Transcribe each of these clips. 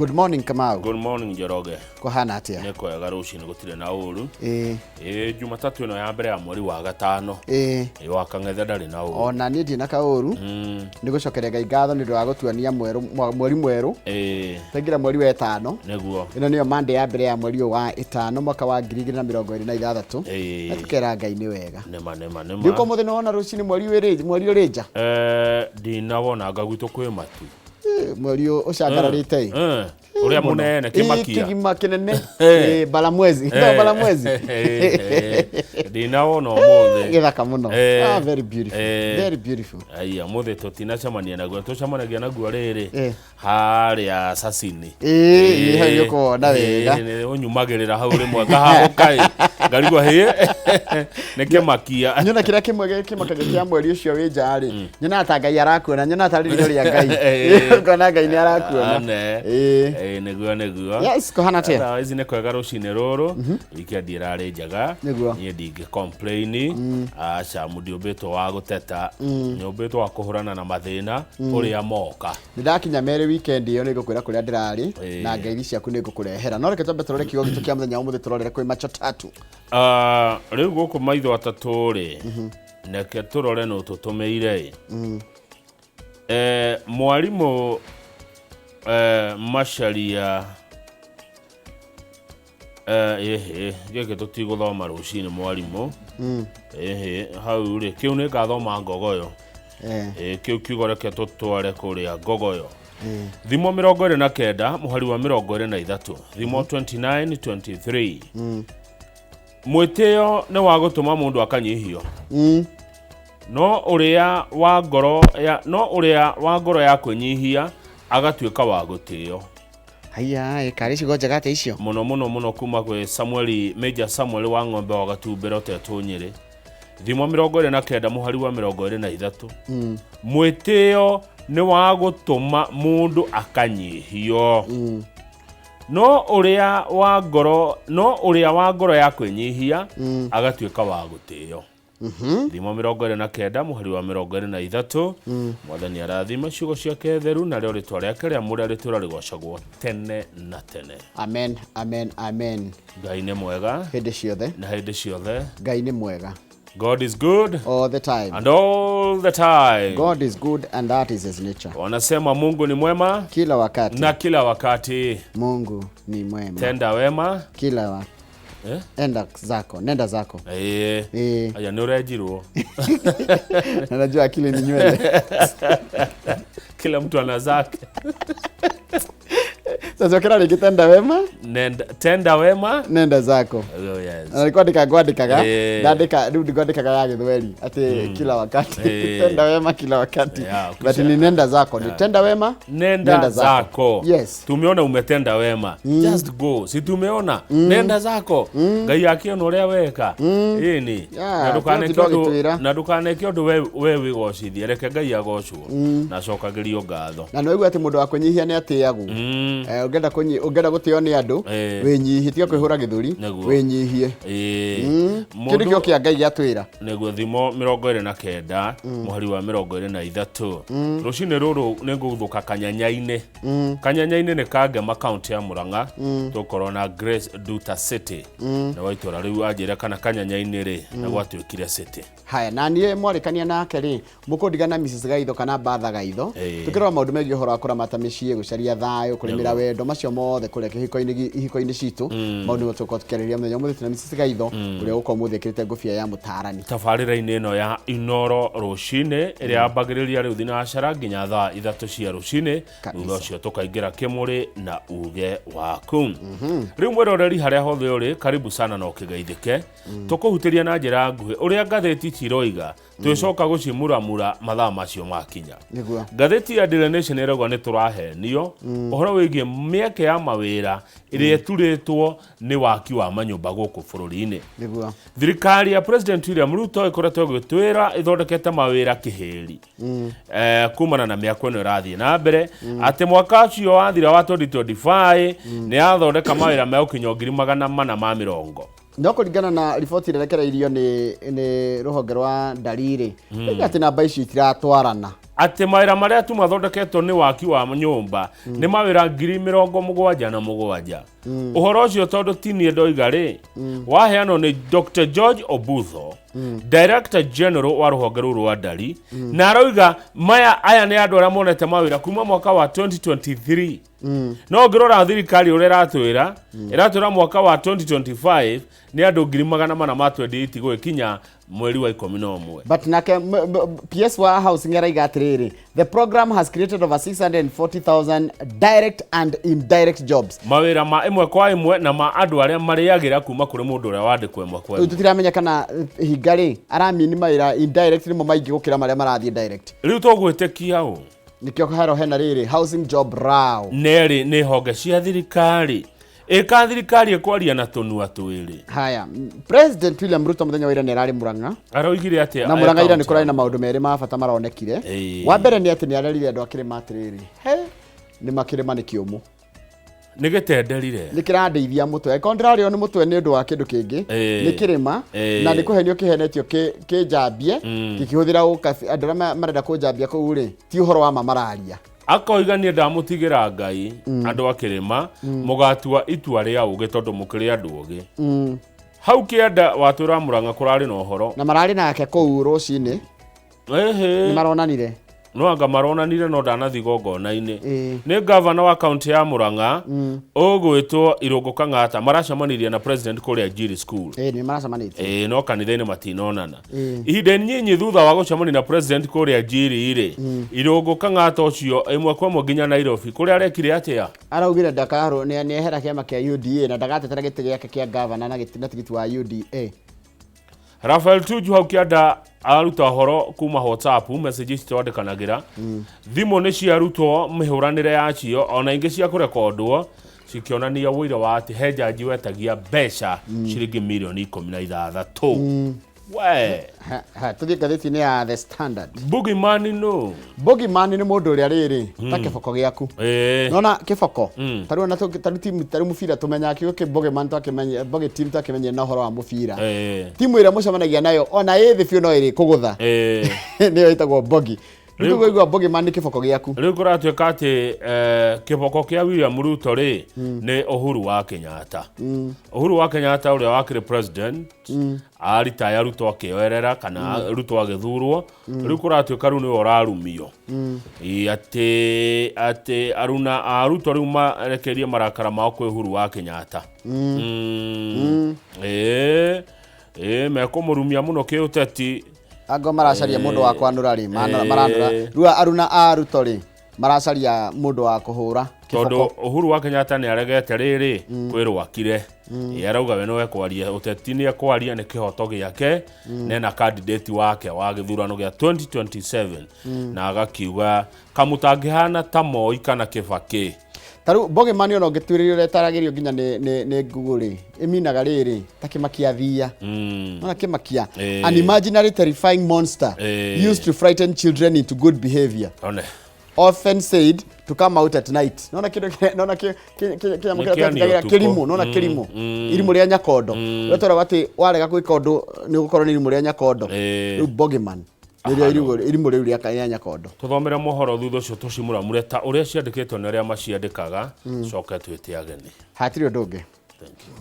Good morning, Kamau. Good morning, Njoroge. Kũhana atĩa? Nĩ kwega, rũcinĩ gũtirĩ na ũru. Ĩĩ. Ĩĩ, Jumatatũ ĩno ya mbere ya mweri wa gatano. Ĩĩ. Ĩĩ, wa kang'ethe ndarĩ na ũru. Ona niĩ ndirĩ na kaũru. Nĩ gũcokeria Ngai ngatho nĩ ũndũ wa gũtuonia mwerũ mweri mwerũ. Ĩĩ. Twaingĩra mweri wa ĩtano. Nĩguo. Ĩno nĩyo Monday ya mbere ya mweri ũyũ wa ĩtano mwaka wa 2026. Ĩĩ. Na tũkera Ngai nĩ wega. Nĩma nĩma nĩma. Ndiũka ũmũthĩ nĩ wona rũcinĩ mweri ũrĩ mweri ũrĩ nja. Eh, ndinawona gwitũ kwĩ matu. Mweri ũyũ ũcangararĩte ĩ. Eh, ũrĩa mũnene kĩmakia. Kĩgima kĩnene. Ĩ, Balamwezi. Balamwezi. Ndinawona ũmũthĩ. Gĩthaka mũno. Eh. Ah, very beautiful. Eh. Very beautiful. Aya, mũthĩ tũtinacemania naguo, tũcemanagia naguo rĩrĩ Eh. harĩa Sasini. Ĩĩ, hau nĩũkũwona wega. Ũnyumagĩrĩra hau rĩmwe ngahahũka ĩ, ngarigwo hĩ nĩ kĩmakia. Nyona kĩrĩa kĩmwe kĩmakagia kĩa mweri ũcio wĩ nja rĩ, nyonaga ta Ngai arakuona, nyonaga ta ritho rĩa Ngai. Ngona Ngai nĩ arakuona. Ane. Ĩĩ. Ĩĩ, nĩguo nĩguo. Yes, kũhana atĩa? Thaa ici nĩ kwega rũcinĩ rũrũ. Weekend ĩrarĩ njega. Nĩguo. Niĩ ndingĩ complain. Aca, ndiũmbĩtwo wa gũteta. Nyũmbĩtwo wa kũhũrana na mathĩna ũrĩa moka. Nĩ ndakinya merĩ weekend ĩyo, nĩ ngũkwĩra kũrĩa ndĩrarĩ Ĩĩ. na ngeithi ciaku nĩ ngũkũrehera. No reke twambe tũrore kiugo gitũ kĩa mũthenya wa ũmũthĩ, tũrorere kwĩ macho tatu. Ah, rĩu gũkũ maitho atatũ rĩ, reke tũrore nũ tũtũmĩire ĩ. Eh, mwarimũ Macharia, ĩhĩ, gĩkĩ tũtigũthoma rũcinĩ mwarimũ. Ĩhĩ, hau rĩ, kĩu nĩ ngathoma ngogoyo. Eh. Ĩ, kĩu kiugo reke tũtware kũrĩa ngogoyo. Thimo 29 mũhari wa 23, Thimo 29 23. Mwĩtĩo nĩ wa gũtũma mũndũ akanyihio, no ũrĩa wa ngoro ya kwĩnyihia agatuĩka wa gũtĩo. Haiya, ĩ, karĩ ciugo njega atĩa icio? Mũno mũno mũno, kuma gwĩ Samueli, Major Samuel wa ng'ombe wa gatumbĩro tetũ Nyĩrĩ. Thimo 29 mũhari wa 23. Mwĩtĩo nĩ wa gũtũma mũndũ akanyihio, no ũrĩa wa ngoro ya kwĩnyihia agatuĩka wa gũtĩo. Thimo 29 mũhari wa 23. Mwathani arathima ciugo ciake theru, narĩo rĩtwa rĩake rĩamũre rĩtũra rĩgocagwo tene na tene. Amen, amen, amen. Ngai nĩ mwega hĩndĩ ciothe. Na hĩndĩ ciothe. Ngai nĩ mwega. God is good all the time and all the time. God is good and that is his nature. Wanasema Mungu ni mwema kila wakati na kila wakati. Mungu ni mwema. Tenda wema kila wa Eh? Enda zako, nenda zako. Ĩĩ. Ĩĩ. Aya, nĩ ũrenjirwo. Na najua akili ni nywele. Kila mtu ana zake. Sasa kila rĩngĩ, tenda wema. Nenda, tenda wema. Nenda zako. Oh, yes. Na nilikuwa ndikangwandĩkaga. Ĩĩ. Ndandĩka rĩu ndingwandĩkaga ya gĩthweri atĩ kila wakati. Ĩĩ. Tenda wema kila wakati. Yeah, but ni nenda zako, ni tenda wema, nenda zako. Yes. Tumeona umetenda wema, just go. Si tumeona, nenda zako. Ngai akiona ũrĩa weka, ĩni. Yeah, Na ndũkaneke kĩo ũndũ gĩtwĩra. Na ndũkaneke ũndũ we wĩgocithie, reke Ngai agocwo na acokagĩrio ngatho. Na nĩwaigua atĩ mũndũ wa kwĩnyihia nĩ atĩagwo. Eh, ũngĩenda gũtĩo nĩ andũ, wĩnyihie, tiga kwĩhũra gĩthũri. Nĩguo. Wĩnyihie. Ĩĩ. Kĩu nĩkĩo kĩa Ngai gĩatwĩra. Nĩguo, Thimo 29 mũhari wa 23. Rũcinĩ rũrũ nĩ ngũgũthũka Kanyanya-inĩ. Kanyanya-inĩ nĩ Kangema, kaunti ya Mũrang'a. Tũkorwo na Grace Duta City na wa itũra rĩu anjĩre kana Kanyanya-inĩ rĩ na gwatuĩkire city. Haya, na niĩ mwarĩkania nake rĩ, mũkũndigana Mrs Gaitho kana Batha Gaitho. Ĩĩ. Tũkĩrora maũndũ megiĩ ũhoro wa kũramata mĩciĩ, gũcaria thayũ, kũrĩmĩra wendo, macio mothe kũrĩa kĩhiko-inĩ ihiko-inĩ citũ. Maũndũ nĩmo tũgũkorwo tũkĩarĩrĩria mũthenya ũmũthĩ tũna Mrs Gaitho, ũrĩa ũgũkorwo mũthĩ ekĩrĩte ngũbia ya mũtaarani. Tabarĩra-inĩ ĩno ya Inoro rũcinĩ ĩrĩa yambagĩrĩria rĩu thinacara nginya thaa 3 cia rũcinĩ. Kabisa. Thutha ũcio tũkaingĩra kĩmũrĩ na uge waku. Rĩu mwĩroreri, harĩa hothe ũrĩ, karibu sana na ũkĩgeithĩke. Tũkũhutĩria na njĩra nguhĩ ũrĩa ngathĩti ciroiga, twĩcoka gũcimuramura mathaa macio makinya. Nĩguo. Ngathĩti ya Daily Nation ĩrauga nĩ tũrahenio ũhoro wĩgiĩ mĩeke ya mawĩra ĩrĩa ĩturĩtwo nĩ waki wa manyũmba gũkũ bũrũri-inĩ. Thirikari ya President William Ruto ĩkoretwo ĩgĩtwĩra ĩthondekete mawĩra kĩhĩri kumana na mĩako ĩno ĩrathiĩ na mbere, atĩ mwaka ũcio wathira wa 2025 nĩ yathondeka mawĩra megũkinya 440,000. No kũringana na riboti ĩrĩa ĩrekereirio nĩ rũhonge rwa ndari rĩ, mm, atĩ namba ici itiratwarana. Atĩ mawĩra marĩa tu mathondeketwo nĩ waki wa nyũmba nĩ mawĩra 77,000. Ũhoro ũcio tondũ ti niĩ ndoiga rĩ, waheanwo nĩ Dr. George Obutho, Director General wa rũhonge rũu rwa ndari, na aroiga maya aya nĩ andũ arĩa monete mawĩra kuma mwaka wa 2023. No ũngĩrora thirikari ũrĩa ĩratwĩra, ĩratwĩra mwaka wa 2025 nĩ andũ 428,000 gũgĩkinya mweri wa 11. But nake PS wa housing araiga atĩrĩrĩ, the program has created over 640,000 direct and indirect jobs. Mawĩra ma ĩmwe kwa ĩmwe na ma andũ arĩa marĩagĩra kuma kũrĩ mũndũ ũrĩa wandĩkwo ĩmwe kwa Rĩu ĩmwe. Tũtiramenya kana hinga rĩ aramini mawĩra indirect nĩmo maingĩ gũkĩra marĩa marathiĩ direct. Rĩu tũgwĩtĩkia ũ? Nĩkĩo hero hena rĩrĩ housing job row. Nerĩ nĩ honge cia thirikari ĩka thirikari ĩkwaria na tũnua twĩrĩ. Haya, President William Ruto mũthenya wa ira nĩ ararĩ Murang'a. Aroigire atĩa? Na Murang'a ira nĩ kũrarĩ na maũndũ merĩ ma bata maronekire. Wa mbere nĩ atĩ nĩ arerire andũ a kĩrĩma atĩrĩrĩ, he nĩ makĩrĩma nĩ kĩũmũ. Nĩ gĩtenderire. Nĩ kĩrandeithia mũtwe, angĩkorwo ndĩrarĩo nĩ mũtwe nĩ ũndũ wa kĩndũ kĩngĩ, nĩ kĩrĩma, na nĩ kũhenio kĩhenetio kĩnjambie gĩkĩhũthĩra ũkabi. Andũ arĩa marenda kũnjambia kũu rĩ, ti ũhoro wa ma mararia. Akoiga niĩ ndamũtigĩra Ngai, andũ a kĩrĩma mũgatua itua rĩa ũgĩ tondũ mũkĩrĩ andũ ogĩ. Hau kĩanda watwĩra Murang'a kũrarĩ na ũhoro. Na mararĩ nake kũu rũcinĩ. Nĩ maronanire. No anga maronanire no ndanathiĩ igongona-inĩ. Nĩ gavana wa kaunti ya Murang'a ũgwĩtwo Irũngũ Kang'ata maracemanirie na president kũrĩa Njiri School. Ĩĩ, nĩ maracemanĩtie. Ĩĩ, no kanitha-inĩ matinonana. Ihinda inyinyi thutha wa gũcemania na president kũrĩa Njiri rĩ, Irũngũ Kang'ata ũcio ĩmwe kwa ĩmwe nginya Nairobi kũrĩa arekire atĩa? Araugire ndakarũ nĩ ehera kĩama kĩa UDA na ndagatetera gĩtĩ gĩake kĩa gavana na gĩtĩ na tigiti wa UDA. Rafael Tuju hau kĩanda aruta ũhoro kuma WhatsApp message ici twandĩkanagĩra. Thimũ nĩ ciarutwo mĩhũranĩre yacio ona ingĩ cia kũrekondwo cikĩonania ũira wa atĩ he njanji wetagia mbeca ciringi mirioni 16. We. Ha, tũthiĩ ngathĩti-inĩ ya The Standard. Boogeyman no. Boogeyman nĩ mũndũ ũrĩa rĩrĩ ta kĩboko gĩaku. Nona kĩboko tarĩu ona tarĩu timu tarĩu mũbira tũmenyaga kiugo kĩ Boogeyman twakĩmenye Bogey team twakĩmenye na ũhoro wa mũbira. Timu ĩrĩa mũcemanagia nayo ona ĩ thĩ biũ no ĩrĩ kũgũtha. Nĩyo ĩtagwo Bogey. Rĩu kũigua Boogeyman nĩ kĩboko gĩaku. Rĩu kũratuĩka atĩ kĩboko kĩa William Ruto rĩ nĩ Uhuru wa Kenyatta. Uhuru wa Kenyatta ũrĩa wakĩrĩ president aritaya Ruto akĩoerera kana Ruto agĩthurwo, rĩu kũratuĩka rĩu nĩwe ũrarumio. Ĩ, atĩ aruna a Ruto rĩu marekerie marakara mao kwĩ Uhuru wa Kenyatta. Ĩ, mekũmũrumia mũno kĩũteti. Ango maracaria mũndũ wa kwanũra rĩ, maranũra. Rĩu aruna a Ruto rĩ maracaria mũndũ wa kũhũra tondũ kĩboko. Uhuru wa Kenyatta nĩ aregete rĩrĩ kwĩrwo akire. Ĩ, arauga we no ekwaria ũteti, nĩ ekwaria nĩ kĩhoto gĩake, nena candidate wake wa gĩthurano gĩa 2027, na agakiuga kamũtangĩhana ta Moi kana Kĩbakĩ. Tarĩu Boogeyman ona ũngĩtuĩrĩria ũrĩa ĩtaragĩrio nginya nĩ Google rĩ, ĩminaga rĩrĩ ta kĩmakia thia. Ona kĩmakia. An imaginary terrifying monster used to frighten children into good behavior. One. Often said to come out at night. Nona kĩndũ nona kĩnyamũ kĩrĩa Nĩ kĩani twatindagĩra ũtukũ. kĩrimũ, nona kĩrimũ. Irimũ rĩa nyakondo. Ũrĩa tweragwo atĩ warega gwĩka ũndũ nĩ ũgũkorwo nĩ irimũ rĩa nyakondo. Rĩu Boogeyman nĩrĩo irimũ rĩu rĩa nyakondo. Tũthomere mohoro thutha ũcio tũcimũramũre ta ũrĩa ciandĩkĩtwo nĩ arĩa maciandĩkaga, coke twĩte ageni. Hatirĩ ũndũ ũngĩ. Thank you.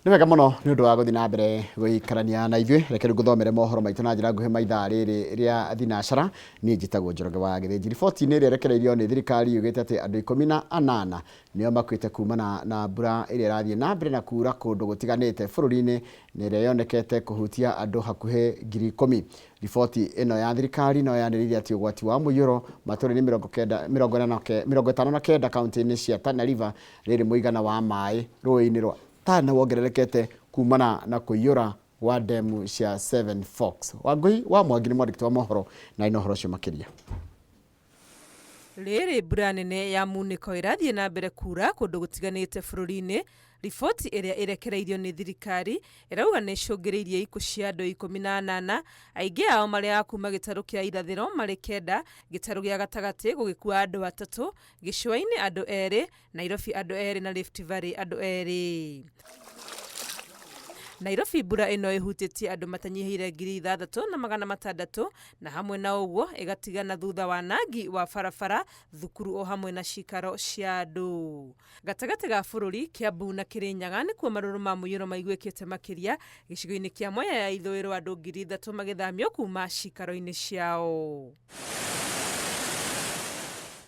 Nĩ wega mũno nĩ ũndũ wa gũthiĩ na mbere gũikarania na ithuĩ. Reke rĩu ngũthomere mohoro maitũ na njĩra nguhĩ ma ithaa rĩrĩ rĩa thinacara. Niĩ njĩtagwo Njoroge wa Gĩthĩnji. Riboti-inĩ ĩrĩa ĩrekereirio nĩ thirikari yugĩte atĩ andũ 18 nĩo makuĩte kumana na mbura ĩrĩa ĩrathiĩ na mbere na kura kũndũ gũtiganĩte bũrũri-inĩ na ĩrĩa yonekete kũhutia andũ hakuhĩ 10,000. Riboti ĩno ya thirikari no yanĩrĩire atĩ ũgwati wa mũiyũro matũũra-inĩ mĩrongo kenda, mĩrongo ĩna na ke-, mĩrongo ĩtano na kenda kaunti-inĩ cia Tana River rĩrĩ mũigana wa maĩ rũĩ-inĩ rwa Tana wongererekete kumana na kũiyũra gwa demu cia Seven Forks. Wangũi wa Mwangi nĩ mwandĩki wa mohoro na ina ũhoro ũcio makĩria. Rĩrĩ mbura nene ya munĩko ĩrathiĩ na mbere kura kũndũ gũtiganĩte bũrũri-inĩ, Riboti ĩrĩa ĩrekereirio nĩ thirikari ĩrauga nĩ ĩcũngĩrĩirie ikuũ cia andũ 18, aingĩ ao marĩ a kuma gĩtarũ kĩa irathĩro marĩ 9, gĩtarũ gĩa gatagatĩ gũgĩkua andũ 3, gĩcũa-inĩ andũ 2, Nairobi andũ 2 na Rift Valley andũ 2. Nairobi mbura ĩno ĩhutĩtie andũ matanyihĩire 6,600 na hamwe na ũguo ĩgatigana thutha wanangi wa barabara, thukuru o hamwe na cikaro cia andũ. Gatagatĩ ga bũrũri, Kiambu na Kirinyaga nĩkuo marũrũ ma mũiyũro maiguĩkĩte makĩria, gĩcigo-inĩ kĩa Mwea ya ithũĩro andũ 3,000 magĩthamio kuma cikaro-inĩ ciao.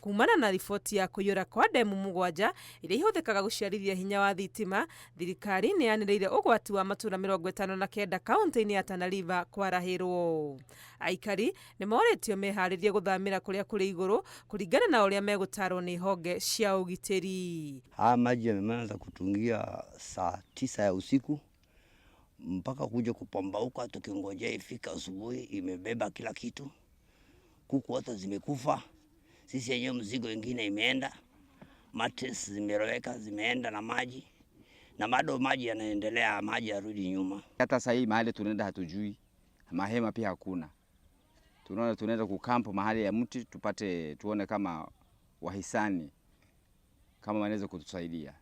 Kumana na riboti ya kũiyũra kwa ndemu 7 iria ihũthĩkaga gũciarithia hinya wa thitima, thirikari nĩ yanĩrĩire ũgwati wa matũũra 59 kaunti-inĩ ya Tana River kwarahĩrwo. Aikari nĩ morĩtio meharĩrie gũthamĩra kũrĩa kũrĩ igũrũ kũringana na ũrĩa megũtarwo nĩ honge cia ũgitĩri. Haya maji yameanza kutungia saa 9 ya usiku mpaka kuja kupambauka, tukingojea ifika asubuhi imebeba kila kitu. Kuku hata zimekufa, sisi yenyewe mzigo ingine imeenda, matres zimeroweka, zimeenda na maji, na bado maji yanaendelea, maji yarudi nyuma. Hata sasa hii mahali tunaenda hatujui, mahema pia hakuna. Tunaona tunaenda kukampo mahali ya mti tupate tuone kama wahisani kama wanaweza kutusaidia.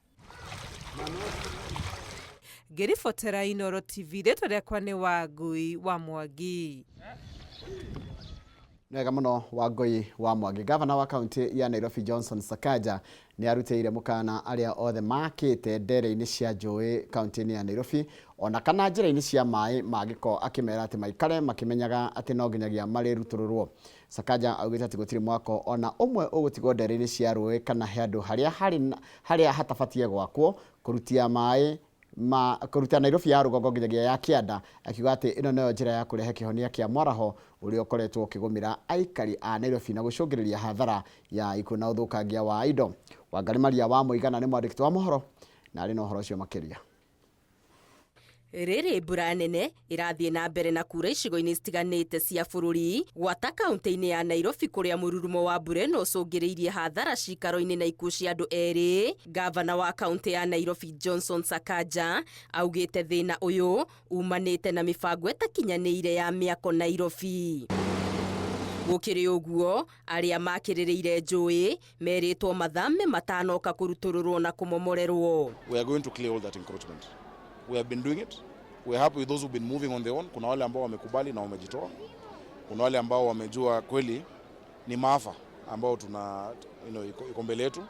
Ngĩribotera Inooro TV, rĩtwa rĩakwa nĩ Wangui wa Mwangi. Wega mũno Wangui wa Mwangi. Gavana wa kaunti ya Nairobi Johnson Sakaja nĩ arutĩire mũkana arĩa othe makĩte ndere-inĩ cia njũĩ kaunti-inĩ ya Nairobi ona kana njĩra-inĩ cia maĩ ma gĩko, akĩmera atĩ maikare makĩmenyaga atĩ no nginyagia marĩrutũrũrwo. Sakaja augĩte atĩ gũtirĩ mwako ona ũmwe ũgũtigwo ndere-inĩ cia rũĩ kana handũ harĩa hatabatiĩ gwakwo kũrutia maĩ ma kũruta Nairobi ya rũgongo nginyagia ya kĩanda, akiuga atĩ ĩno nĩyo njĩra ya kũrehe kĩhonia kĩa mwaraho ũrĩa ũkoretwo ũkĩgũmĩra aikari a Nairobi na gũcũngĩrĩria hathara ya ikuũ na ũthũkangia wa indo. Wangari Maria wa Mũigana nĩ mwandĩki wa mohoro na arĩ na ũhoro ũcio makĩria. Rĩrĩ mbura nene ĩrathiĩ na mbere na kura icigo-inĩ citiganĩte cia bũrũri, gwata kaunti-inĩ ya Nairobi kũrĩa mũrurumo wa mbura ĩno ũcũngĩrĩirie hathara cikaro-inĩ na ikuũ cia andũ 2. Gavana wa kaunti ya Nairobi Johnson Sakaja augĩte thĩna ũyũ umanĩte na mĩbango ĩtakinyanĩire ya mĩako Nairobi. Gũkĩrĩ ũguo, arĩa makĩrĩrĩire njũĩ merĩtwo mathame matanoka kũrutũrũrwo na kũmomorerwo. We are going to clear all that encroachment. We have been doing it. We are happy with those who've been moving on their own. Kuna wale ambao wamekubali na wamejitoa. Kuna wale ambao wamejua kweli ni maafa ambao tuna, iko mbele yetu.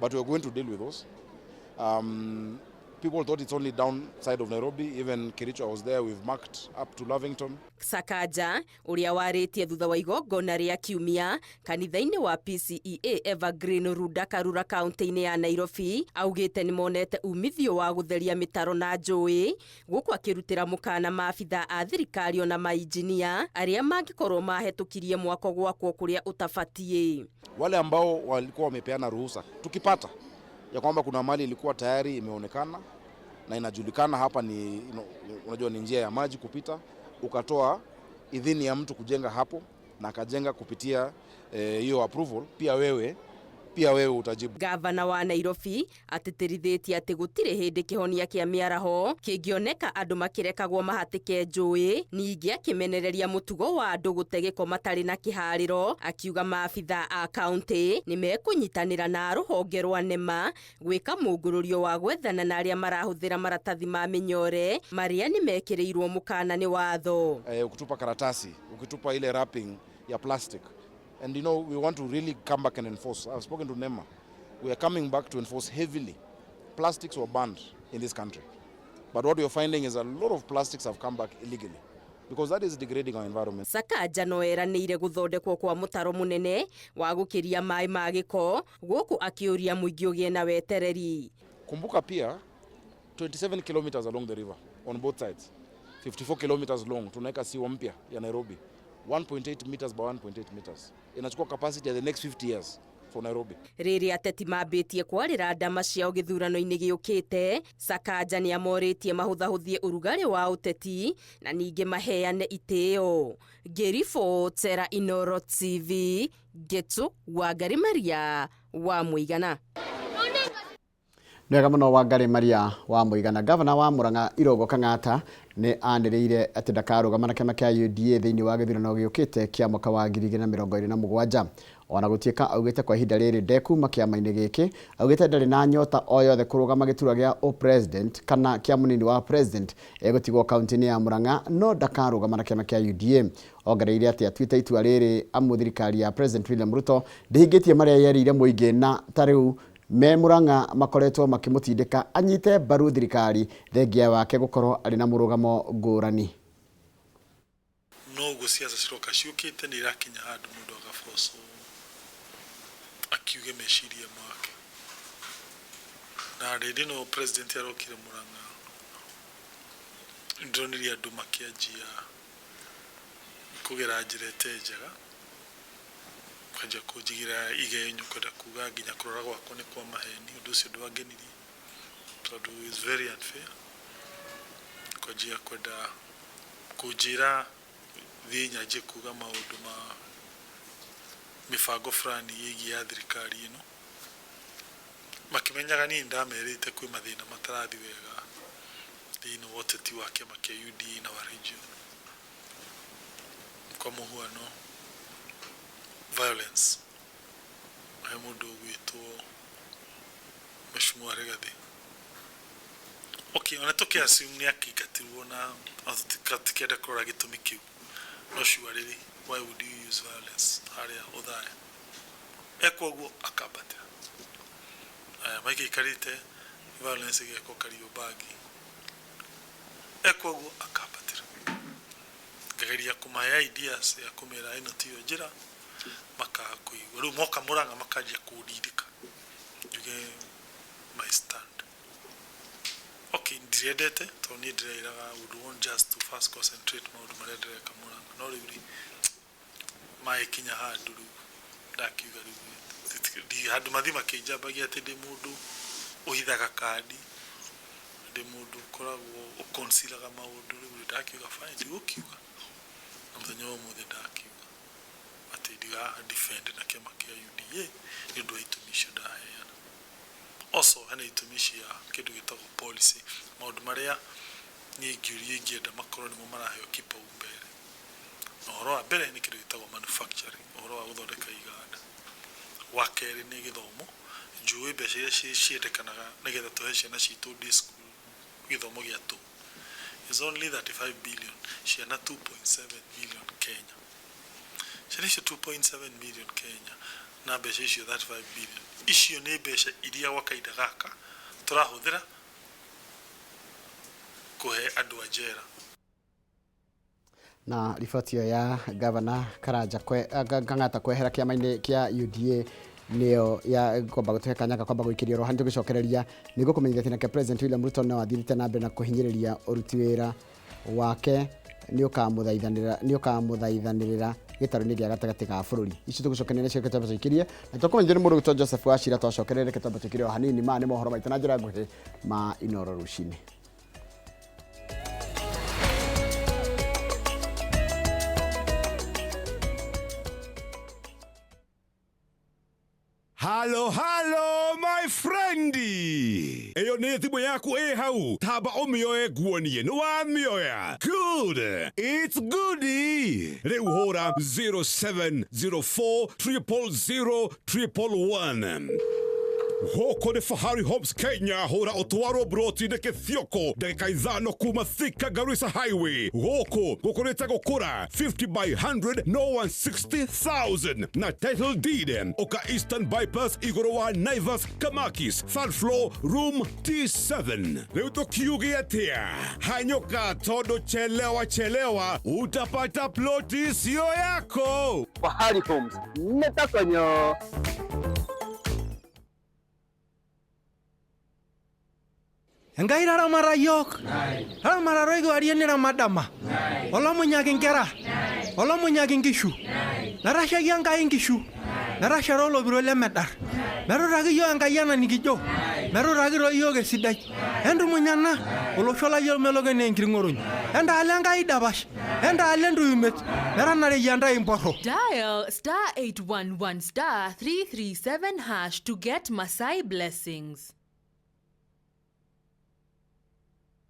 But we are going to deal with those. People thought it's only downside of Nairobi. Even Kericho, I was there. We've marked up to Lavington. Sakaja ũrĩa warĩtie thutha wa igongona rĩa kiumia kanitha-inĩ wa PCEA Evergreen Runda Karura kaunti-inĩ ya Nairobi augĩte nĩmonete umithio wa gũtheria mĩtaro na njũĩ, gũkũ akĩrutĩra mũkana maabitha a thirikari ona mainjinia arĩa mangĩkorwo mahetũkirie mwako gwakwo kũrĩa ũtabatiĩ. Wale ambao walikuwa wamepeana ruhusa, tukipata ya kwamba kuna mali ilikuwa tayari imeonekana na inajulikana hapa ni, unajua ni njia ya maji kupita, ukatoa idhini ya mtu kujenga hapo na akajenga kupitia hiyo approval, pia wewe utajibu. Gavana wa Nairobi atĩtĩrithĩtie atĩ gũtirĩ hĩndĩ kĩhonia kĩa mĩaraho kĩngĩoneka andũ makĩrekagwo mahatĩke njũĩ, ningĩ akĩmenereria mũtugo wa andũ gũte gĩko matarĩ na kĩharĩro, akiuga maabitha a kaunti nĩ mekũnyitanĩra na rũhonge rwa NEMA gwĩka mũngũrũrio wa gwethana na arĩa marahũthĩra maratathi ma mĩnyore marĩa nĩ mekĩrĩirwo mũkana nĩ watho. Ukitupa karatasi, ukitupa ile wrapping ya plastic. And we want to really come back and enforce. I've spoken to NEMA. We are coming back to enforce heavily. Plastics were banned in this country. But what we are finding is a lot of plastics have come back illegally, because that is degrading our environment. Sakaja no eranĩire gũthondekwo kwa mũtaro mũnene wa gũkĩria maĩ ma gĩko, gũkũ akĩũria mũingĩ ũgĩe na wetereri. Kumbuka pia 27 kilometers along the river on both sides, 54 kilometers long, tunaweka siwa mpya ya Nairobi. 1.8 meters by 1.8 meters. Inachukua capacity ya the next 50 years for Nairobi. Rĩrĩa ateti mambĩtie kwarĩra ndama ciao gĩthurano-inĩ gĩũkĩte, Sakaja nĩamorĩtie mahũthahũthie ũrugarĩ wa ũteti na ningĩ maheane itĩo. Ngĩribotera Inooro TV, Ngetu Wangari Maria wa Mũigana. Nĩ wega mũno Wangari Maria wa Mũigana. Gavana wa Murang'a Irũngũ Kang'ata nĩ anĩrĩire atĩ ndakarũgama na kĩama kĩa UDA thĩinĩ wa gĩthurano gĩũkĩte kĩa mwaka wa 2027. Ona gũtuĩka augĩte kwa ihinda rĩrĩ ndekuma kĩama-inĩ gĩkĩ, augĩte ndarĩ na nyota o yothe kũrũgama gĩturwa gĩa ũ-president kana kĩa mũnini wa president egũtigwo kaunti-inĩ ya Murang'a no ndakarũgama na kĩama kĩa UDA. Ongereire atĩ atuĩte itua rĩrĩ amu thirikari ya President William Ruto ndĩhingĩtie marĩa yerĩire mũingĩ na ta rĩu me Murang'a makoretwo makĩmũtindĩka anyite mbaru thirikari thengia wake gũkorwo arĩ na mũrũgamo ngũrani. No ũguo siasa ciroka ciũkĩte nĩ irakinya handũ mũndũ agabocwo akiuge meciria make. Na rĩrĩ no president arokire Murang'a ndĩronire andũ makĩanjia kũgera njĩra ĩtarĩ njega, kwanjia kũnjigĩra igenyo kwenda kuga nginya kũrora gwakwa nĩ kwa maheni. Ũndũ ũcio ndwangenirie tondũ is very unfair. Kwanjia kwenda kũnjĩra thiĩ nyanjie kuga maũndũ ma mĩbango fulani ĩgiĩ ya thirikari ĩno, makĩmenyaga niĩ ndamerĩte kwĩ mathĩna matarathiĩ wega thĩinĩ wa ũteti wa kĩama kĩa UDA na wa region. Kwa mũhuano violence, he mũndũ ũgwĩtwo Mheshimiwa Rigathi. Okay, ona tũkĩ assume nĩ akĩingatirwo na tũtikenda kũrora gĩtũmi kĩu, no surely why would you use violence harĩa Othaya? Ekwo ũguo akambatĩra. Aya maikaikarĩte violence ĩgekwo Kariobangi, ekwo ũguo akambatĩra. Ngageria kũmahe ideas ya kũmera ĩno tiyo njĩra, makaga kũigua. Rĩu moka Murang'a makanjia kũndindĩka njuge my stand. Okay, ndirendete tondũ niĩ ndĩreĩraga I would want just to first concentrate maũndũ marĩa ndĩreka Murang'a, no rĩu rĩ magĩkinya handũ rĩu ndakiuga rĩu handũ mathiĩ makĩnjambagia atĩ ndĩ mũndũ ũhithaga kandi, ndĩ mũndũ ũkoragwo ũconcealaga maũndũ, rĩu ndakiuga fine, ndigũkiuga. Na mũthenya wa ũmũthĩ ndakiuga atĩ ndiga defend na kĩama kĩa UDA nĩ ũndũ wa itũmi icio ndaheana. Also hena itũmi cia kĩndũ gĩtagwo policy, maũndũ marĩa niĩ ingĩũrio ingĩenda makorwo nĩmo maraheo kipaumbele. Na ũhoro wa mbere nĩ kĩndũ gĩtagwo manufacturing, ũhoro wa gũthondeka iganda. Wa kerĩ nĩ gĩthomo, njũĩ mbeca iria ciendekanaga nĩgetha tũhe ciana citũ day school gĩthomo gĩa tũhũ is only 35 billion, ciana 2.7 million Kenya. Ciana icio 2.7 million Kenya na mbeca icio 35 billion, icio nĩ mbeca iria gwa kahinda gaka tũrahũthĩra kũhe andũ a njera. Na riboti ĩyo ya gavana Karanja Kang'ata kwehera kĩama-inĩ kĩa UDA nĩyo ya kwamba gũtũhe kanya ga kwamba gũikĩrio roha. Nĩtũgĩcokereria nĩgũkũmenyithia atĩ nake President William Ruto no athiĩte na mbere na kũhinyĩrĩria ũruti wĩra wake nĩũkamũthaithanĩrĩra gĩtarũ-inĩ gĩa gatagatĩ ga bũrũri. Icio tũgũcokereria nacio reke twambe tũikĩrie na tũkũmenyithio nĩ mũndũ ũgwĩtwo Joseph Wachira. Twacokereria reke twambe tũikĩrie o hanini. Maya nĩ mohoro maitũ na njĩra nguhĩ ma Inooro rũcinĩ. Halo, halo, my friend. Ĩyo nĩ thimũ yaku ĩ hau. Tamba ũmĩoe nguonie nĩ wamĩoya. Good. It's good. Rĩu hũra 0704 000 111. Gũkũ nĩ Fahari Homes Kenya. Hũra ũtwarwo broti-inĩ Kĩthioko, ndagĩka 5 kuma Thika Garissa Highway. Gũkũ gũkũrĩte gũkũra 50 by 100 no 160,000 na title deed. Ũka Eastern Bypass igũrũ wa Naivas Kamakis, third floor, room T7. Rĩu tũkiuge atĩa? Hanyũka tondũ chelewa chelewa utapata ploti sio yako. Fahari Homes nĩtakonyo. Enkai taramata yiok, taramata toi kiwarie niramat dama, olomunyaki nkera, olomunyaki nkishu, metashaki Enkai nkishu, metashata olopiro lemedar, metutaki yiok Enkai ena nikijo, metutaki toi yiok esidai, entumunyana olosho lai omelok enaa enkiring'orony, entaala Enkai dapash, entaala entuyumet, metanareyia ntae imporro. Dial star 811 star 337 hash to get Masai blessings.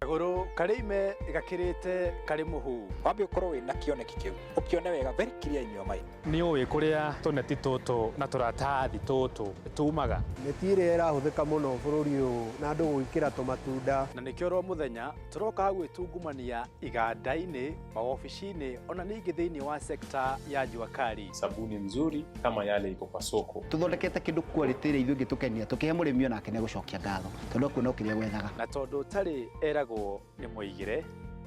Kagũrũ karĩ ime gakĩrĩte karĩ mũhu. Wambe ũkorwo wĩna kĩoneki kĩu, ũkĩone wega very clear in your mind. Nĩ ũĩ kũrĩa tũneti tũtũ na tũratathi tũtũ tumaga? Neti ĩrĩa ĩrahũthĩka mũno bũrũri ũyũ na andũ gwĩkĩra tũmatunda. Na nĩkĩo oro mũthenya tũrokaga gwĩtungumania iganda-inĩ, mawobici-inĩ ona ningĩ thĩinĩ wa sekta ya jua kali. Sabuni nzuri kama yale iko kwa soko. Tũthondekete kĩndũ quality ĩrĩa ithuĩ ĩngĩtũkenia, tũkĩhe mũrĩmi onake nĩ egũcokia ngatho tondũ ekuona o kĩrĩa gwethaga. Na tondũ ũtarĩ eragwo nĩ mũigĩre,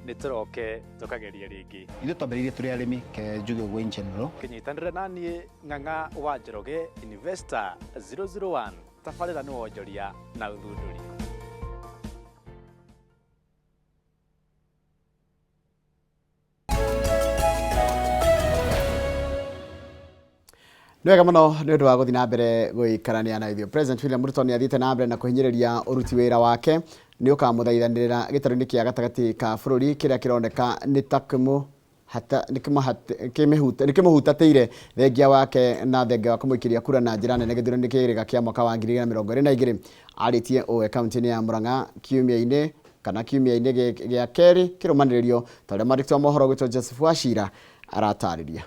nĩ tũroke tũkagerie rĩngĩ. Ithuĩ twambĩrĩirie tũrĩ arĩmi, ke njuge ũguo in general. Kĩnyitanĩre na niĩ Ng'ang'a wa Njoroge, Investor 001, tabarĩra nĩ wonjoria na ũthundũri. Nĩ wega mũno nĩ ũndũ wa gũthiĩ na mbere gũikarania na ithuĩ. President William Ruto nĩ athiĩte na mbere na kũhinyĩrĩria ũruti wĩra wake nĩ ũkamũthaithanĩrĩra gĩtarũ-inĩ kĩa gatagatĩ ka bũrũri kĩrĩa kĩroneka nĩ ta kĩmũhutatĩire thengia wake na thengia wa kũmũikĩria kura na njĩra nene gĩthurano-inĩ kĩrĩga kĩa mwaka wa 2022. Arĩtie ũũ e kaunti-inĩ ya Murang'a kiumia-inĩ kana kiumia-inĩ gĩa kerĩ kĩrũmanĩrĩrio ta ũrĩa mwandĩki wa mohoro gwĩtwo Joseph Wachira aratarĩria.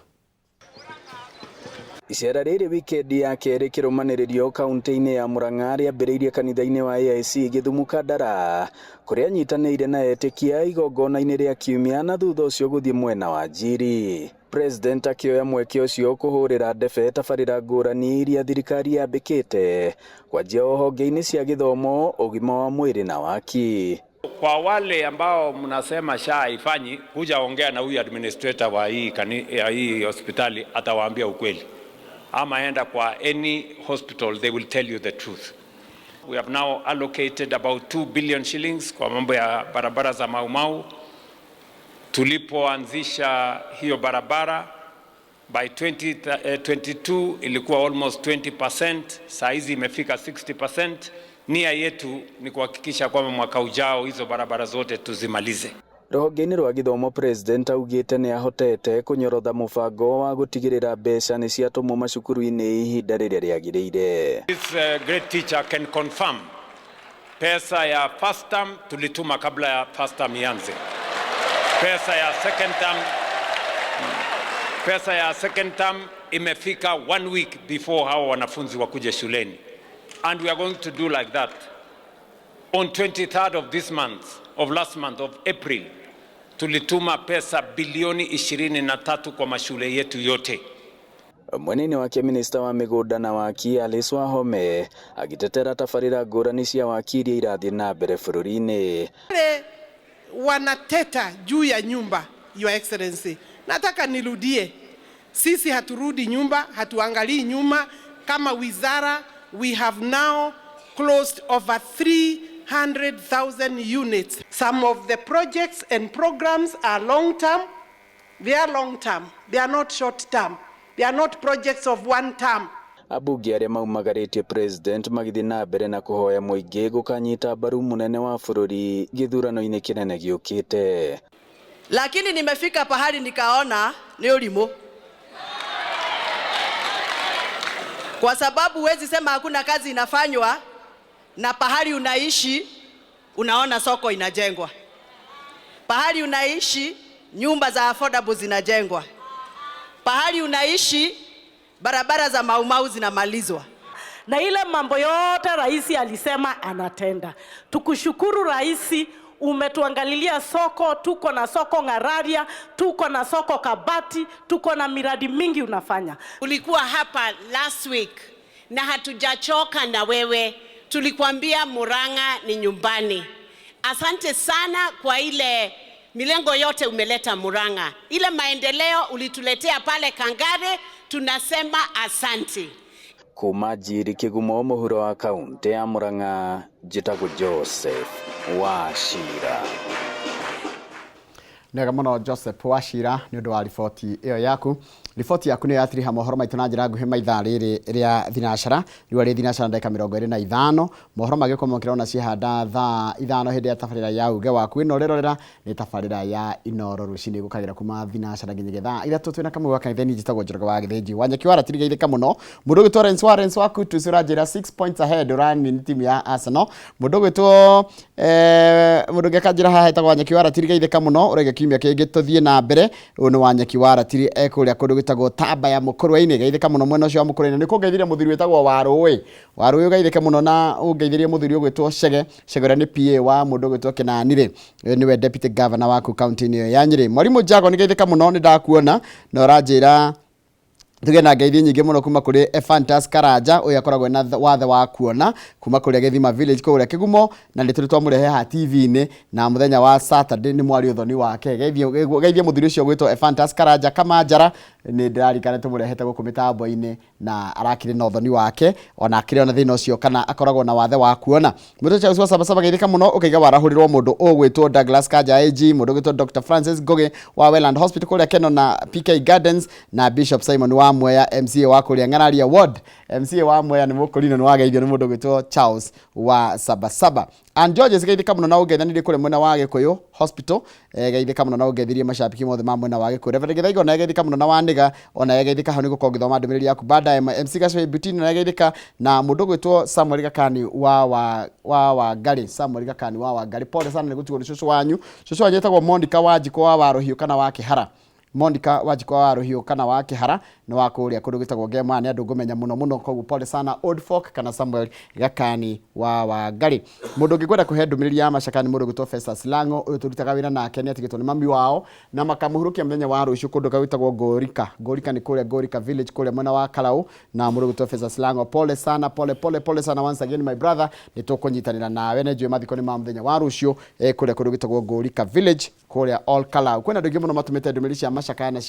Icera rĩrĩ wikendi ya kerĩ kĩrũmanĩrĩrio kaunti-inĩ ya Murang'a rĩambĩrĩirie kanitha-inĩ wa AIC Gĩthumu Kandara kũrĩa anyitanĩire na etĩkia igongona-inĩ rĩa kiumia na thutha ũcio gũthiĩ mwena wa Njiri. President akĩoya mweke ũcio kũhũrĩra ndebe tabarĩra ngũrani iria thirikari yambĩkĩte kwanjia o honge-inĩ cia gĩthomo, ũgima wa mwĩrĩ na waki. Kwa wale ambao mnasema SHA haifanyi, kuja ongea na huyu administrator wa hii, ya hii hospitali, atawaambia ukweli. Ama enda kwa any hospital, they will tell you the truth. We have now allocated about 2 billion shillings kwa mambo ya barabara za Mau Mau. Tulipoanzisha hiyo barabara by 2022 ilikuwa almost 20%, saa hizi imefika 60%. Nia yetu ni kuhakikisha kwamba mwaka ujao hizo barabara zote tuzimalize. Rũhonge-inĩ rwa gĩthomo President augĩte nĩ ahotete kũnyorotha mũbango wa gũtigĩrĩra mbeca nĩ ciatũmwo macukuru-inĩ ihinda rĩrĩa rĩagĩrĩire. This great teacher can confirm pesa ya first term tulituma kabla ya first term ianze. Pesa ya second term, pesa ya second term imefika 1 week before hawa wanafunzi wakuje shuleni. And we are going to do like that. On 23rd of this month, of last month of April, tulituma pesa bilioni 23 kwa mashule yetu yote. Mwena-inĩ wake minista wa mĩgũnda na waki Alice Wahome agĩtetera tabarĩra ngũrani cia waki iria irathiĩ na mbere bũrũri-inĩ. Wale wanateta juu ya nyumba, Your Excellency, nataka nirudie, sisi haturudi nyumba, hatuangalii nyuma. Kama wizara we have now closed over 300,000 units. Some of the projects and programs are long term. They are long term. They are not short term. They are not projects of one term. Ambunge arĩa maumagarĩtie President magĩthiĩ na mbere na kũhoya mũingĩ gũkanyita mbaru mũnene wa bũrũri gĩthurano-inĩ kĩnene gĩũkĩte. Lakini nimefika pahali nikaona ni ũrimũ, kwa sababu huwezi sema hakuna kazi inafanywa na pahali unaishi unaona soko inajengwa, pahali unaishi nyumba za affordable zinajengwa, pahali unaishi barabara za Mau Mau zinamalizwa. Na ile mambo yote rais alisema anatenda. Tukushukuru rais, umetuangalilia soko, tuko na soko Ng'araria, tuko na soko Kabati, tuko na miradi mingi unafanya. Ulikuwa hapa last week na hatujachoka na wewe. Tulikwambia Murang'a ni nyumbani. Asante sana kwa ile milengo yote umeleta Murang'a. Ile maendeleo ulituletea pale Kangare, tunasema asante. Kuma Njiri Kigumo mũhuro wa kaunti ya Murang'a, njĩtagwo Joseph Wachira. Nĩ wega mũno Joseph Wachira nĩ ũndũ wa riboti ĩyo yaku. Riboti yaku nĩyo yatiriha mohoro maitũ na njĩra nguhĩ ma ithaa rĩrĩ rĩa thinacara. Riũa rĩ thinacara ndagĩka 25. Mohoro mangĩ ũkũmokĩra ona ciehanda thaa 5 hĩndĩ ya tabarĩra ya uge waku. Ĩno ũrerorera nĩ tabarĩra ya Inooro rũcinĩ gũkagĩra kuma thinacara nginyagia thaa 3. Twĩna Kamau wa Kanitha, niĩ njĩtagwo Njoroge wa Gĩthĩnji. Wanyeki wa ratiri geithĩka mũno. Mũndũ ũgwĩtwo Lawrence Warren wa Kutus ũranjĩra 6 points ahead ũranini timu ya Arsenal. Mũndũ ũgwĩtwo mũndũ ũngĩ akanjĩra haha etagwo Wanyeki wa Ratiri geithĩka mũno ũraiga kiumia kĩngĩ tũthiĩ na mbere. Ũyũ nĩ Wanyeki wa Ratiri ekũrĩa kũndũ gwĩtagwo Tamba ya Mũkũrwe-inĩ. Geithĩka mũno mwena ũcio wa Mũkũrwe-inĩ. Nĩ kũngeithirie mũthuri wĩtagwo Warũĩ. Warũĩ ũgeithĩke mũno na ũngeithĩrie mũthuri ũgwĩtwo Chege. Chege ũrĩa nĩ PA wa mũndũ ũgwĩtwo Kĩnani rĩ. Ũyũ nĩwe deputy governor waku kaunti-inĩ ĩyo ya Nyĩrĩ. Mwarimũ Jago nĩ geithĩka mũno, nĩ ndakuona na ũranjĩra tuge na ngeithi nyingĩ mũno kuma kũrĩ Ephantus Karanja ũyũ akoragwo na wathe wa kuona kuma kũrĩa Gĩthima Village kũrĩa Kĩgumo, na nĩ tũrĩ twamũrehe haha TV-inĩ na mũthenya wa Saturday nĩ mwarĩ ũthoni wake. Geithie mũthuri ũcio ũgwĩtwo Ephantus Karanja Kamanjara, nĩ ndĩrarikana tũmũrehete gũkũ mĩtambo-inĩ na arakĩrĩ na ũthoni wake ona akĩrĩ ona thĩna ũcio kana akoragwo na wathe wa kuona. Mũtwe Charles wa Sabasaba geithĩka mũno ũkaiga warahũrĩrwo mũndũ ũgwĩtwo Douglas Kanja AG, mũndũ ũgwĩtwo Dr Francis Ngugi wa Welland Hospital kũrĩa Keno na PK Gardens, na Bishop Simon wa Mwea MCA wa kũrĩa Ng'araria Ward. MCA wa Mwea nĩ mũkũrino nĩ wageithio nĩ mũndũ ũgwĩtwo Charles wa Sabasaba. Ann Georges geithĩka mũno na ũngeithanĩrie kũrĩa mwena wa Gĩkũyũ Hospital. Geithĩka mũno na ũngeithirie macambĩki mothe ma mwena wa Gĩkũyũ. Reverend Gĩthaiga ona geithĩka mũno na Waniga ona geithĩka hau nĩ gũkorwo ngĩthoma ndũmĩrĩri yaku baadaye. MC Gacũhĩ Butini ona geithĩka na mũndũ ũgwĩtwo Samuel Gakani wa Wangarĩ. Samuel Gakani wa Wangarĩ, pole sana nĩ gũtigwo nĩ cũcũ wanyu. Cũcũ wanyu etagwo Monica Wanjikũ wa Warũhiũ kana wa Kĩhara. Monica Wanjikũ wa Warũhiũ kana wa Kĩhara nĩ wa kũrĩa kũndũ gwĩtagwo Ngema, nĩ andũ ngũmenya mũno mũno, koguo pole sana Old Folk kana Samuel Gakani wa Wangarĩ. Mũndũ ũngĩ ngwenda kũhe ndũmĩrĩri ya macaka nĩ mũndũ ũgwĩtwo Festus Lango, ũyũ tũrutaga wĩra nake, nĩ atigĩtwo nĩ mami wao na makamũhurũkia mũthenya wa rũciũ kũndũ gwĩtagwo Ngorika. Ngorika nĩ kũrĩa Ngorika Village kũrĩa mwena wa Karau, na mũndũ ũgwĩtwo Festus Lango, pole sana, pole pole pole sana once again my brother, nĩ tũkũnyitanĩra nawe na njũĩ mathiko nĩ ma mũthenya wa rũciũ kũrĩa kũndũ gwĩtagwo Ngorika Village kũrĩa Ol Kalou. Kwĩna andũ aingĩ mũno matũmĩte ndũmĩrĩri cia macakaya na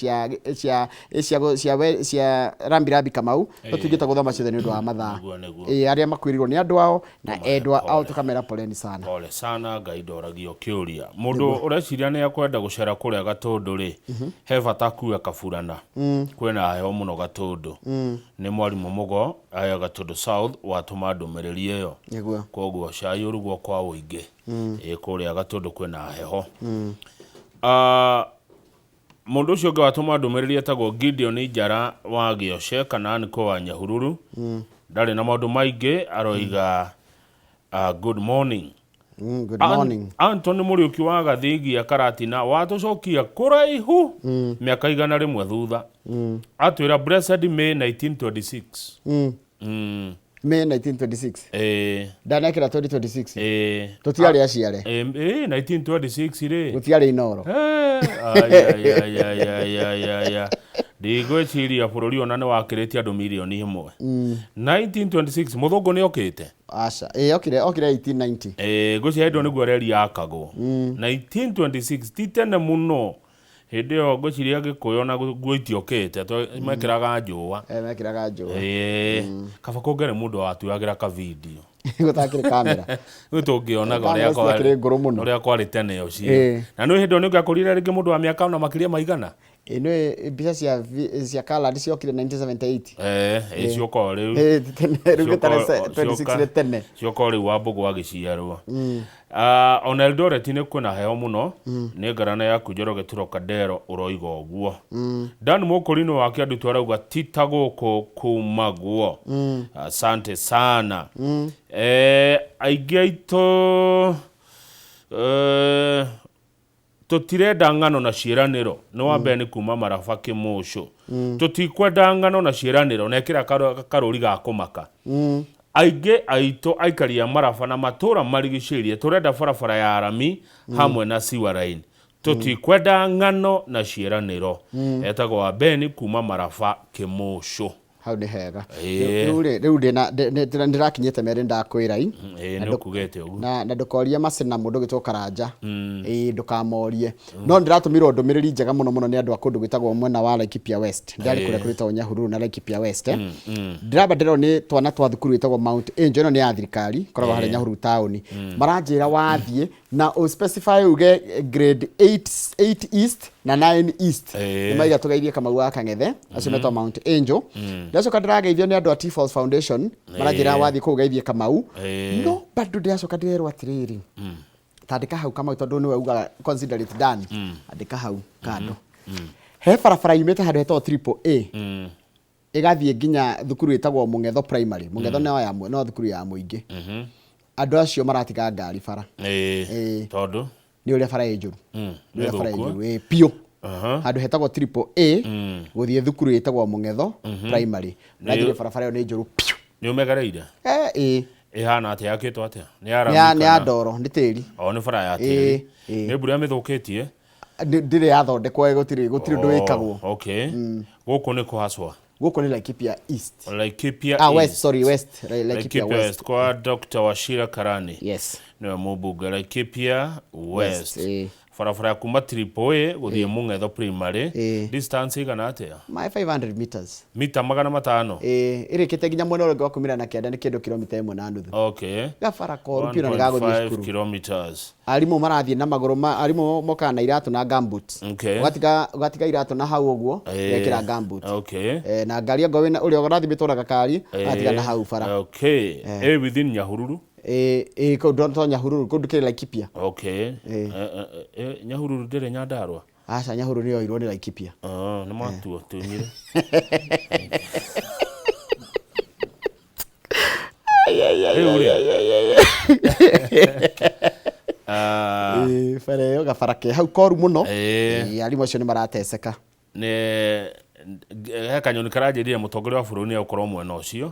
cia rambi rambi Kamau, no tũingĩta gũthoma ciothe nĩ ũndũ wa mathaa. Arĩa makuĩrĩirwo nĩ andũ ao na endwa ao tũkamera poleni sana. Pole sana, Ngai ndoragio kĩũria. Mũndũ ũreciria nĩ akwenda gũcera kũrĩa Gatũndũ rĩ, he bata akue kaburana. Kwĩna heho mũno Gatũndũ. Nĩ mwarimũ Mũgo aya Gatũndũ South watũma ndũmĩrĩri ĩyo. Koguo cai ũrugwo kwa ũingĩ. Kũrĩa Gatũndũ kwĩna heho. Mũndũ ũcio ũngĩ watũma ndũmĩrĩri etagwo Gideon Njara wa Gĩoce kana Niko wa Nyahururu. Ndarĩ na maũndũ maingĩ aroiga good morning. Good morning. Anthony Mũriũki wa Gathigia Karatina watũcokia kũraihu mĩaka 100 thutha. Atwĩra blessed May 1926. May 1926. Ndanekĩra 2026. Tũtiarĩ aciare. 1926 rĩ. Gũtiarĩ Inooro. Ndigwĩciria bũrũri ona nĩ wakĩrĩtie andũ mirioni 1. 1926 mũthũngũ nĩ okĩte. Aca, okire 1890. Ngwĩciria hĩndĩ ĩyo nĩguo reri yakagwo. 1926 ti tene mũno. Hĩndĩ ĩyo ngwĩciria Gĩkũyũ na nguo itiokĩte, mekĩraga njũa. Mekĩraga njũa. Kaba kũngĩarĩ mũndũ watuagĩra ka video. Gũtakĩrĩ kamera. Rĩu tũngĩonaga Kamera ciakĩrĩ ngũrũ mũno. ũrĩa kwarĩ tene ũcio. Na nĩ hĩndĩ ĩyo nĩ ũngĩakorire rĩngĩ mũndũ wa mĩaka ona makĩria maigana. Nĩ mbica cia colored ciokire 1978. Cioka o rĩu. Tene, rĩu gĩtarĩ 26 nĩ tene. Cioka o rĩu Wambũgũ agĩciarwo. Ona Eldoret nĩ kwĩna heho mũno, nĩ ngarana yaku Njoroge Trocadero ũroiga ũguo. Dan Mũkũrinũ wa Kĩandutu arauga ti ta gũkũ kumagwo. Asante sana. Aingĩ aitũ tũtirenda ng'ano na ciĩranĩro. Nĩ wa mbere nĩ kuma Maraba Kĩmũcũ. Tũtikwenda ng'ano na ciĩranĩro, na ĩkĩra karũri ga kũmaka. Aingĩ aitũ aikari a Maraba na matũũra marigicĩirie tũrenda barabara ya rami hamwe na sewer line. Tũtikwenda ng'ano na ciĩranĩro. Etagwo Abeni kuma Maraba Kĩmũcũ. Hau nĩ hega. Ĩĩ. Rĩu rĩ, rĩu ndĩna ndĩrakinyĩte merĩ ndakwĩra i. Ĩĩ Na nĩ ũkugĩte ũguo. Na ndũkorie macina mũndũ ũgĩtwo Karanja. Ĩĩ ndũkamorie. No ndĩratũmirwo ndũmĩrĩri njega mũno mũno nĩ andũ a kũndũ gwĩtagwo mwena wa Laikipia West. Ndĩrarĩ kũrĩa kũrĩtagwo Nyahururu na Laikipia West. Ndĩramba ndĩrerwo nĩ twana twa thukuru ĩtagwo Mount Angel, ĩno nĩ ya thirikari, ĩkoragwo harĩa Nyahururu taũni. Maranjĩra wathiĩ na ũ specify uge grade 8, 8 East na 9 East. Nĩ maiga tũgeithie Kamau wa Kang'ethe, acio metagwo Mount Angel. Ndacoka ndĩrageithio nĩ andũ a T-Force Foundation, maranjĩra wathiĩ kũu ũgeithie Kamau. No bado ndĩracoka ndĩrerwo atĩrĩrĩ, tandĩka hau Kamau tondũ nĩwe ugaga consider it done. Andĩka hau kando. He barabara yumĩte handũ hetagwo Triple A. Ĩgathiĩ nginya thukuru ĩtagwo Mũng'etho Primary. Mũng'etho no ya no thukuru ya mũingĩ. Andũ acio maratiga ngari bara. Ĩĩ. Tondũ? Nĩ ũrĩa bara ĩ njũru. Nĩ ũrĩa bara ĩ Nĩ njũru. Ĩĩ biũ. Aha. Handũ hetagwo Triple A gũthiĩ thukuru ĩtagwo Mũng'etho Primary. Ranjĩre barabara ĩyo nĩ njũru biũ. Nĩ ũmegereire? Ĩĩ. Ĩhana atĩa, yakĩtwo atĩa? Nĩ ya Nĩ ya rami nĩ ya kana? ndoro, nĩ tĩri. O nĩ bara ya Ĩĩ, tĩri. ĩĩ. Nĩ mbura ĩmĩthũkĩtie? Ndĩrĩ yathondekwo, gũtirĩ gũtirĩ ũndũ wĩkagwo. Okay. Gũkũ nĩ kũhacwa? Gũkũ nĩ Laikipia East. Laikipia Ah, West, East. sorry, West. Laikipia Laikipia West. West kwa Dr. Wachira Karani. Yes. Nĩwe mũmbunge Laikipia West. West, ĩĩ. Barabara ya kuma Triple A gũthiĩ Mũng'etho Primary. Distance igana atĩa? My 500 meters. Mita 500. Ĩĩ, ĩrĩkĩte nginya mwena ũrĩa ũngĩ wa kumĩra na kĩanda nĩ kĩndũ kilomita 1.5. Okay. Gabara koru biũ na nĩ gagũthiĩ 1.5 cukuru. kilometers. Arimũ marathiĩ na magũrũ ma arimũ mokaga na iratũ na gumboots. Okay. Ũgatiga ũgatiga iratũ na hau ũguo, Ĩĩ. ũgekĩra gumboot. Okay. Na ngari ongorwo wĩna ũrĩa ũrathimĩtwo na gakari, agatiga na hau bara. Okay. Ĩ within Nyahururu? Ĩĩ, ĩĩ kũu to Nyahururu, kũu ndũkĩrĩ Laikipia. Okay. Nyahururu ndĩrĩ Nyandarua? Aca, Nyahururu nĩyoirwo nĩ Laikipia. Oh, nĩ matuo tunyire. Rĩu rĩ. Ĩĩ, bara ĩyo gabara ke hau koru mũno. Ĩĩ, arimũ acio nĩ marateceka. Nĩ he kanyoni karanjĩrire mũtongoria wa bũrũri nĩ egũkorwo mwena ũcio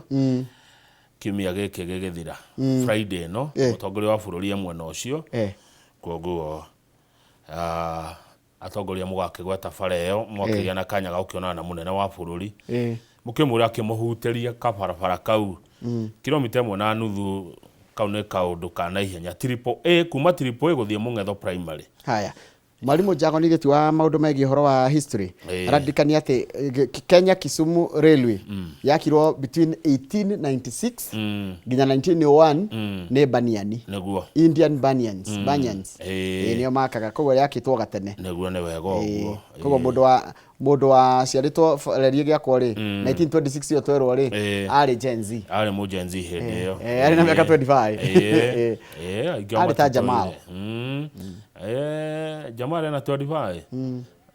kiumia gĩkĩ gĩgĩthira. Friday ĩno mũtongoria wa bũrũri e mwena ũcio. Koguo atongoria mũgakĩgweta bara ĩyo mwakĩgĩa na kanya ga gũkĩonana na mũnene wa bũrũri. Mũkĩmwĩra akĩmũhutĩria kabarabara kau kilomita 1.5 kau nĩ kaũndũ ka naihenya. Triple A kuma Triple A gũthiĩ Mũng'etho Primary. Haya. Mwalimu Jago nĩ gĩtu wa maũndũ megiĩ ũhoro wa history. Arandirikania atĩ Kenya Kisumu Railway yakirwo between 1896 nginya 1901 nĩ Baniani. Nĩguo. Indian Banians. Banians. Ĩĩ nĩo makaga koguo yakĩtwo gatene. Nĩguo nĩ wega ũguo. Koguo mũndũ wa mũndũ wa ciarĩtwo reri ĩgĩakwo rĩ 1926 ĩyo twerwo rĩ arĩ Gen Z. Arĩ mũ Gen Z hĩndĩ ĩyo. Arĩ na mĩaka 25. Ĩĩ. Ĩĩ, aingĩ Arĩ ta Jamal. Jamal ena 25.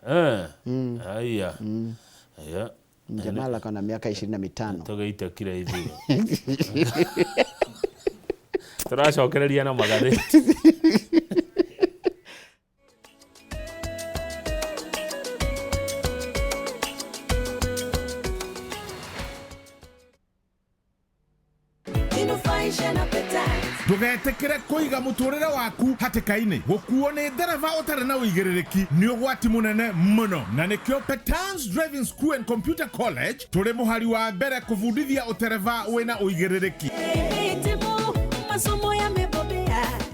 Aya. Aya. Jamal ako na miaka 25. Tũgĩite kira ithuĩ. Tũracokereria na magathĩti. Ndũgetĩkĩre kũiga mũtũrĩre waku hatĩka-inĩ. Gũkuo nĩ ndereba ũtarĩ na ũigĩrĩrĩki nĩ ũgwati mũnene mũno, na nĩkĩo Petans Driving School and Computer College tũrĩ mũhari wa mbere kũbundithia ũtereba wĩna ũigĩrĩrĩki.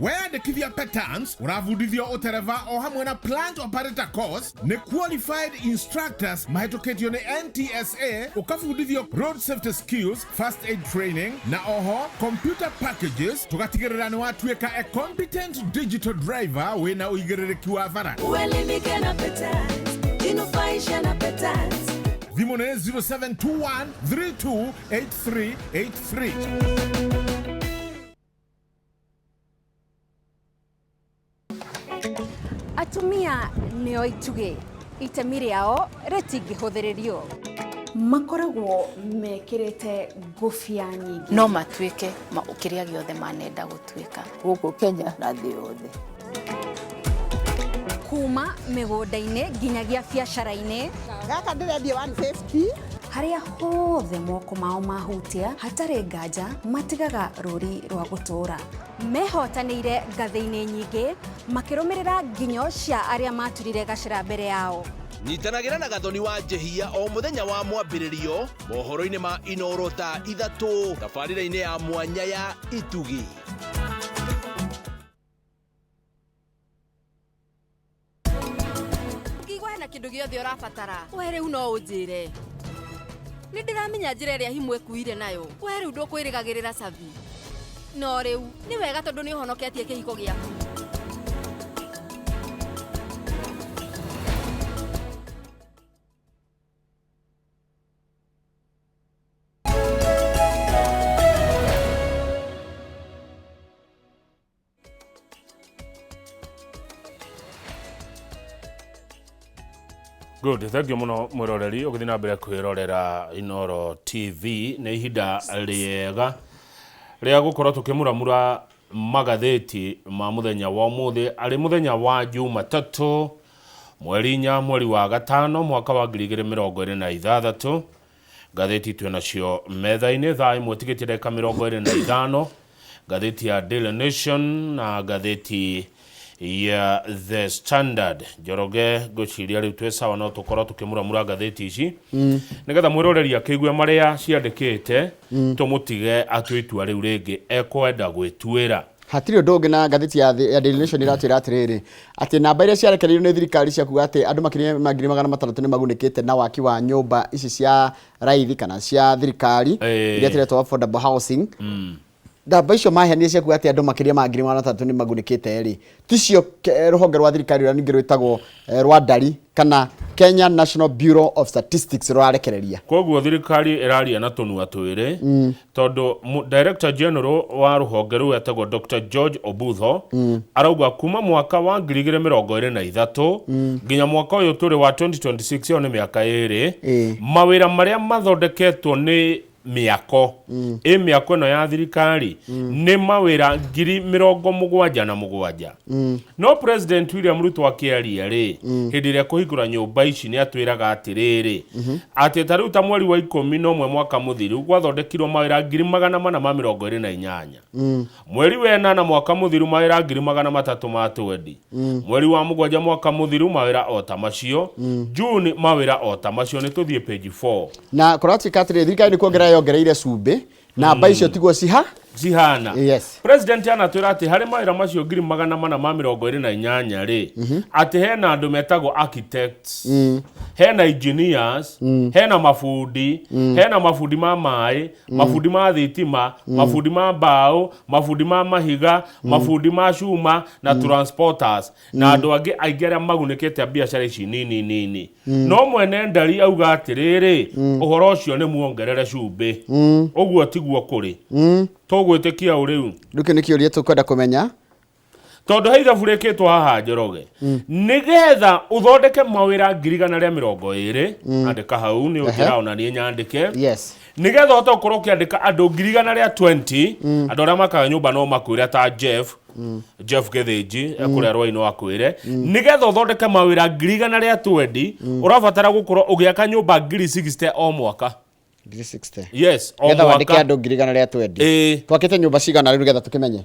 Weyandĩkithia Petans ũrabundithio ũtereba o hamwe na plant operator course nĩ qualified instructors mahĩtũkĩtio nĩ NTSA, ũkabundithio road safety skills, first aid training na oho computer packages, tũgatigĩrĩra nĩ watuĩka a competent digital driver wĩna ũigĩrĩrĩki wa bara. Uelimike na Petans, jinufaishe na Petans. Thimũ nĩ 0721 328383. Atumia nĩo itugĩ, itemi rĩao rĩtingĩhũthĩrĩrio. Makoragwo mekĩrĩte ngũbia nyingĩ. No matuĩke kĩrĩa gĩothe manenda gũtuĩka. Gũkũ Kenya na thĩ yothe. Kuma mĩgũnda-inĩ nginyagia biacara-inĩ. Gaka ndĩrendia 150. Harĩa hothe moko mao mahutia hatarĩ nganja matigaga rũri rwa gũtũũra. Mehotanĩire ngathĩ-inĩ nyingĩ makĩrũmĩrĩra nginyo cia arĩa maturire gacĩra mbere yao. Nyitanagĩra na Gathoni wa Njĩhia o mũthenya wa mwambĩrĩrio mohoro-inĩ ma Inoro thaa 3 tabarĩra-inĩ ya mwanya ya Itugi. Ũngĩigua hena kĩndũ gĩothe ũrabatara, we rĩu no ũnjĩre. Nĩ ndĩramenya njĩra ĩrĩa himũ ĩkuire nayo, we rĩu ndũkwĩrĩgagĩrĩra cabi. No rĩu, nĩ wega tondũ nĩ ũhonoketie kĩhiko gĩaku. Good, thank you muno mwiroreri ũgĩthiĩ na mbere kwĩrorera Inoro TV. Nĩ ihinda rĩega rĩa gũkorwo tũkĩmuramura magathĩti ma mũthenya wa ũmũthĩ, arĩ mũthenya wa Jumatatũ, mweri 4 mweri wa 5 mwaka wa 2026. Ngathĩti twĩ nacio metha-inĩ thaa 1 tigĩtie ndagĩka 25, ngathĩti ya Daily Nation na ngathĩti ya The Standard. Njoroge, ngwĩciria rĩu twĩ sawa, no tũkorwo tũkĩmuramura ngathĩti ici nĩgetha mwĩroreri akĩigue marĩa ciandĩkĩte, tũmũtige atue itua rĩu rĩngĩ ekwenda gwĩtuĩra. Hatirĩ ũndũ ũngĩ. Na ngathĩti ya Daily Nation ĩratwĩra atĩrĩrĩ, atĩ namba iria ciarekereirio nĩ thirikari cia kuga atĩ andũ makĩria ma 600,000 nĩ magunĩkĩte na waki wa nyũmba ici cia raithi kana cia thirikari, iria tũretwo affordable housing, namba icio maheanire cia kuga atĩ andũ makĩria ma 600,000 nĩ magunĩkĩte rĩ, ticio rũhonge rwa thirikari rũrĩa ningĩ rwĩtagwo rwa ndari kana Kenya National Bureau of Statistics rũrarekereria. Koguo thirikari ĩraria na tũnua twĩrĩ, tondũ Director General wa rũhonge rũu etagwo Dr. George Obutho, arauga kuma mwaka wa 2023 nginya mwaka ũyũ tũrĩ wa 2026, ĩyo nĩ mĩaka 2, mawĩra marĩa mathondeketwo nĩ mĩako ĩ mĩako ĩno ya thirikari nĩ mawĩra 77,000. No President William Ruto akĩaria rĩ, hĩndĩ ĩrĩa kũhingũra nyũmba ici, nĩ atwĩraga atĩrĩrĩ, atĩ ta rĩu ta mweri wa 11 mwaka mũthiru gwathondekirwo mawĩra 428,000, mweri wa 8 mwaka mũthiru mawĩra 320,000, mweri wa 7 mwaka mũthiru mawĩra o ta macio, June mawĩra o ta macio. Nĩ tũthiĩ page 4. Na kũratuĩka atĩrĩrĩ, thirikari nĩ kuongerera yongereire cumbĩ, namba icio tiguo ciha cihana. Yes. President anatwĩra atĩ harĩ mawĩra macio 428,000 rĩ, atĩ hena andũ metagwo architects, hena engineers, hena mabundi, hena mabundi ma maĩ, mabundi ma thitima, mabundi ma mbaũ, mabundi ma mahiga, mabundi ma cuma na transporters na andũ angĩ aingĩ arĩa magunĩkĩte a biacara ici nini nini. No mwene ndari auga atĩrĩrĩ, ũhoro ũcio nĩ muongerere cumbĩ, ũguo tiguo kũrĩ. Tũgwĩtĩkia ũ rĩu? Rĩu kĩu nĩ kĩũria tũkwenda kũmenya. Tondũ he ithabu rĩkĩtwo haha, Njoroge, nĩgetha ũthondeke mawĩra 120,000, andĩka hau nĩ ũnjĩra ona niĩ nyandĩke, nĩgetha ũhote gũkorwo ũkĩandĩka andũ 120,000, andũ arĩa makaga nyũmba no makwĩre ta Jeff Gĩthĩnji kũrĩa rwai no akwĩre, nĩgetha ũthondeke mawĩra 120,000, ũrabatara gũkorwo ũgĩaka nyũmba 60,000 o mwaka. 60,000? Yes, o Getha wandĩke mwaka. Andũ 120,000. Ĩĩ. Twakĩte nyũmba cigana rĩu nĩgetha tũkĩmenye?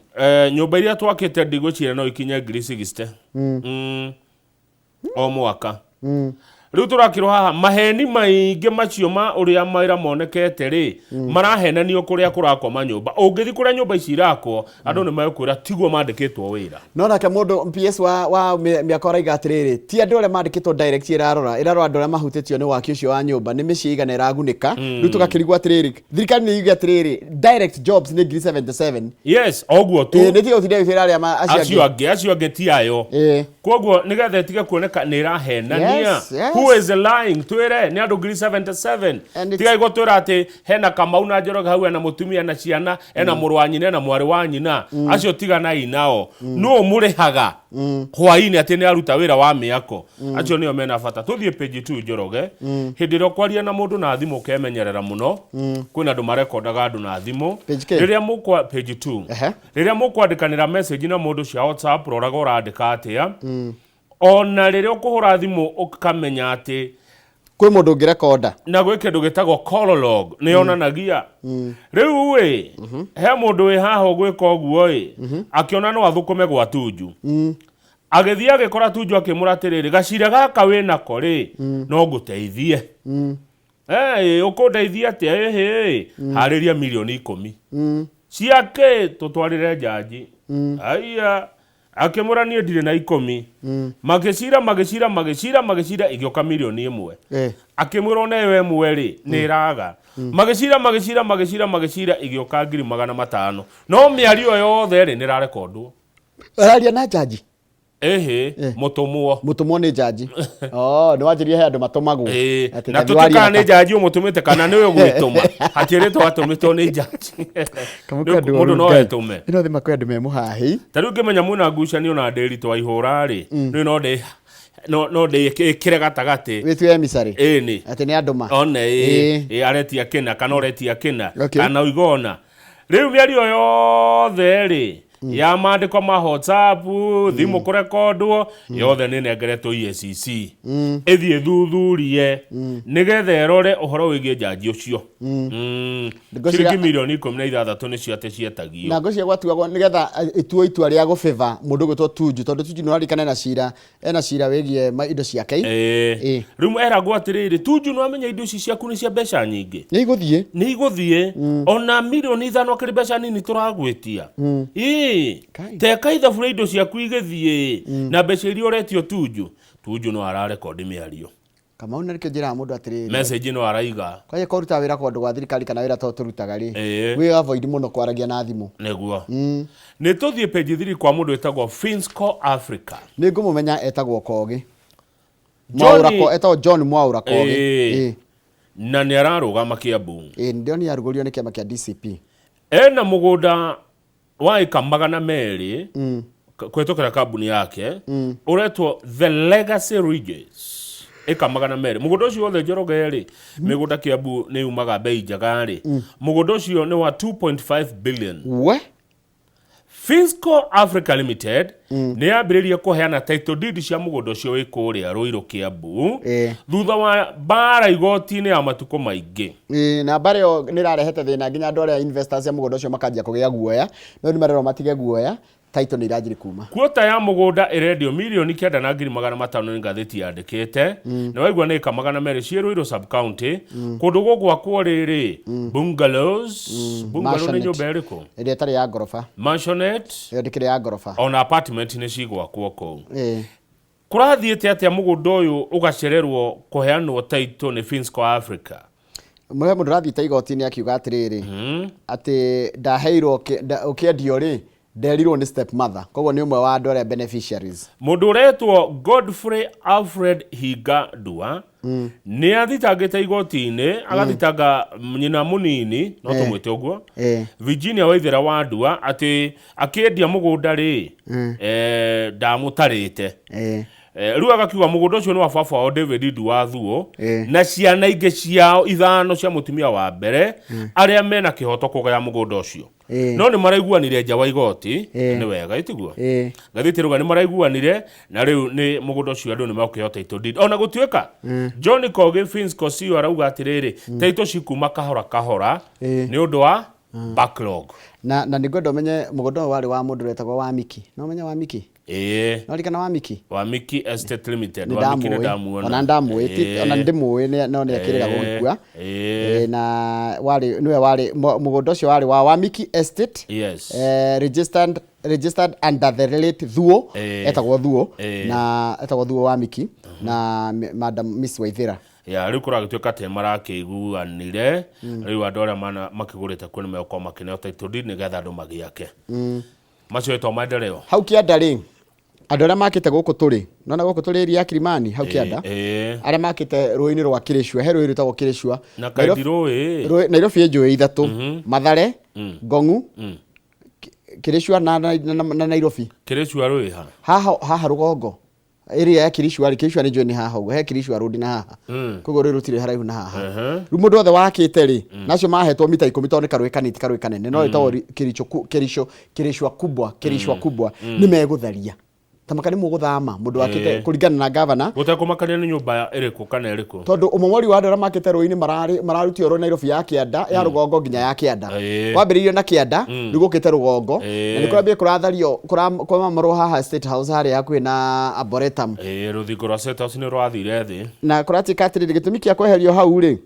Nyũmba iria twakĩte ndigwĩciria no ikinye 60,000 o mwaka. Rĩu tũrakĩrwo haha maheni maingĩ macio ma ũrĩa mawĩra monekete rĩ, marahenanio kũrĩa kũrakwo manyũmba. Ũngĩthiĩ kũrĩa nyũmba ici irakwo, andũ nĩ megũkwĩra tiguo mandĩkĩtwo wĩra. No nake mũndũ PS wa mĩako araiga atĩrĩrĩ, ti andũ arĩa mandĩkĩtwo direct ĩrarora, ĩrarora andũ arĩa mahutĩtio nĩ waki ũcio wa nyũmba, nĩ mĩciĩ igana ĩragunĩka. Rĩu tũgakĩrigwo atĩrĩrĩ, thirikari nĩ yuge atĩrĩrĩ, direct jobs nĩ 77,000. Yes, oguo tu. Ĩĩ, nĩ tiga gũtinda ĩgĩtwĩra arĩa acio acio angĩ. Angĩ acio angĩ ti ayo. Koguo nĩgetha ĩtige kuoneka nĩ ĩrahenania. Yes. Who is lying? Twĩre nĩ andũ 77,000. Tigai gũtwĩra atĩ hena Kamau na Njoroge hau, ena mũtumia, ena ciana, ena mũrũ wa nyina, ena mwarĩ wa nyina. Acio tiganai nao. Nũ mũrĩhaga hwainĩ atĩ nĩ aruta wĩra wa mĩako? Acio nĩo mena bata. Tũthiĩ page 2, Njoroge. Hĩndĩ ĩrĩa ũkwaria na mũndũ na thimũ, ũkemenyerera mũno. Kwĩna andũ marekondaga andũ na thimũ. Page K? Rĩrĩa mũkwa page 2, rĩrĩa mũkwandĩkanĩra message na mũndũ cia WhatsApp, roraga ũrandĩka atĩa. Ona rĩrĩa ũkũhũra thimũ, ũkamenya atĩ kwĩ mũndũ ũngĩrekonda. Na gwĩ kĩndũ gĩtagwo call log, nĩ yonanagia. Rĩu ĩ he mũndũ wĩ haha ũgwĩka ũguo ĩ, akĩona no athũkũme gwa Tunju. Agĩthiĩ agĩkora Tunju akĩmũra atĩrĩrĩ, gacira gaka wĩnako rĩ, no ngũteithie. Hey, ũkũndeithia atĩa? Ĩhĩ, harĩria mirioni 10. Ciake tũtwarĩre njanji. Aya, akĩmũra niĩ ndirĩ na 10. Magĩcira magĩcira magĩcira magĩcira igĩũka mirioni 1. Akĩmwĩra ona ĩyo 1 rĩ, nĩ ĩraga. Magĩcira magĩcira magĩcira magĩcira igĩũka 500,000. No mĩario yothe rĩ, nĩ ĩrarekondwo. Araria na njanji? Ĩhĩ, mũtũmwo. Mũtũmwo nĩ njanji. Oh, nĩ wanjĩrire he andũ matũmagwo. Atĩ Na ta waria tũtikaga nĩ na njanji ũmũtũmĩte kana nĩwe ũgwĩtũma. Hatirĩtwo atũmĩtwo nĩ njanji. Kamau kwĩ andũ Mũndũ oru no Ngai. etũme. Ĩno thima kwĩ andũ me mũhahĩ. Ta rĩu ngĩmenya mwĩna ngucanio na ndĩri twaihũra rĩ, rĩu no ndĩ no ndĩkĩre gatagatĩ. Wĩtue emissary. Ĩni. Atĩ nĩ andũ ma. One ĩ, ĩ aretia kĩna kana ũretia kĩna Okay. kana ũigona. Rĩu mĩario yothe rĩ ya maandĩko ma WhatsApp, thimũ kũrekondwo, yothe nĩ nengeretwo EACC. Ĩthiĩ thuthurie nĩgetha ĩrore ũhoro wĩgiĩ njanji ũcio. Ciringi mirioni 16 nĩcio atĩ cietagio. Na ngwĩciria gwatuagwo nĩgetha ituo itua rĩa gũbĩba mũndũ ũgwĩtwo Tunju, tondũ Tunju nĩ ũraririkana ena cira wĩgiĩ indo ciake. Rĩu eragwo atĩrĩrĩ, Tunju nĩ wamenya indo ici ciaku nĩ cia mbeca nyingĩ. Nĩ igũthiĩ. Nĩ igũthiĩ. Ona mirioni 5 akĩrĩ mbeca nini tũragwĩtia. Ĩĩ. Teka ithabu rĩa indo ciaku igĩthiĩ na mbeca iria ũretio Tunju. Tunju no ararekondi mĩario. Kamau nĩkĩo njĩraga mũndũ atĩrĩrĩ. Message no araiga. Kwanja korutaga wĩra kũndũ gwa thirikari kana wĩra to tũrutaga rĩ. Wĩ avoid mũno kwaragia na thimũ. Nĩguo. Nĩ tũthiĩ page 3 kwa mũndũ wĩtagwo Finsco Africa. Nĩ ngũmũmenya etagwo Kogi. Mwaũra ko etagwo John Mwaũra Kogi. Na nĩ ararũgama Kiambu. Ĩĩ ndĩronire arugũrio nĩ kĩama kĩa DCP. Ena mũgũnda wa ĩka 200 kũhĩtũkĩra kambuni yake ũretwo The Legacy Ridges ĩka 200. Mũgũnda ũcio wothe Njoroge rĩ, mĩgũnda Kiambu nĩ yumaga bei njega rĩ, mũgũnda ũcio nĩ wa 2.5 billion. We? Finsco Africa Limited nĩ yambĩrĩirie kũheana title deed cia mũgũnda ũcio wĩ kũrĩa Ruiru Kiambu thutha wa mbara igoti-inĩ ya matukũ maingĩ. Na mbara ĩyo nĩ ĩrarehete thĩna nginya andũ arĩa investors a mũgũnda ũcio makanjia kũgĩa guoya, no nĩ marerwo matige guoya, title nĩ iranjĩrĩ kuma. Kuota ya mũgũnda ĩrendio 9,500,000 nĩ ngathĩti yandĩkĩte. Na waigua nĩ ĩka 200 ciĩ Ruiru sub county. Kũndũ gũgwakwo rĩrĩ bungalows. Bungalow nĩ Mansionette. nyũmba ĩrĩkũ? Ĩrĩa ĩtarĩ ya ngoroba. Mansionette. Ĩyo ndĩkĩrĩ ya ngoroba. Ona apartment nĩ cigwakwo kũu. Kũrathiĩte atĩa mũgũnda ũyũ ũgacererwo kũheanwo title nĩ Finsco Africa? Mũhe mũndũ ũrathiĩte igoti-inĩ akiuga atĩrĩrĩ, atĩ ndaheirwo ũkĩendio rĩ, nderirwo nĩ step mother, koguo nĩ ũmwe wa andũ arĩa beneficiaries. Mũndũ ũretwo Godfrey Alfred Hinga Ndua nĩ athitangĩte igoti-inĩ, agathitanga nyina mũnini, no tũmwĩte ũguo, Virginia Waithera wa Ndua, atĩ akĩendia mũgũnda rĩ, ndamũtarĩte. Rĩu agakiuga mũgũnda ũcio nĩ wa baba wao David Ndua Thuo na ciana ingĩ ciao 5 cia mũtumia wa mbere arĩa mena kĩhoto kũgaya mũgũnda ũcio. No nĩ maraiguanire nja wa igoti, nĩ wega ĩtiguo. Ngathĩti ĩrauga nĩ maraiguanire na rĩu nĩ mũgũnda ũcio andũ nĩ mekũheo title deed. Ona gũtuĩka John Kogi Finsco CEO arauga atĩrĩrĩ, title cikuma kahora kahora nĩ ũndũ wa backlog. Na nĩ ngwenda ũmenye mũgũnda ũyũ warĩ wa mũndũ wetagwo Wamiki. No ũmenye Wamiki? No ririkana Wamiki? Wamiki Estate Limited. Nĩ Wamiki nĩ ndamũĩ. ndamuona. Ona ndamũĩ, ona ndĩmũĩ no nĩ akĩrĩga gũgĩkua. Na warĩ nĩwe warĩ mũgũnda ũcio warĩ wa Wamiki Estate. Registered under the late Thuo, etagwo Thuo, na etagwo Thuo Wamiki na Madam Miss Waithera. Ya rĩu kũragĩtuĩka atĩ marakĩiguanire, rĩu andũ arĩa makĩgũrĩte kuo nĩ megũkorwo makĩneo title deed nĩgetha andũ magĩake. Macio ĩtwa maendeleo. Hau kĩanda rĩ, andũ arĩa makĩte gũkũ tũrĩ, nona gũkũ tũrĩ area ya Kilimani, hau kĩanda. Arĩa makĩte rũĩ-inĩ rwa Kĩrĩcua, he rũĩ rwĩtagwo Kĩrĩcua. Na kaindi rũĩ. Nairobi ĩ njũĩ 3, Mathare, Ngong'u, Kĩrĩcua na Nairobi. Kĩrĩcua rũĩ ha? Haha rũgongo. Area ya Kĩrĩcua rĩ, Kĩrĩcua nĩ njũĩ nĩ haha ũguo, he Kĩrĩcua road na haha. Koguo rũĩ rũtirĩ haraihu na haha. Rĩu mũndũ wothe wakĩte rĩ, nacio mahetwo mita 10 tondũ nĩ karũĩ kanini, ti karũĩ kanene, no rĩtagwo Kĩrĩcua kubwa, Kĩrĩcua kubwa, nĩ megũtharia. Tamaka nĩ mũgũthama mũndũ wakĩte Ĩĩ. kũringana na gavana. Gũtekũmakania nĩ nyũmba ĩrĩkũ kana ĩrĩkũ. Tondũ ũmomori wa andũ arĩa makĩte rũĩ-inĩ mararutio rũĩ Nairobi ya kĩanda ya rũgongo nginya ya kĩanda. Kwambĩrĩirio na kĩanda, rĩu gũkĩte rũgongo, na nĩ kũrambia kũrathario kwamamorwo haha State House harĩa hakuhĩ na Arboretum. Ĩĩ, rũthingo rwa State House nĩ rwathire thĩ. Na kũratuĩka atĩrĩrĩ, gĩtũmi kĩa kweherio hau rĩ,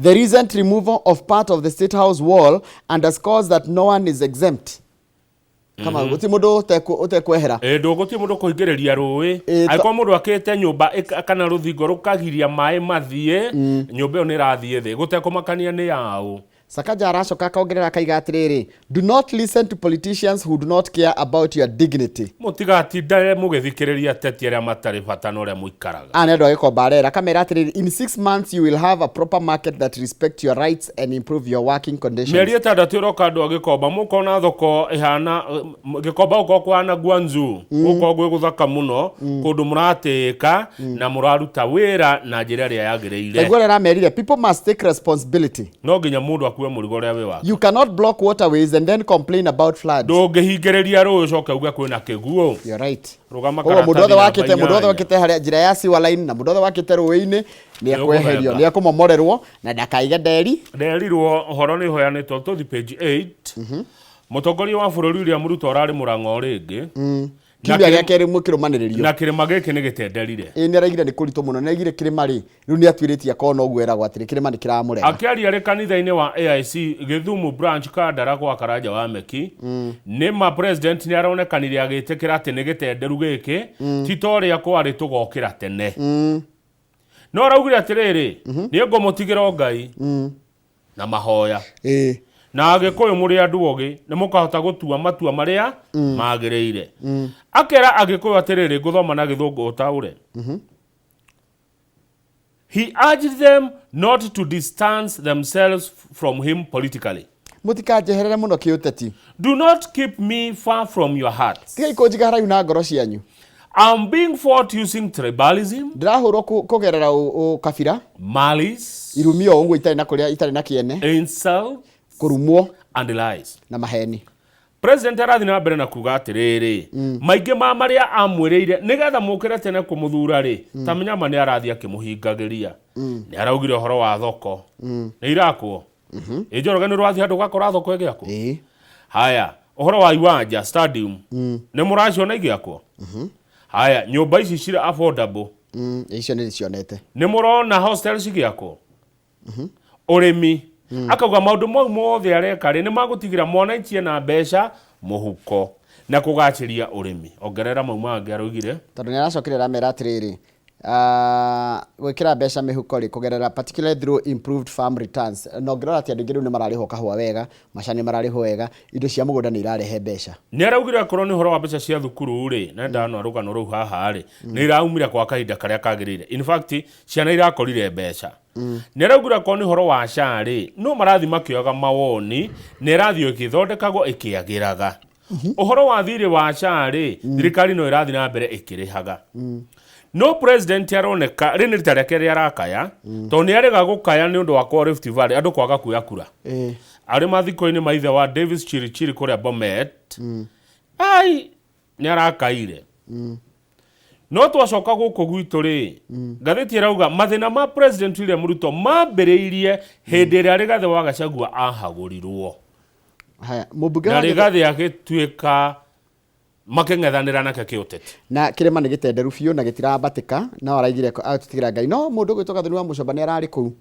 the recent removal of part of the State House wall underscores that no one is exempt. Kama gũtirĩ mũndũ ũtekwehera. Ĩĩ, ndũgũtirĩ mũndũ kũhingĩrĩria rũĩ. Angĩkorwo mũndũ akĩte nyũmba kana rũthingo rũkagiria maĩ mathiĩ, nyũmba ĩyo nĩ ĩrathiĩ thĩ gũtekũmakania nĩ yaũ. Sakaja aracoka akongerera akaiga atĩrĩrĩ, do not listen to politicians who do not care about your dignity. Mũtigatindage mũgĩthikĩrĩria ateti arĩa matarĩ bata na ũrĩa mũikaraga. Aya nĩ andũ a Gĩkomba arera akamera atĩrĩrĩ, in 6 months you will have a proper market that respect your rights and improve your working conditions. Mĩeri 6 ĩroka andũ a Gĩkomba mũkona thoko ĩhana Gĩkomba gũkorwo kũhana Guangzhou, gũkorwo gwĩ gũthaka mũno, kũndũ mũratĩĩka na mũraruta wĩra na njĩra ĩrĩa yagĩrĩire. Taiguo ũrĩa aramerire, people must take responsibility. No nginya mũndũ akue mũrigo ũrĩa wĩ wake. You cannot block waterways and then complain about floods. Ndũngĩhingĩrĩria rũĩ ũcoke uge kwĩna kĩguũ. You're right. Rũgama Koguo mũndũ wothe karatathi wakĩte namba mũndũ wothe 8. wakĩte harĩa njĩra ya sewer line na mũndũ wothe wakĩte rũĩ-inĩ nĩ ekweherio, nĩ ekũmomorerwo na ndakaige nderi. Nderirwo ũhoro nĩ ũheanĩtwo, tũthi page 8. Mũtongoria wa bũrũri William Ruto ararĩ Mũrang'o rĩngĩ. Na Kiumia gĩa kerĩ kĩrũmanĩrĩrio. Na kĩrĩma gĩkĩ nĩ gĩtenderire. Ĩĩ, nĩ araigire nĩ kũritũ mũno, nĩ araigire kĩrĩma rĩ, rĩu nĩ atuĩrĩtie akona ũguo eragwo atĩrĩ kĩrĩma nĩ kĩramũrega. Akĩaria arĩ kanitha-inĩ wa AIC Gĩthumu branch Kandara gwa Karanja wa Meki, nĩ ma president nĩ aronekanire agĩtĩkĩra atĩ nĩ gĩtenderu gĩkĩ, ti ta ũrĩa kwarĩ tũgokĩra tene. No araugire atĩrĩrĩ, nĩ ngũmũtigĩra o Ngai na mahoya. Na Agĩkũyũ mũrĩ andũ ogĩ nĩ mũkahota gũtua matua marĩa magĩrĩire. Akera Agĩkũyũ atĩrĩrĩ, ngũthoma na Gĩthũngũ ũtaũre. He urged them not to distance themselves from him politically. Mũtikanjeherere mũno kĩũteti. Do not keep me far from your hearts. Tigai kũnjiga haraihu na ngoro cianyu. I'm being fought using tribalism, Ndĩrahũrwo kũgerera ũkabira, malice, irumi o ũguo itarĩ na kũrĩa itarĩ na kĩene, insult, kũrumwo and lies. na maheni. President arathiĩ na mbere na kuga atĩrĩrĩ, maingĩ ma marĩa amwĩrĩire nĩgetha mũkĩre tene kũmũthura rĩ, ta mĩnyama nĩ arathiĩ akĩmũhingagĩria. Nĩ araugire ũhoro wa thoko nĩ irakwo. Ĩ Njoroge, nĩ ũrathiĩ handũ ũgakora thoko ĩgĩakwo? Haya, ũhoro wa iwanja stadium, nĩ mũraciona igĩakwo? Haya, nyũmba ici cirĩ affordable. Icio nĩ cionete. Nĩ mũrona hostel cigĩakwo? Ũrĩmi, akauga maũndũ mau mothe areka rĩ nĩ magũtigĩra mwananchi ena mbeca mũhuko na kũgacĩria ũrĩmi. Ongerera mau mangĩ araugire. Tondũ nĩ aracokire aramera atĩrĩrĩ, gwĩkĩra mbeca mĩhuko rĩ kũgerera particularly through improved farm returns, na ũngĩrora atĩ andũ aingĩ rĩu nĩ mararĩhwo kahũa wega, macani mararĩhwo wega, indo cia mũgũnda nĩ irarehe mbeca. Nĩ araugire akorwo nĩ ũhoro wa mbeca cia thukuru rĩ, na ndana rũgano rũu haha rĩ, nĩ iraumire kwa kahinda karĩa kagĩrĩire. In fact, ciana irakorire mbeca. Nĩ araugire akorwo nĩ ũhoro wa SHA rĩ, no marathiĩ makĩoyaga mawoni na ĩrathiĩ ĩgĩthondekagwo ĩkĩagĩraga. Ũhoro wa thirĩ wa SHA rĩ, thirikari no ĩrathiĩ na mbere ĩkĩrĩhaga. No president aroneka rĩ nĩ rita rĩake rĩa arakaya, tondũ nĩ arega gũkaya nĩ ũndũ wa kwa Rift Valley andũ kwaga kuoya kura. Arĩ mathiko-inĩ ma ithe wa Davis Chirichiri kũrĩa Bomet, ai nĩ arakaire. No twacoka gũkũ gwitũ rĩ, ngathĩti ĩrauga mathĩna ma President William Ruto mambĩrĩirie hĩndĩ ĩrĩa Rigathĩ wa Gachagua ahagũrirwo. Haya, mũmbunge Na wa Rigathĩ agĩtuĩka makĩng'ethanĩra nake kĩũteti. Na kĩrĩma nĩ gĩtenderu biũ na gĩtirambatĩka, no araigire atũtigĩra Ngai, no mũndũ ũgwĩtwo Gathoni wa Mũcomba nĩ ararĩ kũu.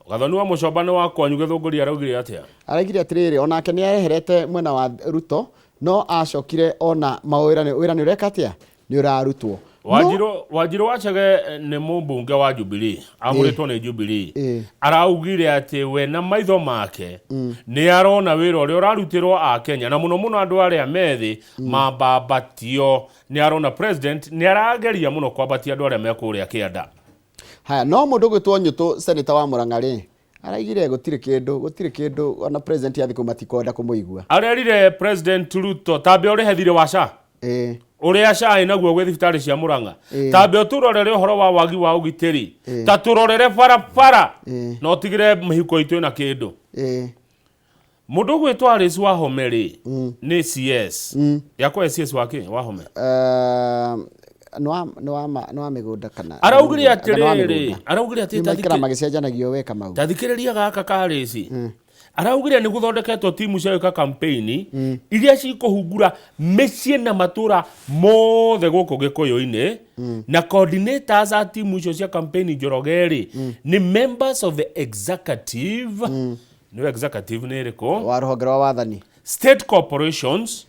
Gathoni wa Mũcomba nĩ wa kwanyu Gĩthũngũri, araugire atĩa? Araigire atĩrĩrĩ, onake nĩ ereherete mwena wa Ruto, no acokire ona mawĩra wĩra nĩ ũreka atĩa, nĩ ũrarutwo. Wanjirũ Wachege nĩ mũmbunge wa Jubilee, amũrĩtwo nĩ Jubilee. Araugire atĩ we na maitho make nĩ arona wĩra ũrĩa ũrarutĩrwo a Kenya na mũno mũno andũ arĩa methĩ mambambatio. Nĩ arona president nĩ arageria mũno kwambatia andũ arĩa me kũrĩa kĩanda. Haya, no mũndũ ũgwĩtwo Nyũtũ, senator wa Murang'a rĩ, araigire gũtirĩ kĩndũ, gũtirĩ kĩndũ, ona president athiĩ kũu matikwenda kũmũigua. Arerire President Ruto tambe ũrĩhe thirĩ wa SHA ũrĩa SHA ĩnaguo gwĩ thibitarĩ cia Murang'a, tambe ũtũrorere ũhoro wa wagi wa ũgitĩri, ta tũrorere barabara na ũtigĩre mĩhuko itũ ĩna kĩndũ. Mũndũ ũgwĩtwo Alice Wahome rĩ, nĩ CS. Yakwa CS wa kĩ? Wahome. Nĩ wa mĩgũnda kana Araugire anga nĩ wa atĩrĩrĩ, mĩgũnda. araugire atĩ Nĩ maikara tathikĩ- magĩcenjanagio we Kamau. Tathikĩrĩria gaka ka Alice. Araugire nĩ gũthondeketwo timu cia gwĩka campaign iria cikũhungura mĩciĩ na matũra mothe gũkũ Gĩkũyũ-inĩ na coordinators a timu icio cia campaign Njoroge rĩ nĩ members of the executive. Nĩyo executive nĩ ĩrĩkũ? Wa rũhonge rwa wathani. State corporations.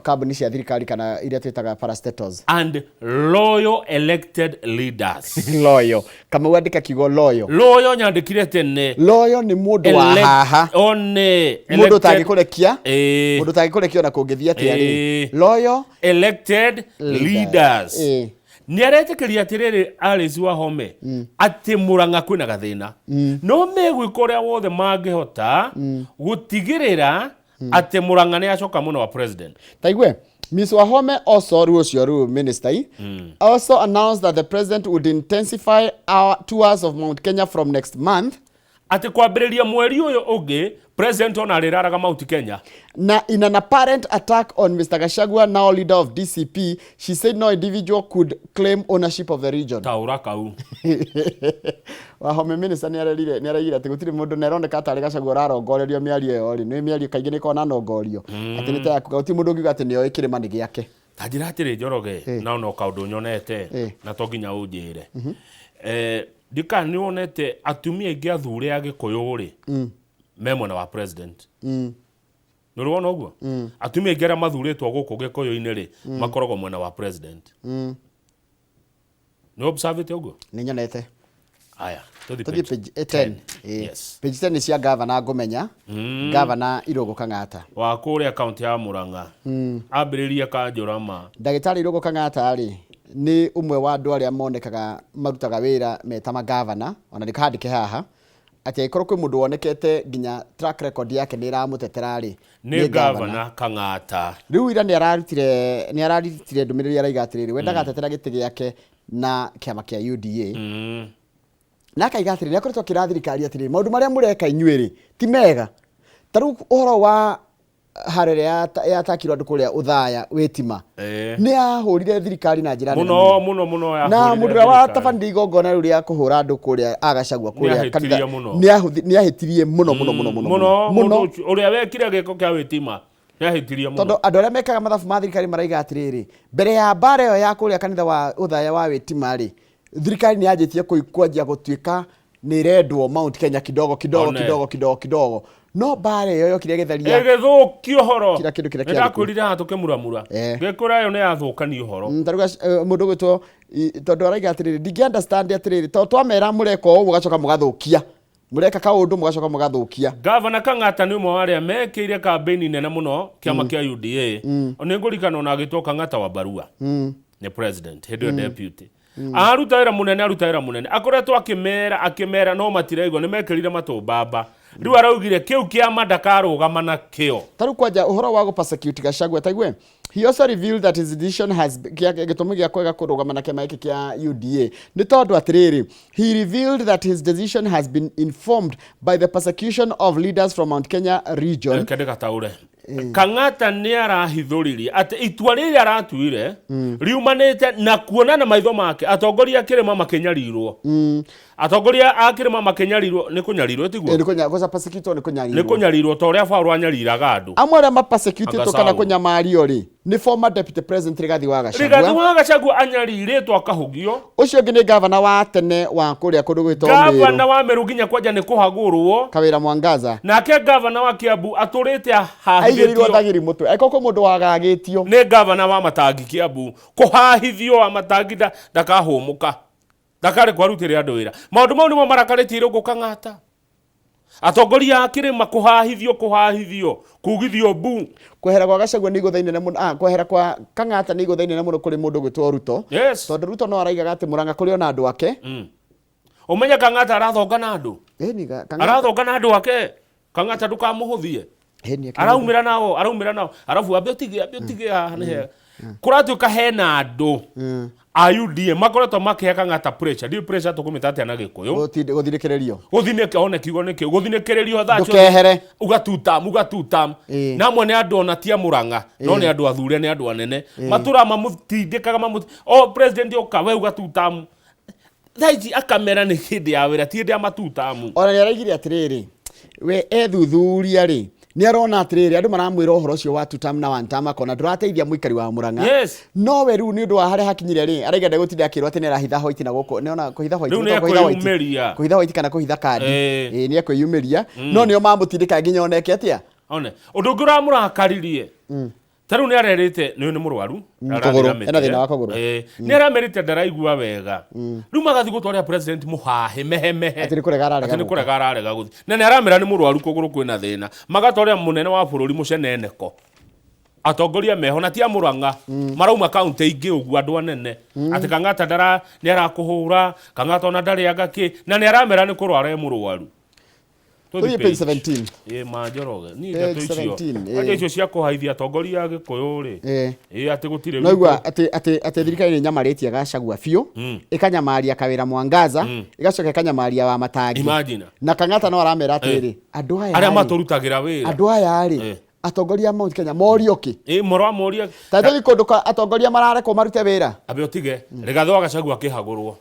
Kambuni cia thirikari kana iria twĩtaga parastatals. And loyal elected leaders. Loyal. Kamau andĩka kiugo loyal. Loyal nyandĩkire tene. Loyal nĩ mũndũ wa haha. One. Mũndũ ũtangĩkũrekia. Mũndũ ũtangĩkũrekia ona kũngĩthiĩ atĩa rĩ. Loyal elected leaders. Nĩ aretĩkĩria atĩrĩrĩ Alice Wahome atĩ Murang'a kwĩna gathĩna no megwĩka ũrĩa wothe mangĩhota gũtigĩrĩra atĩ Murang'a nĩ acoka mũno wa president. Taigue, Ms. Wahome also rĩu ũcio rĩu minister i, also announced that the president would intensify our tours of Mount Kenya from next month. Atĩ kwambĩrĩria mweri ũyũ ũngĩ president ona arĩraraga Mount Kenya. Na in an apparent attack on Mr. Gachagua, now leader of DCP, she said no individual could claim ownership of the region. Taũra kau. Wahome minister nĩ arerire nĩ araigire atĩ gũtirĩ mũndũ na ĩroneka tarĩ Gachagua ũrarongorerio mĩario ĩyo rĩ, nĩ mĩario kaingĩ nĩ ĩkoragwo na nongorio. Atĩ nĩ ta yakuga gũtirĩ mũndũ ũngiuga atĩ nĩoĩ kĩrĩma nĩ gĩake. Ta njĩra atĩrĩ Njoroge, na no kaũndũ nyonete na to nginya ũnjĩre. Ndika nĩ wonete atumia aingĩ athure a Gĩkũyũ rĩ, me mwena wa president. Nĩ ũrĩ wona ũguo? Atumia aingĩ arĩa mathurĩtwo gũkũ Gĩkũyũ-inĩ rĩ, makoragwo mwena wa president. Nĩ observĩte ũguo? Nĩ nyonete. Aya, tũthiĩ Tũthiĩ page page 10. Yes. Page 10 nĩ cia gavana ngũmenya. Gavana Irũngũ Kang'ata. Wa kũrĩa kaunti ya Murang'a. Ambĩrĩria Kanjũrama. Ndagĩtarĩ Irũngũ Kang'ata rĩ, nĩ ũmwe wa andũ arĩa monekaga marutaga wĩra me ta magavana, ona ndĩkahandĩke haha, atĩ angĩkorwo kwĩ mũndũ wonekete nginya track record yake nĩ ĩramũtetera rĩ, Nĩ gavana Kang'ata. Rĩu ira nĩ ararutire ndũmĩrĩri araiga atĩrĩrĩ, we ndagatetera gĩtĩ gĩake na kĩama kĩa UDA. Na akaiga atĩrĩrĩ, nĩ akoretwo akĩra thirikari atĩrĩrĩ, maũndũ marĩa mũreka inyuĩ rĩ, ti mega. Ta rĩu ũhoro wa haro ĩrĩa yatakirwo andũ kũrĩa Ũthaya wĩtima. Nĩ yahũrire thirikari na njĩra nene Mũno, mũno, mũno Na yahũrire mũndũ ũrĩa thirikari. watabanirie igongona rĩu rĩa kũhũra andũ kũrĩa agacagua kũrĩa Nĩahĩtirie kanitha, mũno. nĩ ahĩtirie mũno, mũno, mũno, mũno, Mũno, mũno. mũndũ ũcio, ũrĩa wekire gĩko kĩa wĩtima nĩahĩtirie mũno. Tondũ andũ arĩa mekaga mathabu ma thirikari maraiga atĩrĩrĩ, mbere ya mbara ĩyo ya kũrĩa kanitha wa Ũthaya wa wĩtima rĩ, thirikari nĩ yanjĩtie kwanjia gũtuĩka nĩ ĩrendwo Mount Kenya kidogo kidogo One. kidogo kidogo kidogo. No mbara ĩyo yokire ĩgĩtharia ĩgĩthũkia ũhoro. Kila kĩndũ kĩrĩa Nĩ kĩarĩ kuo. ndakwĩrire haha tũkĩmuramura. Ngĩkwĩra ĩyo nĩ yathũkania ũhoro. Ta rĩu mũndũ ũgwĩtwo, tondũ araiga atĩrĩrĩ, ndingĩ understand atĩrĩrĩ, tondũ twamera mũreka ũũ mũgacoka mũgathũkia. Mũreka kaũndũ mũgacoka mũgathũkia. Gavana Kang'ata nĩ ũmwe wa arĩa mekĩire kambĩini nene mũno kĩama kĩa UDA. Nĩ ngũririkana ona agĩtwo Kang'ata wa Barua. Nĩ president, hĩndĩ ĩyo deputy. Aruta wĩra mũnene, aruta wĩra mũnene. Akoretwo akĩmera, akĩmera no matiraigua, nĩ mekĩrire matũ mbamba. Rĩu araugire kĩu kĩama ndakarũgama nakĩo. Ta rĩu kwanja ũhoro wa gũ-persecute Gachagua, ta igue, he also revealed that his decision has gĩtũmi gĩa kwega kũrũgama na kĩama gĩkĩ kĩa UDA nĩ tondũ atĩrĩrĩ, he revealed that his decision has been informed by the persecution of leaders from Mount Kenya region. Reke ndĩgataũre. Kang'ata nĩ arahithũririe atĩ itua rĩrĩa aratuire riumanĩte na kuona na maitho make atongoria a kĩrĩma makĩnyarirwo. Atongoria a kĩrĩma makĩnyarirwo nĩ kũnyarirwo tiguo? Nĩ kũnya-, persecute nĩ kũnyarirwo. Nĩ kũnyarirwo ta ũrĩa Paũlũ anyariraga andũ. Amwe arĩa ma-persecutĩtwo Anga kana Saul. kũnyamario rĩ, nĩ former deputy president Rigathi wa Gachagua. Rigathi wa Gachagua anyarirĩtwo akahũgio. Ũcio ũngĩ nĩ gavana wa tene wa kũrĩa kũndũ gwĩtwo Gavana Meru. wa Meru nginya kwanja nĩ kũhagũrwo. Kawĩra Mwangaza. Nake gavana wa Kiambu atũrĩte Aigĩrĩirwo ahahithĩtio. thagiri mũtwe. Angĩkorwo kwĩ mũndũ wagagĩtio. Nĩ gavana wa Matangi Kiambu. Kũhahithio wa Matangi ndakahũmũka. Ndakarĩ kwarutĩre andũ wĩra. Maũndũ mau nĩmo marakarĩtie Irũngũ Kang'ata. Atongoria a kĩrĩma kũhahithio, kũhahithio, kugithio mbu. Kwehera kwa Gachagua nĩ igũtha inene mũno, kwehera kwa Kang'ata nĩ igũtha inene mũno kũrĩ mũndũ ũgwĩtwo Ruto. Yes. Tondũ Ruto no araigaga atĩ Murang'a kũrĩ ona andũ ake. Ũmenye Kang'ata arathonga na andũ. Ĩni, Kang'ata. Arathonga na andũ ake. Kang'ata ndũkamũhũthie. Ĩni, akĩmũhũthie. Araumĩra nao, araumĩra nao. Arabu ambe ũtige, ambe ũtige haha nĩ hega. Kũratuĩka hena andũ a UDA makoretwo makĩhe Kang'ata pressure. Ndiũĩ pressure tũkũmĩta atĩa na Gĩkũyũ. Gũthinĩkĩrĩrio. Gũthinĩka, one kiugo nĩkĩo. Gũthinĩkĩrĩrio thaa ciothe. Ndũkehere. Uga two term, uga two term. Na amwe nĩ andũ ona ti a Mũrang'a, no nĩ andũ athure, nĩ andũ anene. Matũraga mamũtindĩkaga, o president oka, we uga two term. Thaa ici akamera nĩ hĩndĩ ya wĩra, ti hĩndĩ ya ma two term. Ona nĩ araigire atĩrĩrĩ, we ethuthuria rĩ, nĩ arona atĩrĩrĩ, andũ maramwĩra ũhoro ũcio wa two term na one term, akona ndũrateithia mũikari wa Mũrang'a. No we rĩu nĩ ũndũ wa harĩa hakinyire rĩ, araiga ndegũtinda akĩrwo atĩ nĩ arahitha hoiti na gũkũ, nĩ ona kũhitha hoiti, Rĩu nĩ kũhitha hoiti. ekwĩyumĩria. Kũhitha hoiti kana kũhitha kandi. Ĩĩ, nĩ ekwĩyumĩria. No nĩo mamũtindĩka nginya oneke atĩa? One. Ũndũ ũngĩ ũramũrakaririe, ta rĩu nĩ arerĩte nĩ nĩ mũrwaru, arathira Kũgũrũ. mĩtĩ. Ena thĩna wa kũgũrũ. Nĩ aramerĩte ndaraigua wega. Rĩu magathiĩ gũtwarĩra president mũhahĩ mehemehe. Atĩ nĩ kũrega ararega Atĩ nĩ gũka. kũrega ararega gũthiĩ. Na nĩ aramera nĩ mũrwaru kũgũrũ kwĩna thĩna. Magatwarĩra mũnene wa bũrũri mũceneneko. Atongoria meho na ti a Mũrang'a. Marauma kaunti ingĩ ũguo andũ anene. Atĩ Kang'ata ndara nĩ arakũhũra, Kang'ata ona ndarĩanga kĩ, na nĩ aramera nĩ kũrwara e mũrwaru. Tũthiĩ page 17. Ĩ ma Njoroge, niĩ Page ndeto icio. 17, ĩ. Kwanja icio cia kũhaithia atongoria a Gĩkũyũ rĩ. Ĩ atĩ gũtirĩ No igua witũ. atĩ thirikari nĩ nyamarĩtie Gachagua biũ, ĩkanyamaria Kawĩra Mwangaza, ĩgacoka ĩkanyamaria Wamatangi. Imagine. Na Kang'ata no aramera atĩrĩrĩ, andũ aya Arĩa rĩ, matũrutagĩra wĩra. andũ aya rĩ, atongoria a Mount Kenya morio kĩ? Ĩ mũramoria. Ta tũthiĩ kũndũ kwa atongoria mararekwo marute wĩra. Ambe ũtige, Rigathĩ wa Gachagua akĩhagũrwo.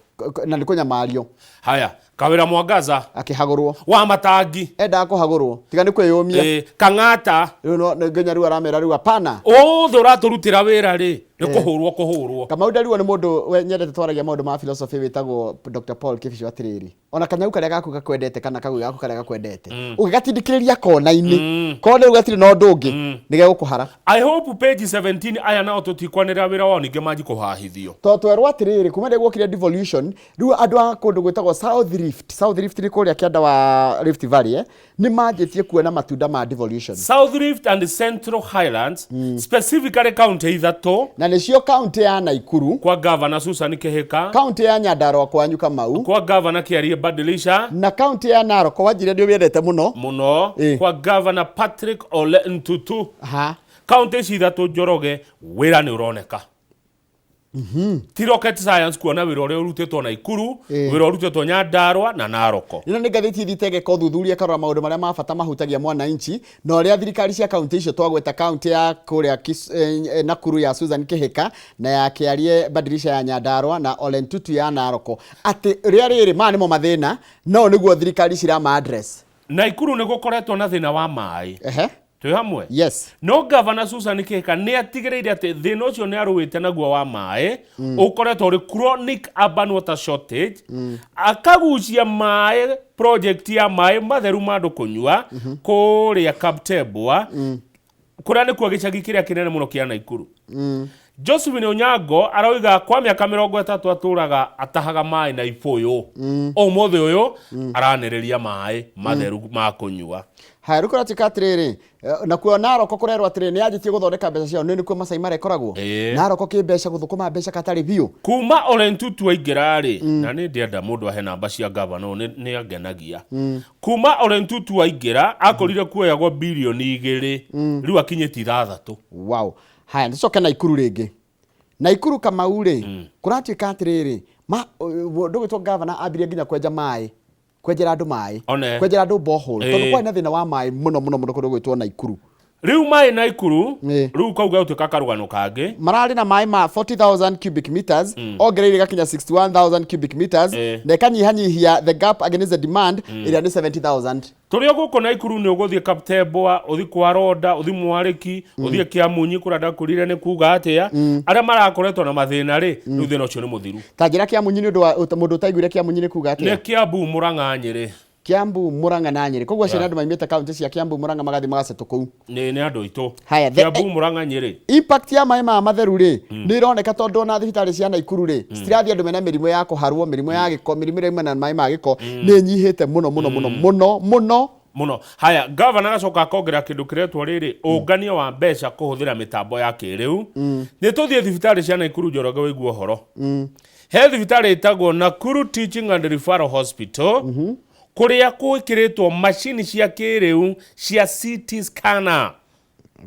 Na nĩ kũnyamario. Haya, Kawĩra Mwangaza akĩhagũrwo. Wamatangi endaga kũhagũrwo, tiga nĩ kwĩyũmia. Kang'ata rĩu no nginya rĩu aramera rĩu hapana. Othe ũratũrutĩra wĩra rĩ, nĩ kũhũrwo kũhũrwo. Kamau Ndariwo nĩ mũndũ we nyendete twaragia maũndũ ma philosophy wĩtagwo Dr. Paul Kibicho atĩrĩrĩ, ona kanyau karĩa gaku gakwendete kana kagui gaku karĩa gakwendete, ũngĩgatindĩkĩrĩria kona-inĩ, kona rĩu gatirĩ na ũndũ ũngĩ, nĩ gegũkũhara. I hope page 17 aya nao tũtikwanĩrĩra wĩra wao ningĩ manji kũhahithio. Tondũ twerwo atĩrĩrĩ, kuma rĩrĩa guokire devolution, rĩu andũ a kũndũ gwĩtagwo South Rift, South Rift nĩ kũrĩa kĩanda wa Rift Valley, nĩ manjĩtie kuona matunda ma devolution. South Rift and Central Highlands, specifically county ithatũ, na nĩcio county ya Naikuru kwa Governor Susan Kihika, county ya Nyandarua kwanyu Kamau, kwa Governor Kiarie Badilisha, na county ya Narok wanjire nĩ ũmĩendete mũno mũno, kwa Governor Patrick Ole Ntutu. County ici ithatũ Njoroge, wĩra nĩ ũroneka. Ti rocket science kuona wĩra ũrĩa ũrutĩtwo Naikuru, wĩra ũrutĩtwo Nyandarua na Naroko. Ĩno nĩ ngathĩti ĩthiĩte ĩgeka ũthuthuria ĩkarora maũndũ marĩa ma bata mahutagia mwananchi na ũrĩa thirikari cia kaunti icio twagweta kaunti ya kũrĩa Nakuru ya Susan Kihika na ya Kĩarie Badilisha ya Nyandarua na Ole Ntutu ya Naroko, atĩ rĩa rĩrĩ maya nĩmo mathĩna no nĩguo thirikari cirama address. Naikuru nĩ gũkoretwo na thĩna wa maĩ. Twĩ hamwe? Yes. No Governor Susan Kihika nĩ atigĩrĩire atĩ thĩna ũcio nĩ arũĩte naguo wa maĩ, ũkoretwo ũrĩ chronic urban water shortage, akagucia maĩ project ya maĩ matheru ma andũ kũnyua kũrĩa Kaptembwa, kũrĩa nĩkuo gĩcagi kĩrĩa kĩnene mũno kĩa Naikuru. Josephine Onyango aroiga kwa mĩaka 30 atũraga atahaga maĩ na ibũyũ. Ũmũthĩ ũyũ aranĩrĩria maĩ matheru ma kũnyua. Haya, rĩu kũratuĩka atĩrĩrĩ, nakuo Naroko kũrerwo atĩrĩrĩ, nĩ yanjĩtie gũthondeka mbeca ciao, nĩ nĩkuo Masai Mara ĩkoragwo. Naroko kĩ mbeca, gũthũkũma mbeca katarĩ biũ. Kuma Ole Ntutu aingĩra rĩ, na nĩ ndĩenda mũndũ ahe namba cia gavana ũyũ, nĩ angenagia. Kuma Ole Ntutu aingĩra, akorire kuoyagwo birioni igĩrĩ, rĩu akinyĩtie ithathatũ. Wow. Haya, nĩcoke Naikuru rĩngĩ. Naikuru Kamau rĩ, kũratuĩka atĩrĩrĩ, mũndũ ũgwĩtwo gavana ambirie nginya kwenja maĩ, kwenjera andũ maĩ, kwenjera andũ borehole, tondũ kwarĩ na thĩna wa maĩ mũno mũno mũno kũndũ gwĩtwo Naikuru. Rĩu maĩ Naikuru, rĩu kau gagũtuĩka karũgano kangĩ. Mararĩ na maĩ ma 40,000 cubic meters, ongereire gakinya 61,000 cubic meters, na ĩkanyihanyihia the gap against the demand, ĩrĩa nĩ 70,000. Tũrĩ o gũkũ Naikuru nĩ ũgũthiĩ Kaptembwa, ũthiĩ kwa Ronda, ũthiĩ Mwarĩki, ũthiĩ Kĩamunyi kũrĩa ndakũrire nĩ kuga atĩa, arĩa marakoretwo na mathĩna rĩ, rĩu thĩna ũcio nĩ mũthiru. Ta njĩra Kĩamunyi nĩ ũndũ wa mũndũ ũtaiguire Kĩamunyi nĩ kuga atĩa? Nĩ Kiambu, Murang'a, Nyĩrĩ. Kiambu, Murang'a na Nyĩrĩ. Koguo acio nĩ andũ maimĩte kaunti cia Kiambu, Murang'a magathiĩ magacetwo kũu. Nĩ andũ aitũ. Haya, Kiambu, Murang'a, Nyĩrĩ. Impact ya maĩ maya matheru rĩ, nĩ ĩroneka tondũ ona thibitarĩ cia Naikuru rĩ, citirathiĩ andũ mena mĩrimũ ya kũharwo, mĩrimũ ya gĩko, mĩrimũ ĩrĩa yumanaga na maĩ ma gĩko, nĩ ĩnyihĩte mũno mũno mũno mũno mũno. Mũno. Haya, gavana agacoka akongerera kĩndũ kĩretwo rĩrĩ, ũngania wa mbeca kũhũthĩra mĩtambo ya kĩrĩu. Nĩ tũthiĩ thibitarĩ cia Naikuru Njoroge wĩigue ũhoro. He thibitarĩ ĩtagwo Nakuru Teaching and Referral Hospital, kũrĩa gwĩkĩrĩtwo macini cia kĩrĩu cia CT scanner.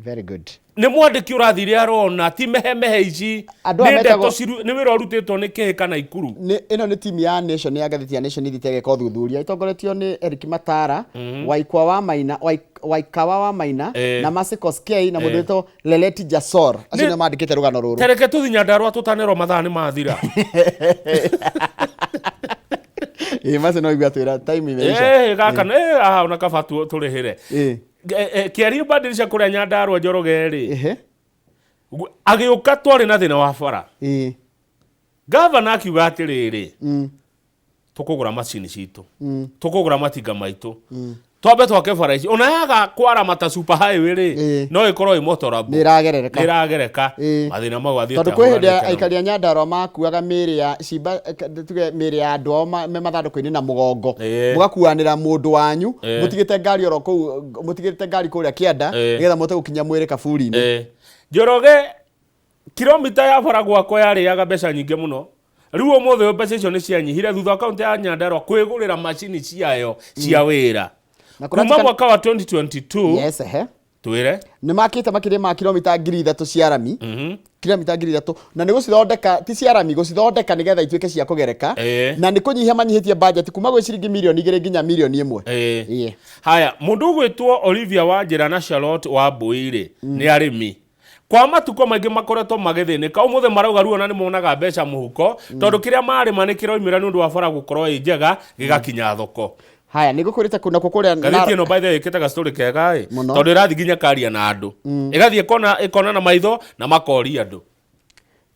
Very good. Nĩ mwandĩki ũrathire arona ti mehemehe ici. Andũ aya Nĩ ndeto nĩ wĩra ũrutĩtwo nĩ kĩhĩ kana Ikuru. Ĩno nĩ timu ya Nation, ya ngathĩti ya Nation, ithiĩte ĩgeka ũthuthuria ĩtongoretio nĩ Eric Matara, Waikwa wa Maina, Waikawa wa Maina, na Mercy Koskei, na mũndũ wĩtwo Leleti Jasor. Acio nĩo mandĩkĩte rũgano rũrũ. Tereke tũthi Nyandarũa tũtanerwo mathaa nĩ mathira. Ĩĩ, Mercy no igua atwĩra time imeisha. Gaka nĩ haha ona kaba tũrĩhĩre. Kĩario badilisha kũrĩa Nyandarũa Njoroge rĩ. Agĩũka twarĩ na thĩna wa bara. Gavana akiuga atĩrĩrĩ, tũkũgũra macini citũ, tũkũgũra matinga maitũ, twambe twake bara ici. Ona yaga kwarama ta super highway rĩ, no ĩkorwo ĩ motorable. Nĩ ĩragerereka. Nĩ ĩragereka. Mathĩna mau athiĩte Tondũ kwĩ hĩndĩ ahũranĩte namo. Aikari a Nyandarũa makuaga mĩĩrĩ ya cimba, tuge mĩĩrĩ ya andũ ao me mathandũkũ-inĩ na mũgongo, mũgakuanĩra mũndũ wanyu, mũtigĩte ngari oro kũu, mũtigĩte ngari kũrĩa kĩanda, nĩgetha mũhote gũkinya mwĩrĩ kaburi-inĩ. Njoroge, kilomita ya bara gwakwa yarĩaga mbeca nyingĩ mũno. Rĩu ũmũthĩ mbeca icio nĩ cianyihire thutha wa kaunti ya Nyandarũa kwĩgũrĩra macini ciayo cia wĩra. Na Kuma kũratikana- mwaka wa 2022. Yes, ehe. Twĩre. Nĩ makĩte makĩria ma kilomita 3,000 cia rami, kilomita 3,000, na nĩ gũcithondeka, ti cia rami, gũcithondeka nĩgetha ituĩke cia kũgereka, na nĩ kũnyihia manyihĩtie budget kuma gwĩ ciringi mirioni 2 nginya mirioni 1. Haya, mũndũ ũgwĩtwo Olivia Wanjĩra na Charlotte Wambui rĩ, nĩ arĩmi. Kwa matukũ maingĩ makoretwo magĩthĩnĩka. Ũmũthĩ marauga ruo na nĩ monaga mbeca mũhuko, tondũ kĩrĩa marĩma nĩ kĩroimĩra nĩ ũndũ wa bara gũkorwo ĩ njega, gĩgakinya thoko. Haya, nĩ ngũkwĩrĩte kũna kũrĩa Ngathĩti ĩno by the way ĩkĩte gastory kega ĩ, Mũno. tondũ ĩrathiĩ nginya karia na andũ, ĩgathiĩ ĩkona ĩkona na maitho na makoria andũ,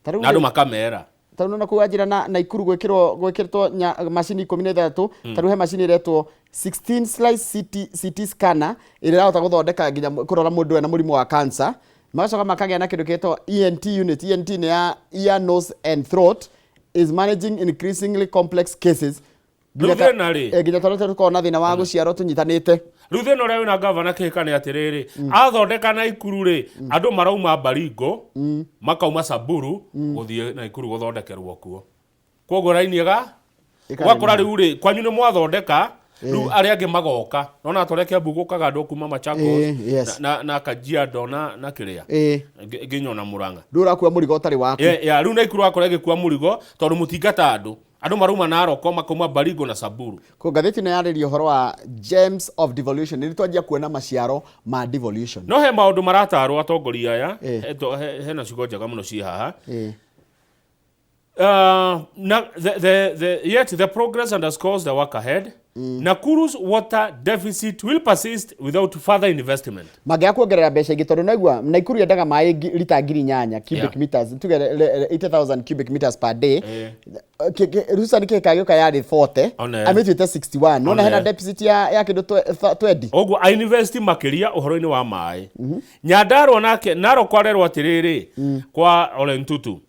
Ta rĩu na andũ makamera. Ta rĩu kũu wanjĩra na Naikuru gwĩkĩrwo gwĩkĩrĩtwo macini 16. Ta rĩu he macini ĩretwo 16 slice CT scanner ĩrĩa ĩrahota gũthondeka nginya kũrora mũndũ ena mũrimũ wa cancer. Magacoka makagĩa na kĩndũ gĩtwo ENT unit. ENT nĩ ya ear, nose and throat, is managing increasingly complex cases. Rĩu thĩna rĩ? Nginya tondũ tũkoragwo na thĩna wa gũciarwo tũnyitanĩte. Rĩu thĩna ũrĩa wĩna gavana kĩhĩka nĩ atĩrĩrĩ, athondeka Naikuru rĩ, andũ marauma Baringo, makauma Samburu gũthiĩ Naikuru gũthondekerwo kuo. Koguo raini ĩga Ĩkaneneha. Ũgakora rĩu rĩ, kwanyu nĩ mwathondeka, rĩu arĩa angĩ magoka nona ta ũrĩa Kiambu gũkaga andũ kuma Machakos, na Kajiado na kĩrĩa, nginya ona Murang'a. Rĩu ũrakua mũrigo ũtarĩ waku. Ya, rĩu Naikuru wakora ĩgĩkua mũrigo tondũ mũtingata andũ. Andũ marauma Narok, makauma Baringo na Samburu. Ko ngathĩti ĩno yarĩria ũhoro wa gems of devolution, nĩ twanjia kuona maciaro ma devolution. No he maũndũ maratarwo atongoria aya. Hena ciugo njega mũno ciĩ haha. Na, the, yet the progress underscores the work ahead. Nakuru's water deficit will persist without further investment. Mangĩaga kuongerera mbeca ingĩ, tondũ naigua Naikuru yendaga maĩ rita 8,000 cubic meters, tuge 80,000 cubic meters per day. Hususan kĩhĩka gĩũka yarĩ 40, amĩtuĩte 61. Nona hena deficit ya kĩndũ 20. Ũguo ainvest makĩria ũhoro-inĩ wa maĩ. Nyandarua nake Narok arerwo atĩrĩrĩ, kwa Ole Ntutu,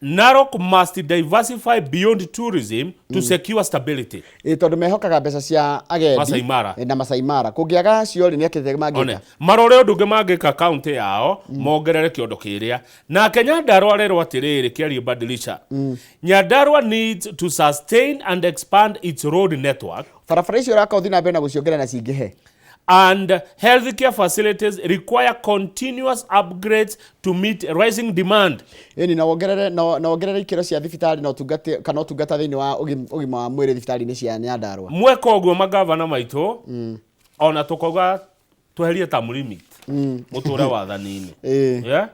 Narok must diversify beyond tourism to secure stability. Ĩ, tondũ mehokaga mbeca cia agendi. Masai Mara. Na Masai Mara kũngĩaga cio rĩ, nĩ akĩte mangĩka? One, marore ũndũ ũngĩ mangĩka kaunti yao, mongerere kĩondo kĩrĩa. Nake Nyandarua arerwo atĩrĩrĩ, kĩarie badilisha, Nyandarua needs to sustain and expand its road network. Barabara icio ũraka ũthiĩ na mbere na gũciongerera na cingĩhe. And healthcare facilities require continuous upgrades to meet rising demand. Ĩni, na wongerere ikĩro cia thibitarĩ na ũtungata kana ũtungata thĩinĩ wa ũgima wa mwĩrĩ thibitarĩ-inĩ cia Nyandarua. Mweka ũguo magavana maitũ, ona tũkauga tweherie term limit, mũtũre wathani-inĩ. Yeah?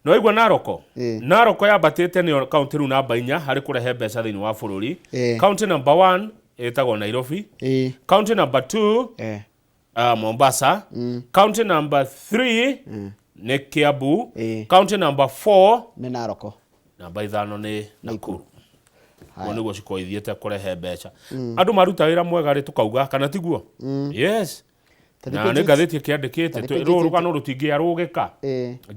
No igua Naroko, Naroko yambatĩte, nĩyo kaunti rĩu namba 4 harĩ kũrehe mbeca thĩinĩ wa bũrũri. County number 1 ĩtagwo Nairobi, county number 2 Mombasa, county number 3 nĩ Kiambu, county number 4 nĩ Naroko, namba 5 nĩ Nakuru. Ũguo nĩguo cikorwo ithiĩte kũrehe mbeca. Andũ maruta wĩra mwega rĩ, tũkauga kana tiguo? Yes. Ta Na thikũ nĩ ici- ngathĩti ĩkĩandĩkĩte Ta thikũ rũrũ ici- rũgano rũtingĩarũgĩka,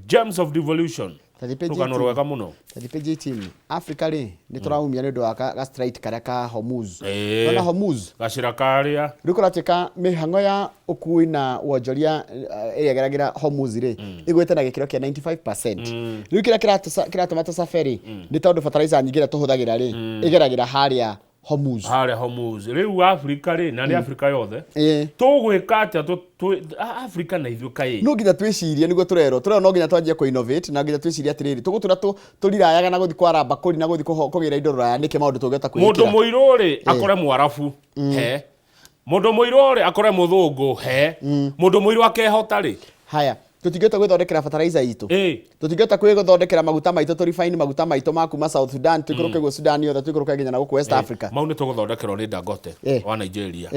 gems of devolution. Ta thikũ ici- Rũgano rwega mũno. Ta page 18 Africa rĩ, nĩ tũraumia nĩ ũndũ wa ga strike karĩa ka Hormuz. Nona Hormuz gacĩra karĩa rĩu kũratuĩka mĩhang'o ya ũkui na wonjoria ĩrĩa ĩgeragĩra Hormuz rĩ, ĩgwĩte na gĩkĩro kĩa 95%. Rĩu kĩrĩa kĩratũma tũcabe rĩ, nĩ tondũ fertilizer nyingĩ ĩrĩa tũhũthagĩra rĩ, ĩgeragĩra harĩa Hormuz. Harĩa Hormuz. Rĩu Afrika rĩ, na nĩ Afrika yothe, tũgwĩka atĩa Afrika na ithuĩ kaĩ? No nginya twĩcirie, nĩguo tũrerwo, tũrerwo no nginya twanjie kũ innovate, na nginya twĩcirie atĩrĩrĩ, tũgũtũra tũrirayaga na gũthiĩ kwara mbakũri na gũthiĩ kũgĩra indo rũraya nĩkĩ maũndũ tũngĩhota Mũndũ kwĩĩkĩra. Mũirũ rĩ, akore Mwarabu he, mũndũ mũirũ rĩ, akore mũthũngũ he, mũndũ mũirũ akehota rĩ. Haya, tũtingĩhota gwĩthondekera fertilizer itũ, tũtingĩhota kwĩthondekera maguta maitũ, tũ refine maguta maitũ ma kuma South Sudan, tũikũrũke guo Sudan yothe, tũikũrũke nginya na gũkũ West Africa. Mau nĩ tũgũthondekerwo nĩ Dangote wa Nigeria.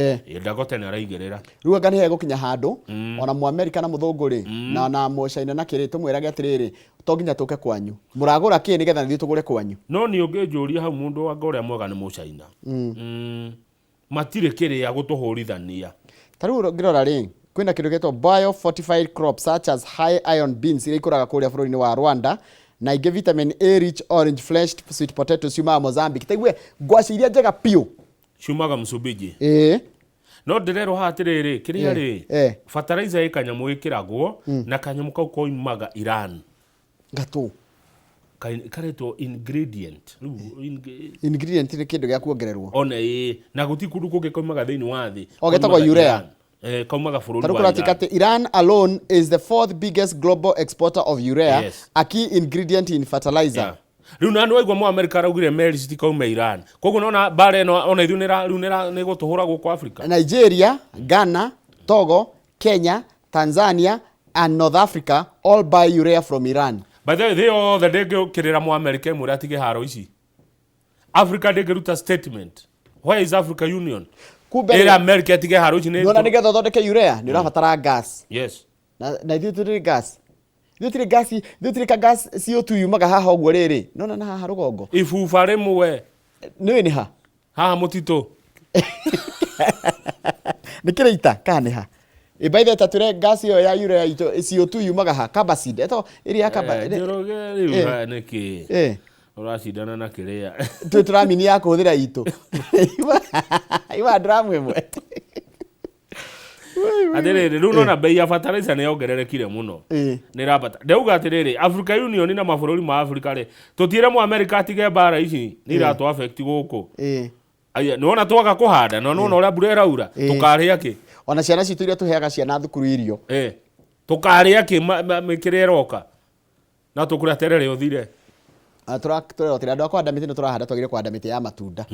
Dangote nĩ araigĩrĩra. Rĩu anga nĩ hegũkinya handũ ona Mũamerika na mũthũngũ rĩ, na Mũcaina na kĩrĩ, tũmwĩrage atĩrĩrĩ, to nginya tũke kwanyu, mũragũra kĩ nĩgetha nithuĩ tũgũre kwanyu. No nĩ ũngĩnjũria hau, mũndũ wanga ũrĩa mwega nĩ Mũcaina. Matirĩ kĩrĩa gũtũhũrithania. Ta rĩu ũngĩrora rĩ, kwĩna kĩndũ gĩtwo biofortified crops such as high iron beans iria ikũraga kũrĩa bũrũri-inĩ wa Rwanda, na ingĩ vitamin A rich orange fleshed sweet potatoes ciumaga Mozambique. Taigue ngwacĩ iria njega biũ ciumaga Msumbiji. Ĩĩ. No ndĩrerwo haha atĩrĩrĩ, kĩrĩa rĩ, fertilizer ĩ kanyamũ ĩkĩragwo, na kanyamũ kau koimaga Iran. Gatũ. Karetwo ingredient. Rĩu Ingredient nĩ kĩndũ gĩa kuongererwo. Ona ĩĩ, na gũtirĩ kũndũ kũngĩ koimaga thĩinĩ wa thĩ. O getagwo Koimaga urea. Iran. Kaumaga bũrũri Tarĩu wa kũratuĩka Iran. atĩ Iran alone is the fourth biggest global exporter of urea, a key ingredient in fertilizer. Rĩu na nĩ waigua Mũamerika araugire meri citikauma Iran, koguo nona mbara ĩno ona ithuĩ rĩu nĩ gũtũhũra gũkũ Afrika. Nigeria, Ghana, Togo, Kenya, Tanzania and North Africa all buy urea from Iran. By the way, thĩ yothe ndĩngĩũkĩrĩra Mũamerika ĩmwĩre atige haro ici. Africa ndĩngĩruta statement. Where is Africa Union? Kumbe ĩra America ĩtige haro ici nĩ Nĩwona nĩgetha ũthondeke urea nĩ ũrabatara gas. Yes. Na ithuĩ tũtirĩ gas. Ithuĩ tũtirĩ gas, ithuĩ tũtirĩ ka gas CO2 yumaga haha ũguo rĩrĩ. Nona na haha rũgongo. Ibuba rĩmwe. Nĩũĩ nĩ ha? Haha mũtitũ. Nĩ kĩrĩita kana nĩ ha? Ĩ by the way, ta twĩre gas ĩyo ya urea itũ CO2 yumaga ha? Carbacid. Ĩtagwo ĩrĩa ya Njoroge rĩu haha nĩkĩ? Ũracindana na kĩrĩa? Twĩ tũramini ya kũhũthĩra itũ. Iwa dramu ĩmwe. Atĩrĩrĩ, rĩu nona bei ya fertilizer nĩ yongererekire mũno. Nĩ ĩrambata. Ndauga atĩrĩrĩ, Africa Union na mabũrũri ma Africa rĩ, tũtiĩre Mũamerika atige mbara ici, nĩ iratũ affect gũkũ. Aya, nĩwona twaga kũhanda, na nĩwona ũrĩa mbura ĩraura, tũkarĩa kĩ? Ona ciana citũ iria tũheaga ciana thukuru irio. Tũkarĩa kĩ kĩrĩa ĩroka? Na tũkũrĩa terere ũthire. Tũrerwo atĩrĩ, andũ a kũhanda mĩtĩ nĩ tũrahanda, twagĩrĩire kũhanda mĩtĩ ya matunda.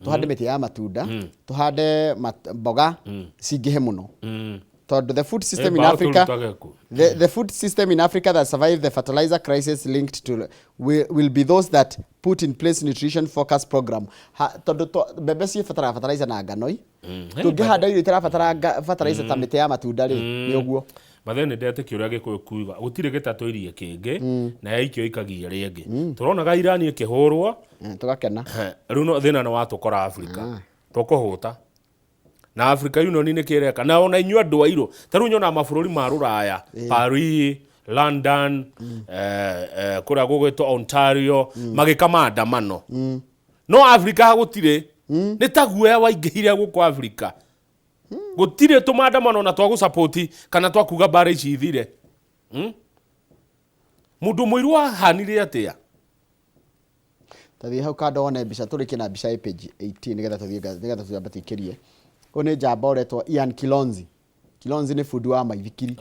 Tũhande mĩtĩ ya matunda, tũhande mboga cingĩhe mũno. Tondũ the food system in Mbaũ Africa, tũrutage kũ? the food system in Africa that survived the fertilizer crisis linked to will be those that put in place nutrition focus program. Tondũ mbembe ciĩbataraga fertilizer na ngano i. Tũngĩhanda irio itarabatara fertilizer ta mĩtĩ ya matunda rĩ, nĩ ũguo. Bathe nĩ ndetĩkia ũrĩa Gĩkũyũ kuga gũtirĩ gĩtatũ irie kĩngĩ, na yaikio ikagia rĩngĩ. Tũronaga Irani ĩkĩhũrwo, tũgakena. Rĩu no thĩna nĩ watũkora Afrika, tũkũhũta na Africa Union nĩ kĩreka, na ona inyuĩ andũ airũ ta rĩu nyonaga mabũrũri ma rũraya, Paris, London, kũrĩa gũgwĩtwo Ontario, magĩka maandamano, no Afrika gũtirĩ. Nĩ ta guoya waingĩhire gũkũ Afrika, gũtirĩ tũmaandamano na twagũcapoti kana twakuga mbara ici ithire. Mũndũ mũirũ ahanire atĩa? Tathiĩ hau kando wone mbica, tũrĩkie na mbica ĩ page 18 nĩgetha tũthiĩ nĩgetha tũambe tũikĩrie. Ũyũ nĩ njamba ũretwo Ian Kilonzi. Kilonzi nĩ bundi wa maithikiri.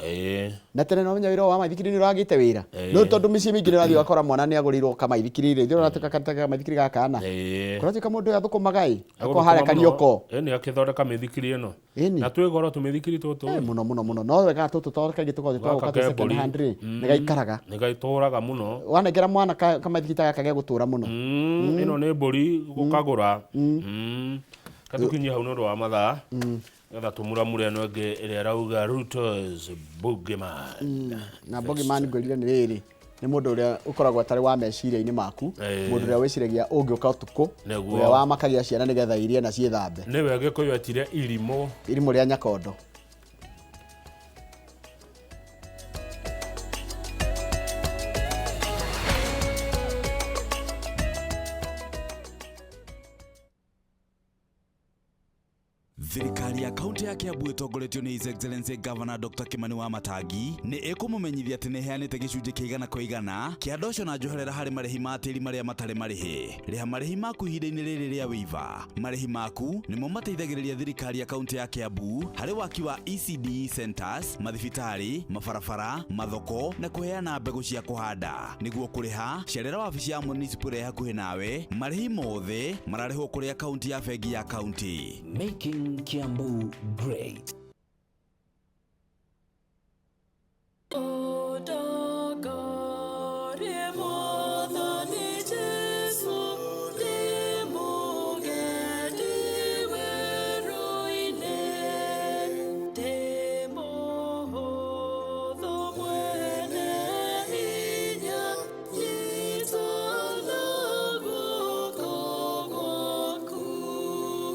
Na tene no menya wĩra wa maithikiri nĩ ũragĩte wĩra. No tondũ mĩciĩ mĩingĩ nĩ ũrathiĩ ũgakora mwana nĩ agũrĩirwo kamaithikiri rĩ, ithuĩ ũratuĩka kamaithikiri ga kana. Kũratuĩka mũndũ ũyũ athũkũmaga ĩ, akorwo harĩa Karioko. Nĩ akĩthondeka mĩthikiri ĩno. Na twĩ goro tũmĩthikiri tũtũ. Mũno mũno mũno. No wega tũtũ tondũ kaingĩ tũkoragwo Gaka twagũka twĩ second ke mbũri. hand rĩ, nĩ gaikaraga. Nĩ gaitũraga mũno. Wanengera mwana kamaithikiri ta gaka gegũtũra mũno. Ĩno nĩ mbũri gũkagũra. Katũkinyie hau nĩ ũndũ wa mathaa. Nĩgetha tũmuramure ĩno ĩngĩ ĩrĩa ĩrauga Ruto's Boogeyman. Na Boogeyman ngwĩrire nĩ rĩrĩ, nĩ mũndũ ũrĩa ũkoragwo atarĩ wa meciria-inĩ maku, mũndũ ũrĩa wĩciragia ũngĩũka ũtukũ, ũrĩa wamakagia ciana nĩgetha irie na ciĩthambe. Nĩwe Gĩkũyũ etire irimũ. Irimũ rĩa Nyakondo. Thirikari ya kaunti ya Kiambu ĩtongoretio nĩ His Excellency Governor Dr. Kimani Wamatangi nĩ ĩkũmũmenyithia atĩ nĩ ĩheanĩte gĩcunjĩ kĩa igana kwa igana kĩa ndoco na njoherera harĩ marĩhi ma tĩri marĩa matarĩ marĩhi. Rĩha marĩhi maku ihinda-inĩ rĩrĩ rĩa waiver. Marĩhi maku nĩmo mateithagĩrĩria thirikari ya kaunti ya Kiambu harĩ waki wa ECDE centers, mathibitarĩ, mabarabara, mathoko na kũheana mbegũ cia kũhanda. Nĩguo kũrĩha, cerera wabici ya municipal ĩrĩa hakuhĩ nawe. Marĩhi mothe mararĩhwo kũrĩ akaunti ya bengi ya kaunti. Making Kiambu great.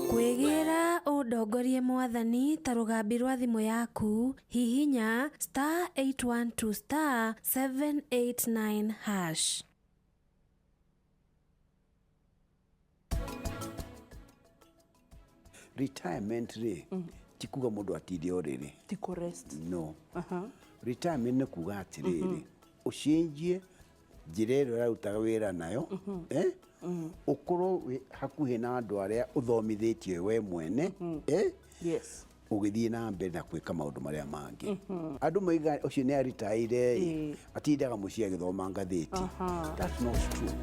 Kwĩgĩra ũndongorie mwathani ta rũgambi rwa thimũ yaku hihinya *812 *789#. Retirement rĩ, ti kuga mũndũ atinde ũrĩrĩ. Ti kũ rest. No. Aha. Retirement nĩ kuga atĩrĩrĩ, ũcenjie njĩra ĩrĩa ũrarutaga wĩra nayo, eh? Ũkorwo wĩ hakuhĩ na andũ arĩa ũthomithĩtie we mwene, eh? Yes. Ũgĩthiĩ na mbere na gwĩka maũndũ marĩa mangĩ. Andũ moiga ũcio nĩ aritaire ĩ, atindaga mũciĩ agĩthoma ngathĩti. That's not true.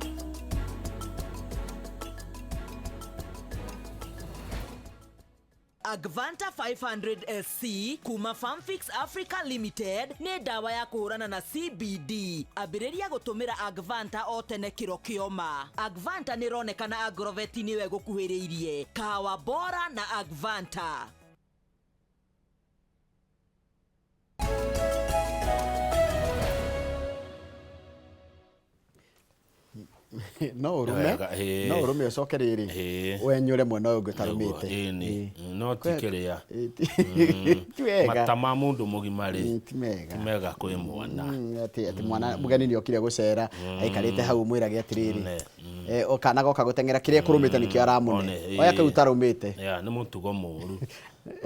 Agvanta 500 SC kuma Farmfix Africa Limited nĩ ndawa ya kũhũrana na CBD. Ambĩrĩria gũtũmĩra Agvanta o tene kĩro kĩoma. Agvanta nĩ ĩronekana agrovet nĩwe gũkuhĩrĩirie. Kahawa bora na Agvanta. No ũrũme. Wega, ĩĩ. No ũrũme ũcoke rĩrĩ wenyũre mwena ũyũ ũngĩ ũtarũmĩte. Ĩni, no ti kĩrĩa. Ti wega. Mata ma mũndũ mũgima rĩ, ti mega. Ti mega kwĩ mwana. Atĩ mwana mũgeni nĩ okire gũcera, aikarĩte hau mwĩrage atĩrĩrĩ, kana goka gũteng'era kĩrĩa kũrũmĩte nĩkĩo aramũne. One, Oya ĩĩ. kĩu ũtarũmĩte. Ya, nĩ mũtugo mũru.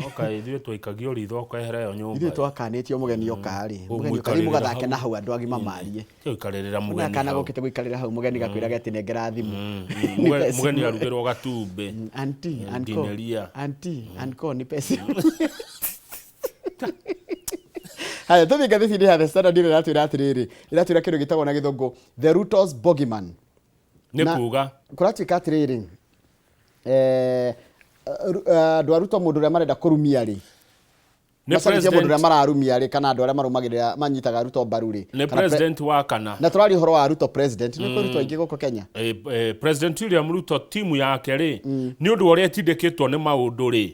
Oka ithuĩ twaikagio ritho ũkehera ĩyo nyũmba. Ithuĩ twakanĩtio mũgeni oka rĩ, mũgeni oka rĩu Ũmũikarĩrĩra mũgathake hau. na hau andũ agima marie. Ũikarĩrĩra Ona mũgeni kana hau. gokĩte gũikarĩra hau mũgeni gakwĩraga atĩ nengera thimũ. Mũgeni arugĩrwo gatumbĩ. Auntie, uncle. Ngineria. Auntie, uncle, nipe simu. Haya, tũthiĩ ngathĩti-inĩ ya The Standard ĩrĩa ĩratwĩra atĩrĩrĩ, ĩratwĩra kĩndũ gĩtagwo na gĩthũngũ The Ruto's Bogeyman. Nĩ Na kuga? Kũratuĩka atĩrĩrĩ, andũ a Ruto mũndũ ũrĩa marenda kũrumia rĩ, Nĩ macarĩtie mũndũ president- ũrĩa mararumia rĩ, kana andũ arĩa marũmagĩrĩra manyitaga Ruto mbaru rĩ. Nĩ Kana president wa kana. Na tũraria ũhoro wa Ruto president, nĩ kwĩ Ruto aingĩ gũkũ Kenya. President William Ruto timu yake rĩ, nĩ ũndũ wa ũrĩa ĩtindĩkĩtwo nĩ maũndũ rĩ,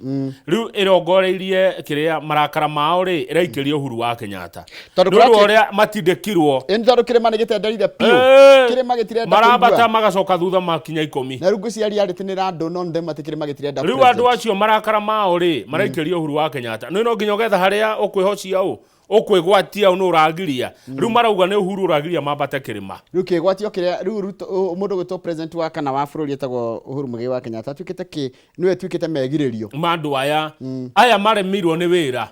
rĩu ĩrongoreirie kĩrĩa marakara mao rĩ, ĩraikĩria Uhuru wa Kenyatta. Tondũ Nĩ ũndũ wa kũratuĩ- ũrĩa matindĩkirwo. Ĩni tondũ kĩrĩma nĩ gĩtenderire biũ. Kĩrĩma gĩtirenda Marambata kũigua. magacoka thutha makinya 10. Na rĩu ngwĩciria reality nĩ ĩrandũ no ndema atĩ kĩrĩma gĩtirenda Rĩu president. andũ acio marakara mao rĩ, maraikĩria Uhuru wa Kenyatta. Nĩ no nginya ũgetha harĩa ũkwĩhocia ũ, ũkwĩgwatia ũ nĩ ũragiria. Rĩu marauga nĩ Uhuru ũragiria mambate kĩrĩma. Rĩu kĩgwatio kĩrĩa rĩu Ruto mũndũ gwĩtwo president wa kana wa bũrũri etagwo Uhuru Muigai wa Kenyatta atuĩkĩte kĩ nĩwe atuĩkĩte megirĩrio. Ma andũ aya aya maremirwo nĩ wĩra.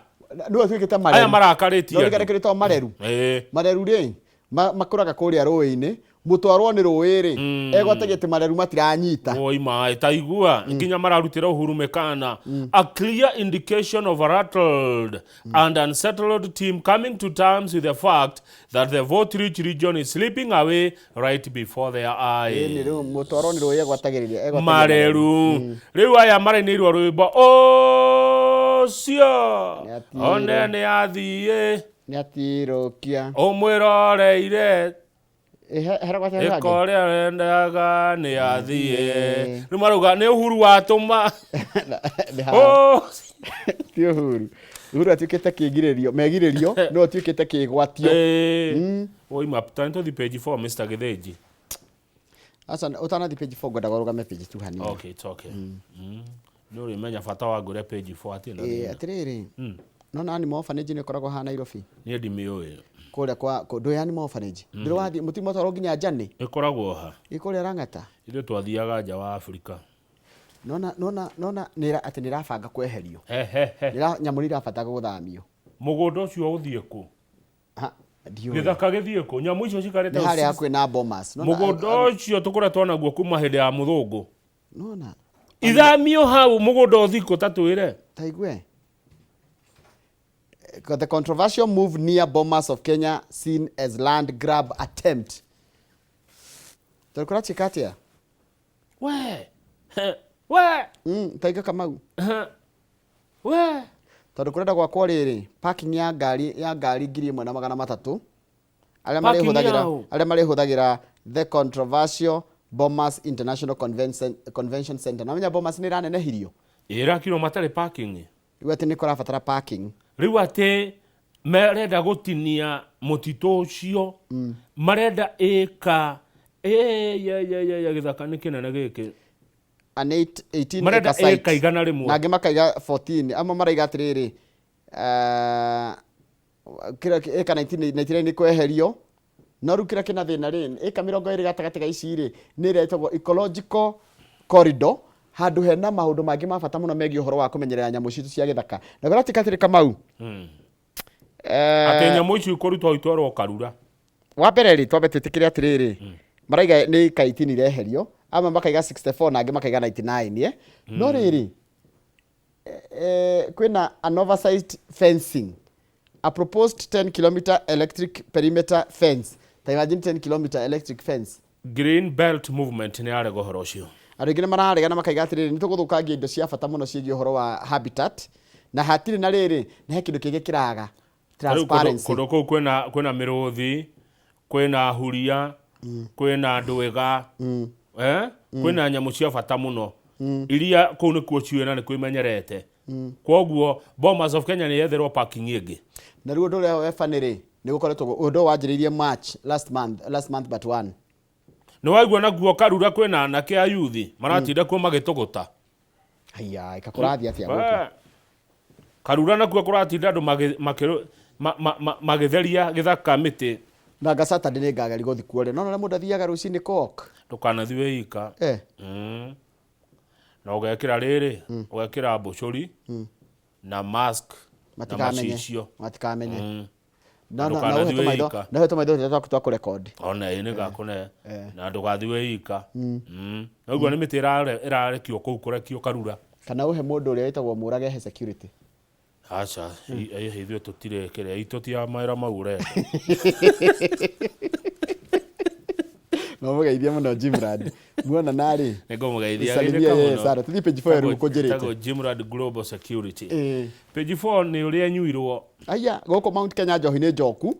Nĩwe atuĩkĩte mareru. Aya marakarĩtie No rĩngĩ kĩrĩtwo mareru. Ĩĩ. Mareru rĩ makũraga kũrĩa rũĩ-inĩ, mũtwarwo nĩ rũĩ rĩ, egwatagia atĩ mareru matiranyita. Oi maĩ ta igua nginya mararutĩra Uhuru mĩkana. A clear indication of a rattled and unsettled team coming to terms with the fact that the vote rich region is slipping away right before their Ĩni eyes. rĩu mũtwarwo nĩ rũĩ egwatagĩrĩria egwatagia Mareru rĩu aya marainĩirwo rwĩmbo ũcio one nĩ athiĩ nĩ atirũkia ũmwĩroreire Ĩka ĩka ũrĩa wendaga nĩ athiĩ. Rĩu marauga nĩ Uhuru watũma. Oh. Ti Uhuru. Uhuru atuĩkĩte kĩgirĩrio, megirĩrio no atuĩkĩte kĩgwatio. Woima tani tũthi page 4 Mr. Gĩthĩnji. Aca ũtanathi page 4 ngwendaga ũrũgame page 2 hanini. Okay, it's okay. Nĩ ũrĩmenya bata wa ngũre page 4 hatirĩ na Ĩĩ thĩna. atĩrĩrĩ. Nona Animal Orphanage nĩ ĩkoragwo haha Nairobi. Niĩ ndimĩũĩ. Kũrĩa kwa ndũĩ Animal Orphanage. Ndũrĩ wathiĩ mũtitwarwo nginya Njane. Ĩkoragwo ha? Ĩ kũrĩa Lang'ata. Ithuĩ twathiaga nja wa Afrika. Nona nona nona nĩ atĩ nĩ ĩrabanga kweherio. He he he. Nĩ nyamũ nĩ irabatara gũthamio. Mũgũnda ũcio ũthiĩ kũ? Ha, ndiũĩ. Gĩthaka gĩthiĩ kũ? Nyamũ icio cikarĩte Nĩ harĩa hakuhĩ na Bomas. Nona- Mũgũnda ũcio tũkoretwo naguo kuma hĩndĩ ya mũthũngũ. Nona. Ithamio hau mũgũnda ũthiĩ kũ ta twĩre. Ta igue. The controversial move near Bomas of Kenya seen as land grab attempt. Tondũ kũratuĩka atĩa? We. We. Taiga Kamau. We. Tondũ kũrenda gwakwo rĩrĩ parking ya ngari ya ngari 1300 arĩa Parking marĩhũthagĩra yaũ? arĩa marĩhũthagĩra the controversial Bomas International Convention, Convention Center. Na menya Bomas nĩ ĩranenehirio. Ĩrakirwo matarĩ parking. Rĩu atĩ nĩ kũrabatara parking. Rĩu atĩ marenda gũtinia mũtitũ ũcio marenda ĩka ĩ gĩthaka nĩ kĩnene gĩkĩ. An 18 Marenda acre site. ĩka 100. Na angĩ makaiga 14 amwe maraiga atĩrĩrĩ kĩrĩa ĩka 1999 nĩ kweherio no rĩu kĩrĩa kĩna thĩna rĩ ĩka 20 gatagatĩ ga ici rĩ nĩ ĩrĩa ĩtagwo ecological corridor handũ hena maũndũ mangĩ ma bata mũno megiĩ ũhoro wa kũmenyerera nyamũ citũ cia gĩthaka na kũratuĩka atĩrĩ Kamau Atĩ nyamũ icio ikũrutwo itwarwo Karura. Wa mbere rĩ twambe twĩtĩkĩre atĩrĩrĩ maraiga nĩ ĩka 18 ireherio amwe makaiga 64 na angĩ makaiga 99 eh? No rĩrĩ kwĩna an oversized fencing a proposed 10 kilometer electric perimeter fence ta imagine 10 kilometer electric fence. Green Belt Movement nĩ yarega ũhoro ũcio. Andũ aingĩ nĩ mararegana makaiga atĩrĩrĩ nĩ tũgũthũkangia indo cia bata mũno ciĩgiĩ ũhoro wa habitat na hatirĩ na rĩrĩ na he kĩndũ kĩngĩ kĩraga Rĩu kũndũ transparency. kũndũ kũu kwĩna kwĩna mĩrũthi kwĩna huria kwĩna ndwĩga eh? Kwĩna nyamũ cia bata mũno iria kũu nĩkuo ciũĩ na nĩkuo imenyerete. Kwoguo Bomas of Kenya nĩ yetherwo parking ĩngĩ. Na rĩu ũndũ ũrĩa weba rĩ nĩ gũkoretwo ũndũ ũyũ wanjĩrĩirie March last month, last month but one. Nĩ waigua nakuo Karura kwĩna anake a yuthi maratinda kuo magĩtũgũta. Haiya ĩka kũrathiĩ atĩa gũkũ? Karura nakuo kũratinda andũ magĩtheria gĩthaka mĩtĩ. Na nga Saturday nĩ ngageria gũthiĩ kuo rĩ no ũrĩa mũndũ athiaga rũcinĩ kok. Ndũkanathiĩ wĩ ika. Na ũgekĩra rĩrĩ ũgekĩra mbũcũri na mask na Matikamenye. macicio. Matikamenye. Na Na na ndũkanathiĩ ũhe wĩ tũmaitho ika. na ũhe tũmaitho tũrĩa twaku twa kũrekondi. Ona ĩ nĩ ngakũne na ndũgathiĩ wĩ ika. Naguo nĩ mĩtĩ ĩrarekio kũu kũrekio Karura. Kana ũhe mũndũ ũrĩa wĩtagwo Mũrage he security. Aca ithuĩ tũtirĩ kĩrĩa itũ ti ya mawĩra mau ũrenda. No mũgeithie mũno Jimrad. Muona narĩ. Nĩ ngũmũgeithia. Salimia yeye sana. Tũthiĩ page 4 rĩu ũkũnjĩrĩte. Ĩtagwo Jimrad Global Security. Page 4 nĩ ũrĩa nyuirwo. Aya gũkũ Mount Kenya njohi nĩ njoku.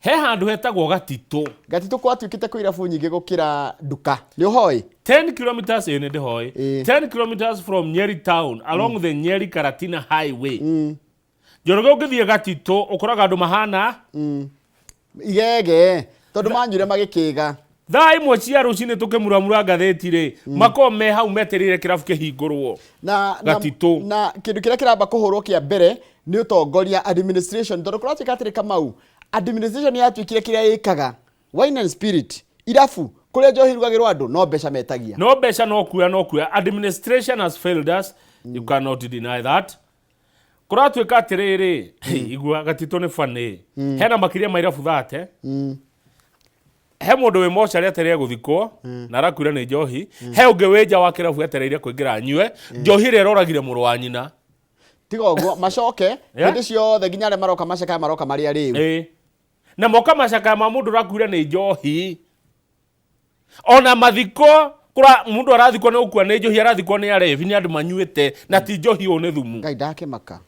He handũ hetagwo Gatitũ. Gatitũ gwatuĩkĩte kwĩ irabu nyingĩ gũkĩra nduka. Nĩ ũhoĩ? 10 kilometers ĩ nĩ ndĩhoĩ. 10 kilometers from Nyeri town along the Nyeri Karatina highway. Njoroge ũngĩthiĩ Gatitũ ũkoraga andũ mahana igege tondũ manyuire magĩkĩga. Thaa 1 cia rũcinĩ tũkĩmuramura ngathĩti rĩ makorwo me hau metereire kĩrabu kĩhingũrwo. Na Gatitũ. Na kĩndũ kĩrĩa kĩramba kũhũrwo kĩa mbere nĩ ũtongoria administration tondũ kũratuĩka atĩrĩ Kamau administration yatuĩkire kĩrĩa ĩkaga wine and spirit irabu kũrĩa njohi irugagĩrwo andũ no mbeca metagia. No mbeca no kuoya no kuoya. Administration has failed us. You cannot deny that. Kũratuĩka atĩrĩrĩ igua Gatitũ nĩ funny. Hena makĩria ma irabu 30. He mũndũ wĩ mocarĩ etereire gũthikwo na arakuire nĩ njohi. He ũngĩ wĩ nja wa kĩrabu etereire kũingĩra anyue njohi ĩrĩa ĩroragire mũrũ wa nyina. Tiga ũguo macoke hĩndĩ ciothe nginya arĩa maroka macakaya maroka marĩ arĩu. Na moka macakaya ma mũndũ ũrakuire nĩ njohi. Ona mathiko kũra mũndũ arathikwo nĩ gũkua nĩ njohi arathikwo nĩ arebi nĩ andũ manyuĩte na ti njohi ũyũ nĩ thumu. Ngai ndakĩmaka.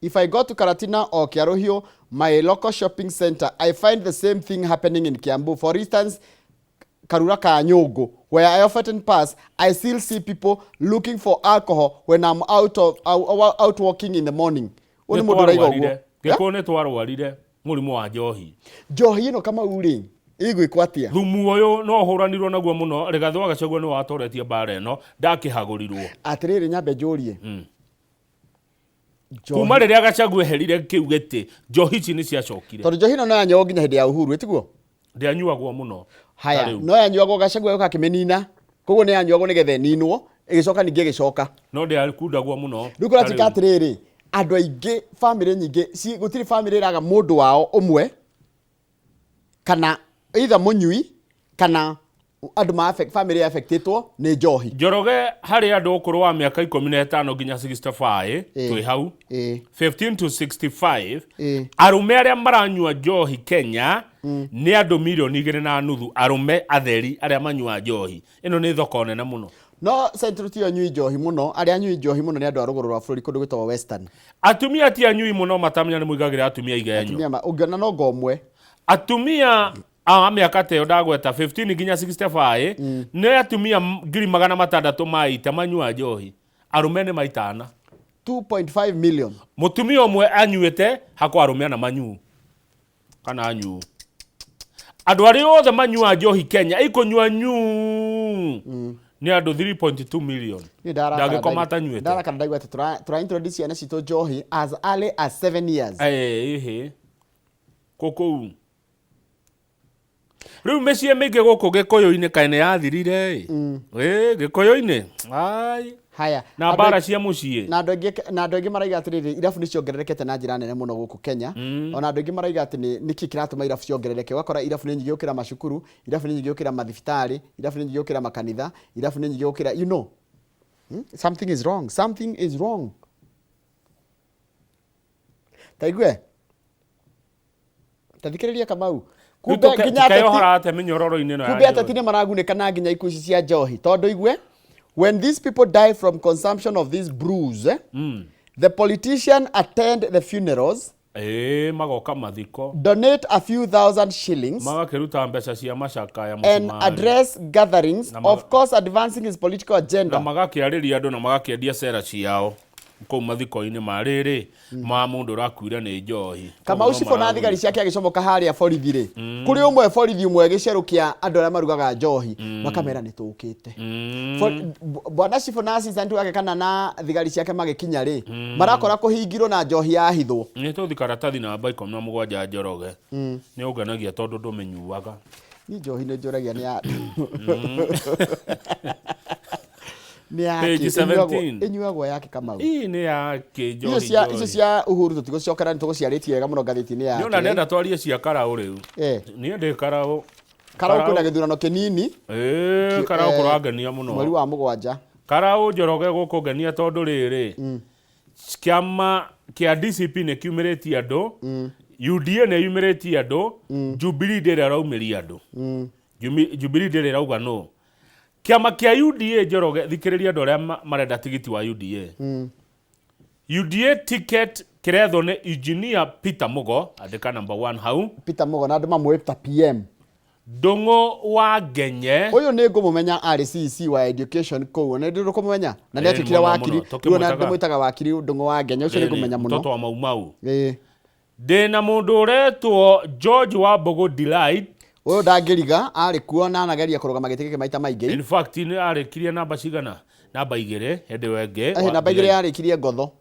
If I go to Karatina or Kiaruhio, my local shopping center, I find the same thing happening in Kiambu. For instance, Karura ka Nyũngũ, where I often pass, I still see people looking for alcohol when I'm out of out, out walking in the morning. Ũyũ nĩ mũndũ ũraiga ũguo. Gĩkũyũ nĩ twarwarire mũrimũ wa njohi. Njohi ĩno Kamau rĩ ĩgwĩkwo atĩa? Thumu ũyũ no ũhũranirwo naguo mũno Rigathĩ wa Gachagua nĩ watoretie mbara ĩno ndakĩhagũrirwo. Atĩrĩrĩ nyambe njũrie. Kuma rĩrĩa Gachagua eherire kĩu gĩtĩ njohi ici nĩ ciacokire. Tondũ njohi ĩno no yanyuagwo nginya hĩndĩ ya Uhuru ĩtiguo? Ndĩanyuagwo mũno. Haya, Ta rĩu. no yanyuagwo Gachagua gũka akĩmĩnina. Koguo nĩ yanyuagwo nĩgetha ĩninwo. Ĩgĩcoka ningĩ ĩgĩcoka. No ndĩakundagwo mũno. Rĩu kũratuĩka atĩrĩrĩ, andũ aingĩ, bamĩrĩ nyingĩ, gũtirĩ bamĩrĩ ĩraga mũndũ wao ũmwe kana either mũnyui kana andũ ma affect, family affectĩtwo nĩ njohi. Njoroge, harĩ andũ ũkũrũ wa mĩaka 15 nginya 65, twĩ hau 15 to 65, arũme arĩa maranyua njohi Kenya nĩ andũ 2.5 milioni, arũme atheri arĩa manyua njohi. Ĩno nĩ thoko nene mũno. No Central tiyo nyui njohi mũno, arĩa anyui njohi mũno nĩ andũ a rũgũrũ rwa bũrũri, kũndũ gwĩtagwo Western. Atumia ti anyui mũno, matamenya nĩ mũigagĩra atumia igenyo. Atumia ũngĩona no ngo ũmwe. Atumia a mĩaka ta ĩyo ndagweta, 15 nginya 65, nĩ atumia 600,000 ma ita manyua njohi, arũme nĩ maitana. 2.5 million. Mũtumia ũmwe anyuĩte hakwa arũme ana manyu kana anyu. Andũ arĩa othe manyua njohi Kenya, ikũnyua nyu, nĩ andũ 3.2 million. Niĩ ndarakara. Ndangĩkoma atanyuĩte. Ndarakara ndaigua atĩ tũra introduce ciana citũ njohi as early as 7 years. Ĩhĩ, kũkũu rĩu mĩciĩ mĩingĩ gũkũ Gĩkũyũ-inĩ kaĩ nĩ yathirire ĩ? Ĩ Gĩkũyũ-inĩ, ai. Haya. Na mbara cia mũciĩ. Na andũ aingĩ maraiga atĩrĩrĩ, irabu nĩ ciongererekete na njĩra nene mũno gũkũ Kenya. Ona andũ aingĩ maraiga atĩ nĩkĩ kĩratũma irabu ciongerereke? Ũgakora irabu nĩ nyingĩ gũkĩra macukuru, irabu nĩ nyingĩ gũkĩra mathibitarĩ, irabu nĩ nyingĩ gũkĩra makanitha, irabu nĩ nyingĩ gũkĩra, you know. Something is wrong, something is wrong. Ta igue, ta thikĩrĩria, Kamau. Kumbe nginya ateti Tukeyohora atĩa mĩnyororo-inĩ ĩno ya kumbe ateti njohi? nĩ maragunĩka na nginya ikuũ ici cia njohi, tondũ igue, when these people die from consumption of these brews, the politician attend the funerals, Ĩĩ, magoka mathiko, donate a few thousand shillings, magakĩruta mbeca cia macakaya, and mũcumarĩ. address gatherings, of course advancing his political agenda. Na magakĩarĩria andũ na magakĩendia cera ciao kũu mathiko-inĩ ma rĩrĩ ma mũndũ ũrakuire nĩ njohi. Kamau, Koguo no cibũ na thigari maraguna. ciake agĩcomoka harĩa borithi rĩ, kũrĩ ũmwe borithi ũmwe gĩcerũ kĩa andũ arĩa marugaga njohi, makamera nĩ tũkĩte. Bwana cibũ na assistant wake kana na thigari ciake magĩkinya rĩ, marakora kũhingirwo na njohi yahithwo. Nĩ tũthi karatathi namba 17, Njoroge. Nĩ ũngenagia tondũ ndũmĩnyuaga. Ni njohi nĩ njũragia nĩ ya nĩ ya Page kĩ? 17. Ĩnyuagwo yake, Kamau? Ii nĩ ya kĩ Icio njohi? cia icio Njohi. cia Uhuru tũtigũcokera, nĩ tũgũciarĩtie wega mũno ngathĩti-inĩ ya Nĩ ona ndenda twarie cia Karaũ rĩu. Niĩ ndĩ Karaũ. Karaũ kwĩna gĩthurano kĩnini. Ĩĩ, Karaũ kũrangenia mũno. Mweri wa 7. Karaũ, Njoroge, gũkũngenia tondũ rĩrĩ, kĩama kĩa DCP nĩ kiumĩrĩtie andũ, UDA nĩ yumĩrĩtie andũ, Jubilee ndĩrĩ araumĩria andũ. Jubilee ndĩrĩ ĩrauga no. Kĩama kĩa UDA, Njoroge, thikĩrĩria andũ arĩa marenda tigiti wa UDA. UDA ticket kĩrethwo nĩ Engineer Peter Mugo, andĩka number one hau. Peter Mugo, na andũ mamũĩ ta PM. Ndũng'ũ wa Ngenye. Ũyũ nĩ ngũmũmenya, arĩ CEC wa education kũu, nĩ ndĩ kũmũmenya na nĩ Ĩĩ, atuĩkire mũno, wakiri. mũno. Rĩu ona Tũkĩmwĩtaga- ndĩmwĩtaga wakiri Ndũng'ũ wa Ngenye, ũcio nĩ ngũmenya mũno. Mtoto wa Mau Mau. Ĩĩ. Ndĩna mũndũ ũretwo George Wambugu Delight. Ũyũ ndangĩriga, arĩ kuo na anageria kũrũgama gĩtĩ gĩkĩ maita maingĩ. In fact, nĩ arĩkirie namba cigana? Namba 2 hĩndĩ ĩyo ĩngĩ. Namba 2 yarĩkirie Ngotho,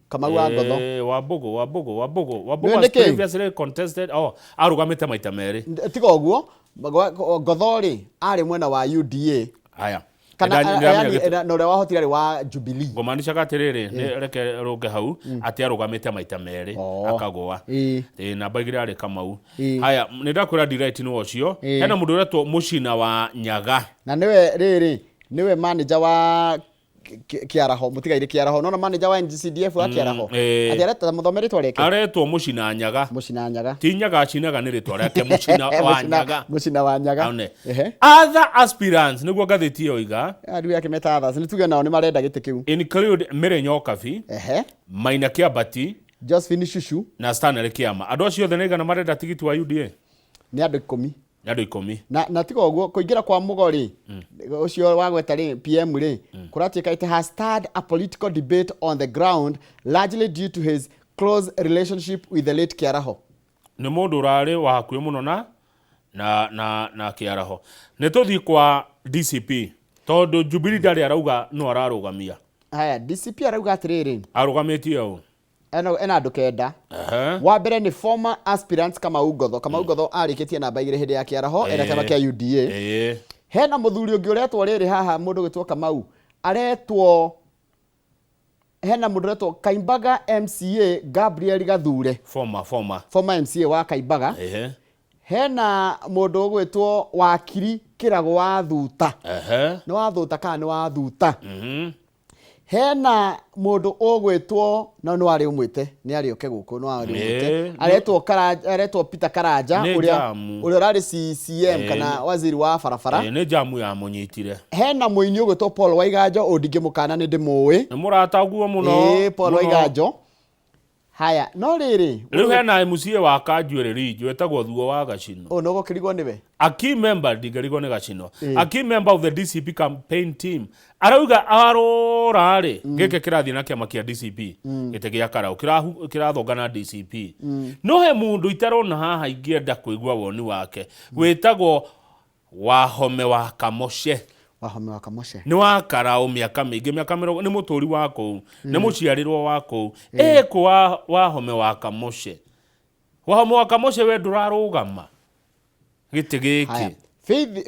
Kamau wa Ngotho. Wambugu, Wambugu, Wambugu, Wambugu Nĩ has nĩkĩ? previously contested, oh, arũgamĩte maita merĩ. Tiga ũguo, Ngotho rĩ, arĩ mwena wa UDA Haya. kana Ndĩramenya yani, na ũrĩa wahotire arĩ wa Jubilee. Ngũmaanishaga atĩrĩrĩ, nĩ reke rũnge hau atĩ arũgamĩte maita merĩ akagũa. Ĩĩ, namba 2 arĩ Kamau. Haya, nĩ ndakwĩra Delight nĩ ũcio. Hena mũndũ ũretwo Mũcina wa Nyaga. Na nĩwe rĩrĩ, nĩwe manager wa Kĩaraho, mũtigairĩ Kĩaraho, nona manager wa NGCDF wa Kĩaraho. Atĩ areta mũthome rĩtwa rĩake. Aretwo Mũcina Nyaga. Mũcina Nyaga. Ti Nyaga acinaga, nĩ rĩtwa rĩake, Mũcina wa Nyaga. Mũcina wa Nyaga. Aone. Other aspirants, nĩguo ngathĩti ĩyo iga. Ariũ yake meta others, nĩ tuge nao nĩ marenda gĩtĩ kĩu. Include Mary Nyokabi, Maina Kĩambati, Josephine Shushu na Stanley Kĩama. Andũ acio othe nĩ igana marenda tigiti wa UDA? Nĩ andũ 10. Nĩ andũ 10. Na tiga ũguo, kũingĩra kwa Mũgo rĩ, ũcio wagweta rĩ, PM rĩ, kũratuĩka it has started a political debate on the ground, largely due to his close relationship with the late Kĩaraho. Nĩ mũndũ ũrarĩ wa hakuhĩ mũno na Kĩaraho. Nĩ tũthiĩ kwa DCP tondũ Jubilee ndarĩ arauga no ararũgamia. Haya, DCP arauga atĩrĩrĩ, Arũgamĩtie ũ? Ena andũ 9. Wa mbere nĩ former aspirant Kamau Ngotho. Kamau Ngotho arĩkĩtie namba 2 hĩndĩ ya Kĩaraho, ena kĩama kĩa UDA. Hena mũthuri ũngĩ ũretwo rĩrĩ haha, mũndũ gwĩtwo Kamau, Aretwo hena mũndũ ũretwo Kaimbaga MCA Gabriel Gathure. Former, former. Former MCA wa Kaimbaga. Ehe. Hena mũndũ ũgwĩtwo Wakiri Kĩrago wa Thuta. Ehe. Nĩ wa Thuta kana nĩ wa Thuta? Mhm. Hena mũndũ ũgwĩtwo no nĩ warĩ ũmwĩte nĩ arĩũke gũkũ no warĩ ũmwĩte Ĩĩ, aretwo Karanja aretwo Peter Karanja Nĩ ũrĩa jamu. ũrĩa ũrarĩ CCM Ĩĩ. kana waziri wa barabara. Ĩĩ, nĩ jamu yamũnyitire. Hena mũini ũgwĩtwo Paul Waiganjo ũyũ ndingĩmũkana nĩ ndĩmũĩ. Nĩ mũrata guo mũno. Ĩĩ, Paul mũno. Waiganjo. Haya, no rĩrĩ Rĩu hena MCA wa Kanjuĩrĩ Ridge wĩtagwo Thuo wa Gacino. Ũyũ nĩũgũkĩrigwo nĩwe? A key member ndingĩrigwo nĩ Gacino. Ĩĩ. A key member of the DCP campaign team arauga arora rĩ gĩkĩ kĩrathiĩ na kĩama kĩa DCP gĩtĩ gĩa Karau kĩrathonga na DCP. No he mũndũ itarona haha ingĩenda kũigua woni wake wĩtagwo Wahome wa Kamoce. Wahome wa Kamoce. Nĩ wa Karau mĩaka mĩingĩ mĩaka mĩrongo nĩ mũtũri wa kũu nĩ mũciarĩrwo wa kũu ĩkũ wa Wahome wa Kamoce. Wahome wa Kamoce we ndũrarũgama gĩtĩ gĩkĩ. Haya. Faith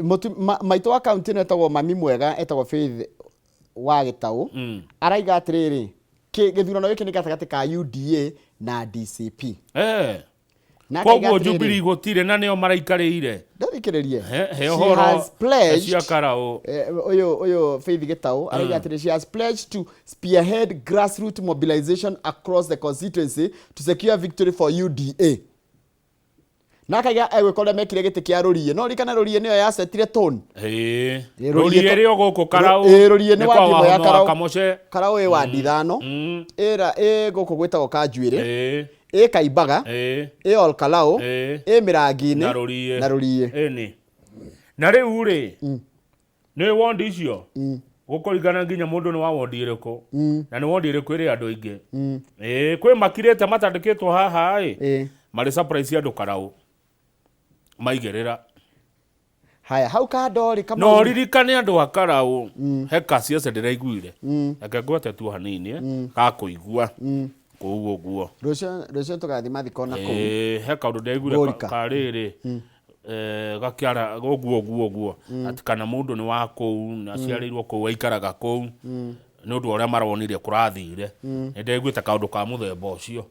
maitũ wa kaunti ĩno etagwo mami mwega etagwo Faith wa Gĩtaũ araiga atĩrĩrĩ gĩthurano gĩkĩ nĩ gatagatĩ ka UDA na DCP. Na akaiga Koguo atĩrĩrĩ, Jubilee gũtirĩ na nĩo maraikarĩire. Ndathikĩrĩrie. He She ũhoro has pledged cia Karau. Ũyũ ũyũ Faith Gĩtaũ araiga atĩrĩ she has pledged to spearhead grassroots mobilization across the constituency to secure victory for UDA. Na akaiga egwĩka ũrĩa mekire gĩtĩ kĩa Rũriĩ no ririkana Rũriĩ nĩyo yacetire tone. Ĩĩ. Ĩĩ, Rũriĩ rĩ o gũkũ Karau. Ĩĩ, Rũriĩ nĩ kwa wadi ĩmwe ya Wahome wa Karau. Kamoce. Karau ĩ wadi ithano. Ĩra ĩ gũkũ gwĩtagwo Kanjuĩrĩ. Ĩ Kaimbaga. Ĩ Olkalau. Ĩ Mĩrangi-inĩ. Na Rũriĩ. Na Rũriĩ. Ĩni. Na rĩu rĩ nĩ wondi icio gũkũringana nginya mũndũ nĩ wa wondi ĩrĩkũ na nĩ wondi ĩrĩkũ ĩrĩ andũ aingĩ. Ĩĩ kwĩ makirĩte matandĩkĩtwo haha ĩ marĩ surprise andũ Karau maigĩrĩra. Haya hau kando rĩ Kamau. No ririkane andũ a Karau he kaciaca ndĩraiguire reke ngwete tu hanini ga kũigua kũu ũguo. Rũciũ rũciũ tũgathiĩ mathiko na kũu. Ĩĩ he kaũndũ ndĩraiguire Ngũrika. ka rĩrĩ gakĩara ũguo ũguo ũguo atĩ kana mũndũ nĩ wa kũu na aciarĩirwo kũu aikaraga kũu nĩ ũndũ wa ũrĩa maronire kũrathire nĩ ndaiguĩte kaũndũ ka mũthemba ũcio.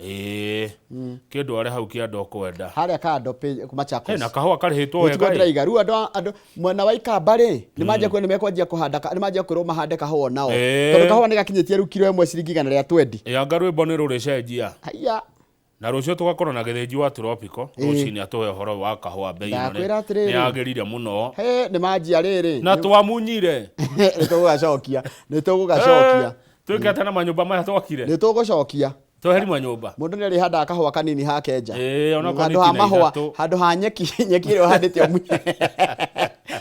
Ĩĩ kĩndũ arĩ hau kĩanda ũkwenda. Harĩa kando Machakos. Hena kahũa karĩhĩtwo Gũtigwo wega ĩ. ndĩraiga rĩu andũ andũ mwena wa Ikamba rĩ nĩ manjia kuona nĩ mekwanjia kũhanda nĩ manjia kwĩrwo mahande kahũa nao tondũ kahũa nĩ gakinyĩtie rĩu kiro ĩmwe ciringi 120. Ĩ anga rwĩmbo nĩ rũrĩcenjia. Haiya. Na rũciũ tũgakorwo na gĩthĩnji wa tropical rũcinĩ atũhe ũhoro wa kahũa bei ĩno Ndakwĩra atĩrĩrĩ. nĩ yagĩrire mũno. He nĩ manjia rĩrĩ. Na twamunyire. Nĩ tũgũgacokia. Nĩ tũgũgacokia. Twĩke atĩa na manyũmba maya twakire? Nĩ tũgũcokia. Tweheri manyũmba. Mũndũ nĩ arĩhandaga kahũa kanini hake nja. Ĩĩ onakorwo nĩ Handũ ha itina mahũa, ithatũ. handũ ha nyeki, nyeki ĩrĩa ũhandĩte ũmunye.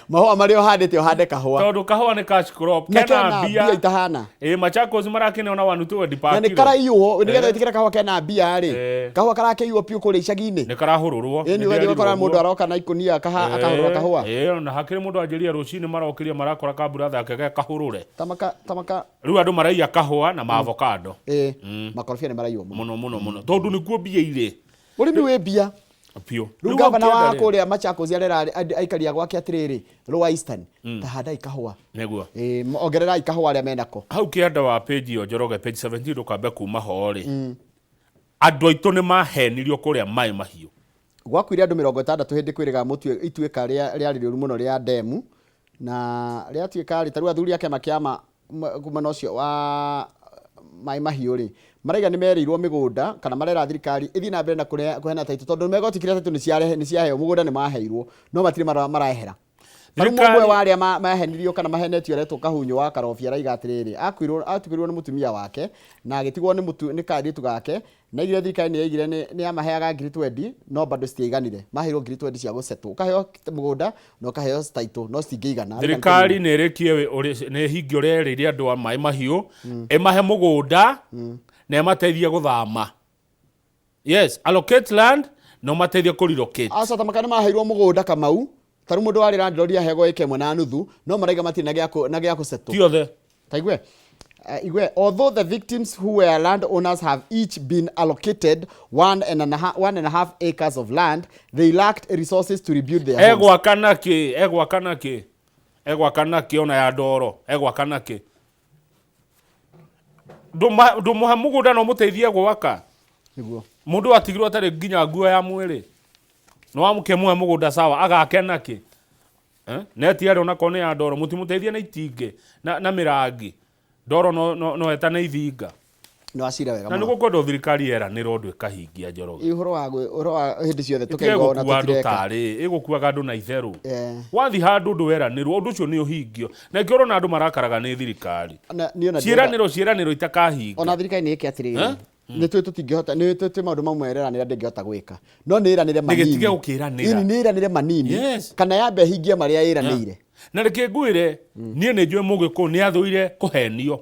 Mahũa marĩa ũhandĩte ũhande kahũa. Tondũ kahũa nĩ cash crop. Na Kena kena mbia. mbia itahana. Ĩĩ Machakos marakĩneana one two Na per nĩ kilo. karaiywo nĩgetha wĩtĩkĩre kahũa kena mbia rĩ. Kahũa karakĩiywo piũ kũrĩa icagi-inĩ. Nĩ karahũrũrwo. Ĩni ũgathiĩ ũgakora mũndũ aroka na ikũnia akahũrũra kahũa. Ĩĩ ona hakĩrĩ mũndũ anjĩria rũcinĩ marokĩria marakora kamburatha yake ge kahũrũre. Tamaka tamaka. Rĩu andũ maraiya kahũa na maavocado. Ĩĩ. Makorobia nĩ maraiywo mũno. Mũno mũno mũno. Tondũ nĩkuo mbia irĩ. Ũrĩmi wĩ mbia. Piũ. Rĩu gavana wa kũrĩa Machakos arera aikari a gwake atĩrĩrĩ Lower Eastern ta handai kahũa. Nĩguo. Ĩĩ ongererai kahũa arĩa menako. Hau kĩanda wa page ĩyo Njoroge page 17 ndũkambe kuma ho rĩ. Andũ aitũ nĩ mahenirio kũrĩa maĩ mahiũ. Gwakuire andũ 60 hĩndĩ kwĩrĩga mũtue ituĩka rĩarĩ rĩũru mũno rĩa ndemu na rĩatuĩka rĩ ta rĩu athuri a kĩama kĩa ma mwena ũcio wa maĩ mahiũ rĩ maraiga nĩ merĩirwo mĩgũnda kana marera thirikari ĩthiĩ na mbere na kũheana taitũ tondũ megwatikire taitũ nĩ ciaheo mũgũnda nĩ maheirwo no matirĩ marahera. Tarĩu Thirikari- mũmwe wa arĩa mahenirio kana mahenetio aretwo Kahunyũ wa Karobia araiga atĩrĩrĩ akuirwo atigirwo nĩ mũtumia wake na agĩtigwo nĩ mũtu nĩ kairĩtu gake na aigire thirikari nĩ yaigire nĩ yamaheaga ngiri twendi no bado citiaiganire maheirwo ngiri twendi cia gũcetwo ũkaheo mũgũnda na ũkaheo taitũ no citingĩigana. Thirikari nĩ ĩrĩkie nĩ ĩhingie ũrĩa ĩrĩire andũ a maĩ mahiũ ĩmahe mũgũnda na ĩmateithie gũthama. Yes, allocate land na ũmateithie kũ relocate. Aca tamaka nĩ maheirwo mũgũnda Kamau tarĩu mũndũ warĩ landlord aheagwo ĩka ĩmwe na nuthu no maraiga matirĩ na gĩa gũcetwo. Ti othe. Ta igue. Igue, although the victims who were landowners have each been allocated 1.5 acres of land, they lacked resources to rebuild their homes. Egwaka nakĩ? Egwaka nakĩ? Egwaka nakĩ ona ya ndoro egwaka nakĩ? Ndũmũhe mũgũnda no mũteithie gwaka. Nĩguo. Mũndũ atigirwo atarĩ nginya nguo ya mwĩrĩ, no wamũkĩmũhe mũgũnda sawa, agake nakĩ? Eh? Neti arĩ onakorwo nĩ ya ndoro, mũtimũteithie na itingĩ na mĩrangi ndoro no etane ithinga. Nĩ wacira wega Na mũno. nĩguo kwendwo thirikari yeranĩra ũndũ ĩkahingia, Njoroge. Ĩ, ũhoro wa hĩndĩ ciothe Ĩtige tũkaigua ona gũkua andũ tũtireka. tarĩ ĩgũkuaga andũ na itherũ. Eh. Wathi handũ ũndũ weranĩrwo, ũndũ ũcio nĩ ũhingio, na ĩkĩo ũrona andũ marakaraga nĩ thirikari. Na- niĩ ona ndĩrenda- Ciĩranĩro itakahinga. Ona thirikari nĩ ĩke atĩrĩrĩ, Eh? Nĩ tũĩ tũtingĩhota, nĩ tũĩ maũndũ mamwe ĩreranĩra ndĩngĩhota gwĩka, no nĩ ĩranĩre manini. Ndĩgĩtige gũkĩranĩra. Ĩni, nĩ ĩranĩre manini. Yes. Kana yambe ĩhingie marĩa ĩranĩire. Na reke ngwĩre, niĩ nĩ njũĩ Mũgĩkũyũ nĩ athũire kũhenio.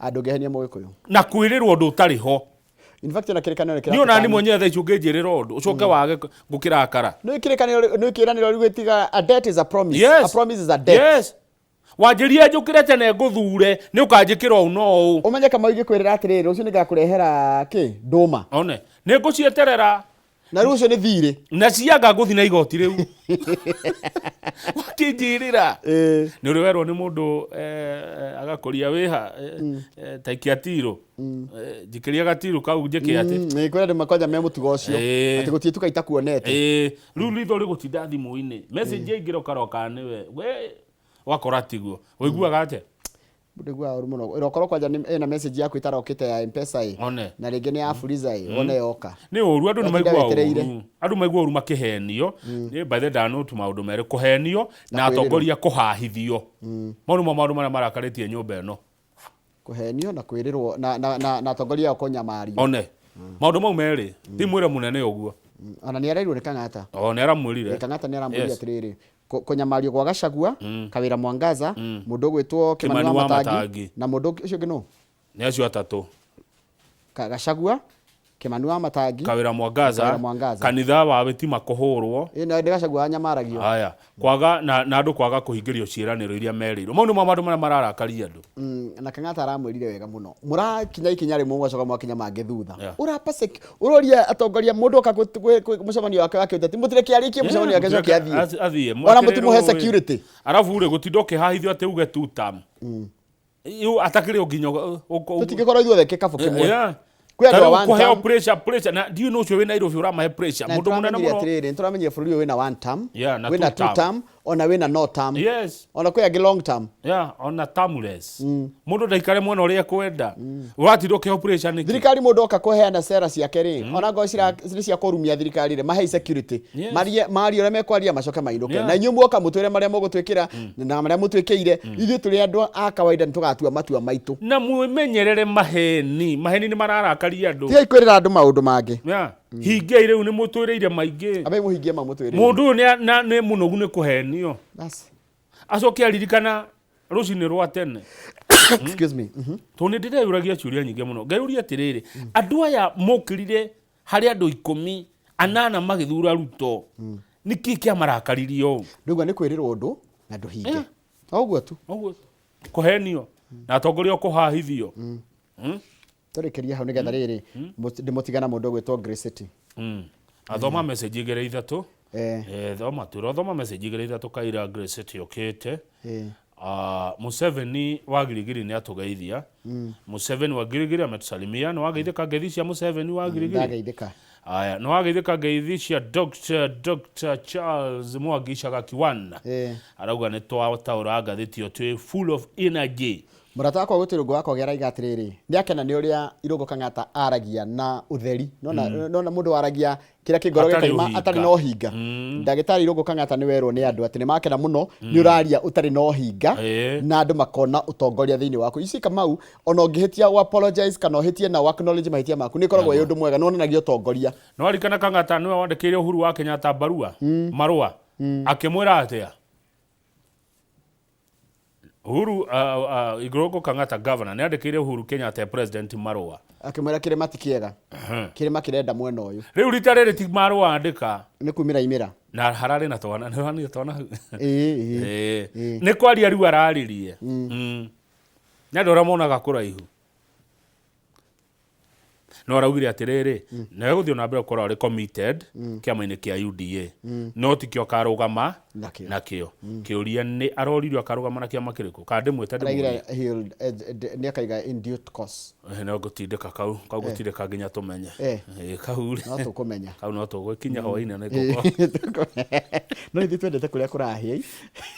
Ndũngĩhenia Mũgĩkũyũ. Na kwĩrĩrwo ũndũ ũtarĩ ho. In fact, ona kĩrĩkanĩro nĩ Niĩ ona niĩ kĩratũkania. mwenyewe thaa ici ũngĩnjĩrĩra ũndũ ũcoke wage ngũkĩrakara. Nĩ kĩrĩkanĩro, nĩ kĩranĩro rĩu gĩtiga, a debt is a promise. Yes. A promise is a debt. Yes. Wanjĩria njũkĩre tene ngũthure nĩ ũkanjĩkĩra ũũ no ũũ. Ũmenye kama ingĩkwĩrĩra atĩrĩrĩ, rũciũ nĩngakũrehera kĩ ndũma. One nĩ ngũcieterera. Na rĩu ũcio nĩ thirĩ. Na cianga ngũthi na igoti rĩu. Wakĩnjĩrĩra nĩ ũrĩ werwo nĩ mũndũ agakũria wĩha ta ikia tirũ. Njikĩria gatiru kau njĩke atĩ. Nĩ kwĩra andũ makwanja me mũtugo ũcio. Ĩĩ. Atĩ gũtirĩ tuka itakuonete. Ĩĩ, rĩu ritho rĩgũtinda thimũ-inĩ, message yaingĩra ũkaroka nĩwe we wakora tiguo ũiguaga atĩa? Ndiguaga ũru mũno. Ĩrokorwo kwanja ĩna message yaku ĩtarokĩte ya M-Pesa ĩ. One. Na rĩngĩ nĩ ya Fuliza ĩ, wone yoka. Nĩ ũru, andũ nĩ Watinda maiguaga wetereire. ũru, andũ maigua ũru makĩhenio. Nĩ by the ndanotu maũndũ merĩ, kũhenio Na na kwĩrĩrwo. atongoria kũhahithio. Mau nĩmo maũndũ marĩa marakarĩtie nyũmba ĩno. Kũhenio na kwĩrĩrwo na atongoria ao kũnyamario. One maũndũ mau merĩ ti mwĩre mũnene ũguo. Ona nĩ arerirwo nĩ Kang'ata. O nĩ aramwĩrire. Kang'ata nĩ aramwĩrire Yes. atĩrĩrĩ, kũnyamario gwa Gachagua, Kawĩra Mwangaza, mũndũ ũgwĩtwo Kĩmani Kĩmani wa wa Matangi, Matangi. na mũndũ ũcio ũngĩ nũ? Nĩ acio atatũ. Gachagua, Kĩmani wa Matangi, Kawĩra Mwangaza, Kawĩra Mwangaza. Kanitha wa Witima kũhũrwo. Ĩ, na nĩ Gachagua anyamaragio. Haya, kwaga na andũ kwaga kũhingĩrio ciĩranĩro iria merĩirwo. Mau nĩmo maũndũ marĩa mararakaria andũ. Na Kang'ata aramwĩrire wega mũno, mũrakinya ikinya rĩmwe mũgacoka mwakinya mangĩ thutha. Yeah. Ũrapa ũroria atongoria mũndũ oka mũcemanio wake wa kĩũteti, mũtireke arĩkie mũcemanio wake acoke athiĩ. Athiĩ. Ona mũtimũhe security. Arabu rĩ, gũtinda ũkĩhahithio atĩ uge two term. Rĩu atakĩrĩ o nginya Tũtingĩkorwo ithuothe kĩkabũ kĩmwe. Yeah. Kwĩ andũ a Ta rĩu one kũheo term. pressure na ndiũĩ nũ ũcio wĩ Nairobi ũramahe pressure. Na Mũndũ mũnene nĩtũramenyire mũno. atĩrĩrĩ, nĩtũramenyire bũrũri ũyũ wĩna one term, Yeah, na wĩna two two term. term, ona wĩna no term. Yes. Ona kwĩ angĩ long term. Yeah, ona termless. Mũndũ ndaikare mwena ũrĩa ekwenda. Ũratinda ũkĩheo pressure nĩkĩ? Thirikari mũndũ oka kũheana cera ciake rĩ, ona ngorwo nĩ cia kũrumia thirikari rĩ, mahei security. Yes. Marie marie ũrĩa mekwaria macoke mainũke. Yeah. Na inyuĩ muoka mũtwĩre marĩa mũgũtwĩkĩra na marĩa mũtwĩkĩire, ithuĩ tũrĩ andũ a kawaida nĩtũgatua matua maitũ. Na mwĩmenyerere maheni. Maheni nĩ mararakaria andũ. Tigai kwĩrĩra andũ maũndũ mangĩ. Yeah. Hingiai rĩu nĩ mũtwĩrĩire maingĩ. Ambai mũhingie mau mũtwĩrĩire. Mũndũ ũyũ nĩ mũnogu nĩ kũhenio. Bas. Acoke aririkana rũcinĩ rwa tene. Excuse me. Tondũ nĩ ndĩreyũragia ciũria nyingĩ mũno. Ngeyũria atĩrĩrĩ, andũ aya mokĩrire harĩ andũ 18 magĩthura Ruto. Nĩkĩ kĩamarakaririe ũũ? Ndauga nĩ kwĩrĩrwo ũndũ na ndũhinge. O ũguo tu. Ũguo. Kũhenio na atongoria kũhahithio. Tũrĩkĩrie hau nĩgetha rĩrĩ ndĩmũtigana mũndũ ũgwĩtwo Grace City. Athoma message igĩrĩ ithatũ. Eh. Thoma twĩra thoma message igĩrĩ ithatũ kaira Grace City okĩte. Eh. Museveni wa Girigiri nĩ atũgeithia. Museveni wa Girigiri ametusalimia. Nĩ wageithĩka ngeithi cia Museveni wa Girigiri? Ndageithĩka. Aya, nĩ wageithĩka ngeithi cia Dr. Charles Mwangi Cagakiwan. Eh. Arauga nĩ twataũra ngathĩti ĩyo twĩ full of energy. Mũrata wakwa gwĩtwo Irũngũ wa Kogi araiga atĩrĩrĩ, nĩ akena nĩ ũrĩa Irũngũ Kang'ata aragia na ũtheri. Nona mũndũ waragia kĩrĩa kĩ ngoro Atarĩ gĩkaima ũhinga. atarĩ na ũhinga. Ndagĩtarĩ Irũngũ Kang'ata nĩ werwo nĩ andũ atĩ nĩ makena mũno nĩ ũraria ũtarĩ na ũhinga na andũ makona ũtongoria thĩinĩ waku. Ici Kamau, ona ũngĩhĩtia ũ apologize kana ũhĩtie na ũ acknowledge mahĩtia maku nĩ ĩkoragwo ĩ ũndũ mwega, nĩ wonanagia ũtongoria. Nĩ warikana Kang'ata nĩwe wandĩkĩire Uhuru wa Kenyatta barua marũa akĩmwĩra atĩa? Uhuru Irũngũ Kang'ata governor nĩ andĩkĩire Uhuru Kenyatta president marũa. Akĩmwĩra kĩrĩma ti kĩega. Kĩrĩma kĩrenda mwena ũyũ. Rĩu rita rĩrĩ ti marũa andĩka. Nĩ kumĩra imĩra. Na hararĩ na twana, nĩ ũranire twana hau. Ĩĩ, ĩĩ. Nĩ kwaria rĩu araririe. Nĩ andũ arĩa monaga kũraihu. No araugire atĩrĩrĩ, nĩ egũthiĩ na mbere gũkorwo arĩ committed kĩama-inĩ kĩa UDA. No tikĩo karũgama Nakĩo. Nakĩo kĩũria nĩ aroririo akarũgama na kĩama kĩrĩkũ kana ndĩmwĩte Araigire ndĩmũrie. Nĩ akaiga in due course. No ngũtindĩka kau kau gũtirĩ nginya tũmenye. Kau rĩ No tũkũmenya. Kau no tũgũkinya hwainĩ nĩ ngũkorwo. No ithuĩ twendete kũrĩa kũrahĩa.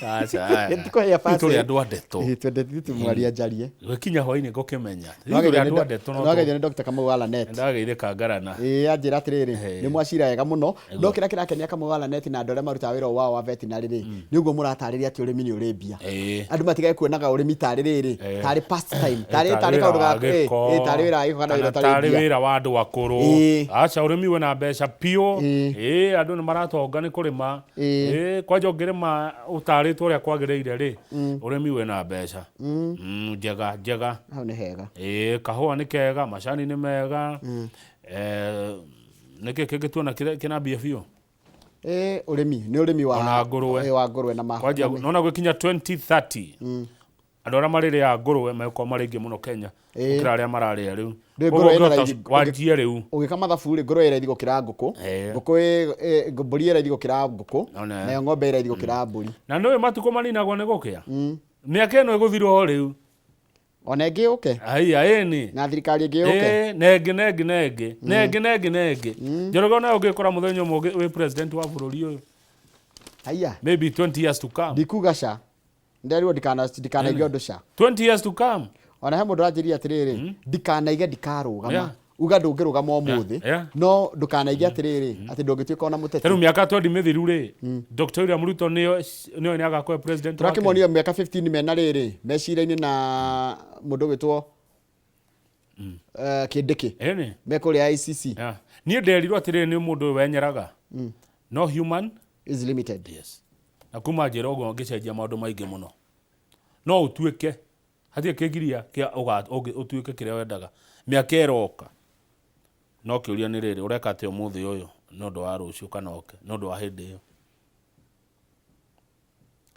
Aca. Tũkũhĩa Ithuĩ tũrĩ andũ a ndeto. Twendete ithuĩ mwaria njarie. Gwĩkinya hwainĩ ngũkĩmenya. Ithuĩ tũrĩ andũ a ndeto no Nwageithio nĩ Dr. Kamau wa Lanet. Ndageithĩka ngarana. Ĩĩ anjĩra atĩrĩrĩ, nĩ mwacira wega mũno. No kĩrĩa kĩrakenia Kamau wa Lanet na andũ arĩa marutaga wĩra wao wa veterinary rĩ, nĩ ũguo mũratarĩria atĩ ũrĩmi nĩ ũrĩ mbia. Andũ matigage kuonaga ũrĩmi tarĩ rĩrĩ, tarĩ pastime, tarĩ tarĩ kaũndũ ga tarĩ wĩra wa gĩko kana wĩra ũtarĩ tarĩ mbia. Wĩra wa andũ akũrũ. Aca, ũrĩmi wĩna mbeca piũ. Ĩĩ, andũ nĩ maratonga nĩ kũrĩma. Ĩĩ, kwanja ũngĩrĩma ũtarĩtwo ũrĩa kwagĩrĩire rĩ, ũrĩmi wĩna mbeca njega njega. Hau nĩ hega. Ĩĩ, kahũa nĩ kega, macani nĩ mega. Nĩkĩ kĩngĩ tuona kĩna mbia biũ? Ĩĩ, ũrĩmi nĩ ũrĩmi wa Ona ngũrwe. Wa ngũrwe na ma. Kwanja nona gwĩkinya 2030 andũ arĩa marĩrĩaga ngũrwe megũkorwo marĩ aingĩ mũno Kenya gũkĩra arĩa mararĩa rĩu. Rĩu Koguo ngũrwe ĩna ũngĩhota raithi wanjie rĩu. Ũgĩka mathabu rĩ, ngũrwe ĩ raithi gũkĩra ngũkũ. Ngũkũ mbũri ĩ raithi gũkĩra ngũkũ. One. Nayo ng'ombe ĩ raithi gũkĩra mbũri. Na nĩũĩ matukũ maninagwo nĩ gũkĩa, mĩaka ĩno ĩgũthira o rĩu. Ona ĩngĩ yũke. Aiya, ĩni. Na thirikari ĩngĩ yũke. Nengĩ nengĩ nengĩ nengĩ nengĩ nengĩ. Njoroge, onawe ũngĩkora mũthenya ũmwe wĩ president wa bũrũri ũyũ. Haiya. Maybe 20 years to come. Ndikuga ca. Nderirwo ndikanaige ũndũ ca. 20 years to come. Ona he mũndũ ũranjĩrire atĩrĩrĩ, ndikanaige ndikarũgama. Uga ndũngĩrũgama ũmũthĩ, no ndũkanaige atĩrĩrĩ atĩ ndũngĩtuĩka ona mũteti. Rĩu mĩaka 20 mĩthiru rĩ, Dr. William Ruto nĩo nĩo nĩ agakorwo president wa Kenya. Tũrakĩmonio mĩaka 15 mena rĩrĩ mecira-inĩ na mũndũ ũgwĩtwo Kindiki Ĩni. Me kũrĩa ICC. Yeah. Niĩ nderirwo atĩrĩrĩ nĩ mũndũ ũyũ wenyeraga, no human is limited. Yes. Na kuma njĩra ũguo ngĩcenjia maũndũ maingĩ mũno. No ũtuĩke hatirĩ kĩgiria kĩa ũtuĩke kĩrĩa wendaga mĩaka ĩroka, no kĩũria nĩ rĩrĩ, ũreka atĩa ũmũthĩ ũyũ nĩ ũndũ wa rũciũ kana ũke nĩ ũndũ wa hĩndĩ ĩyo?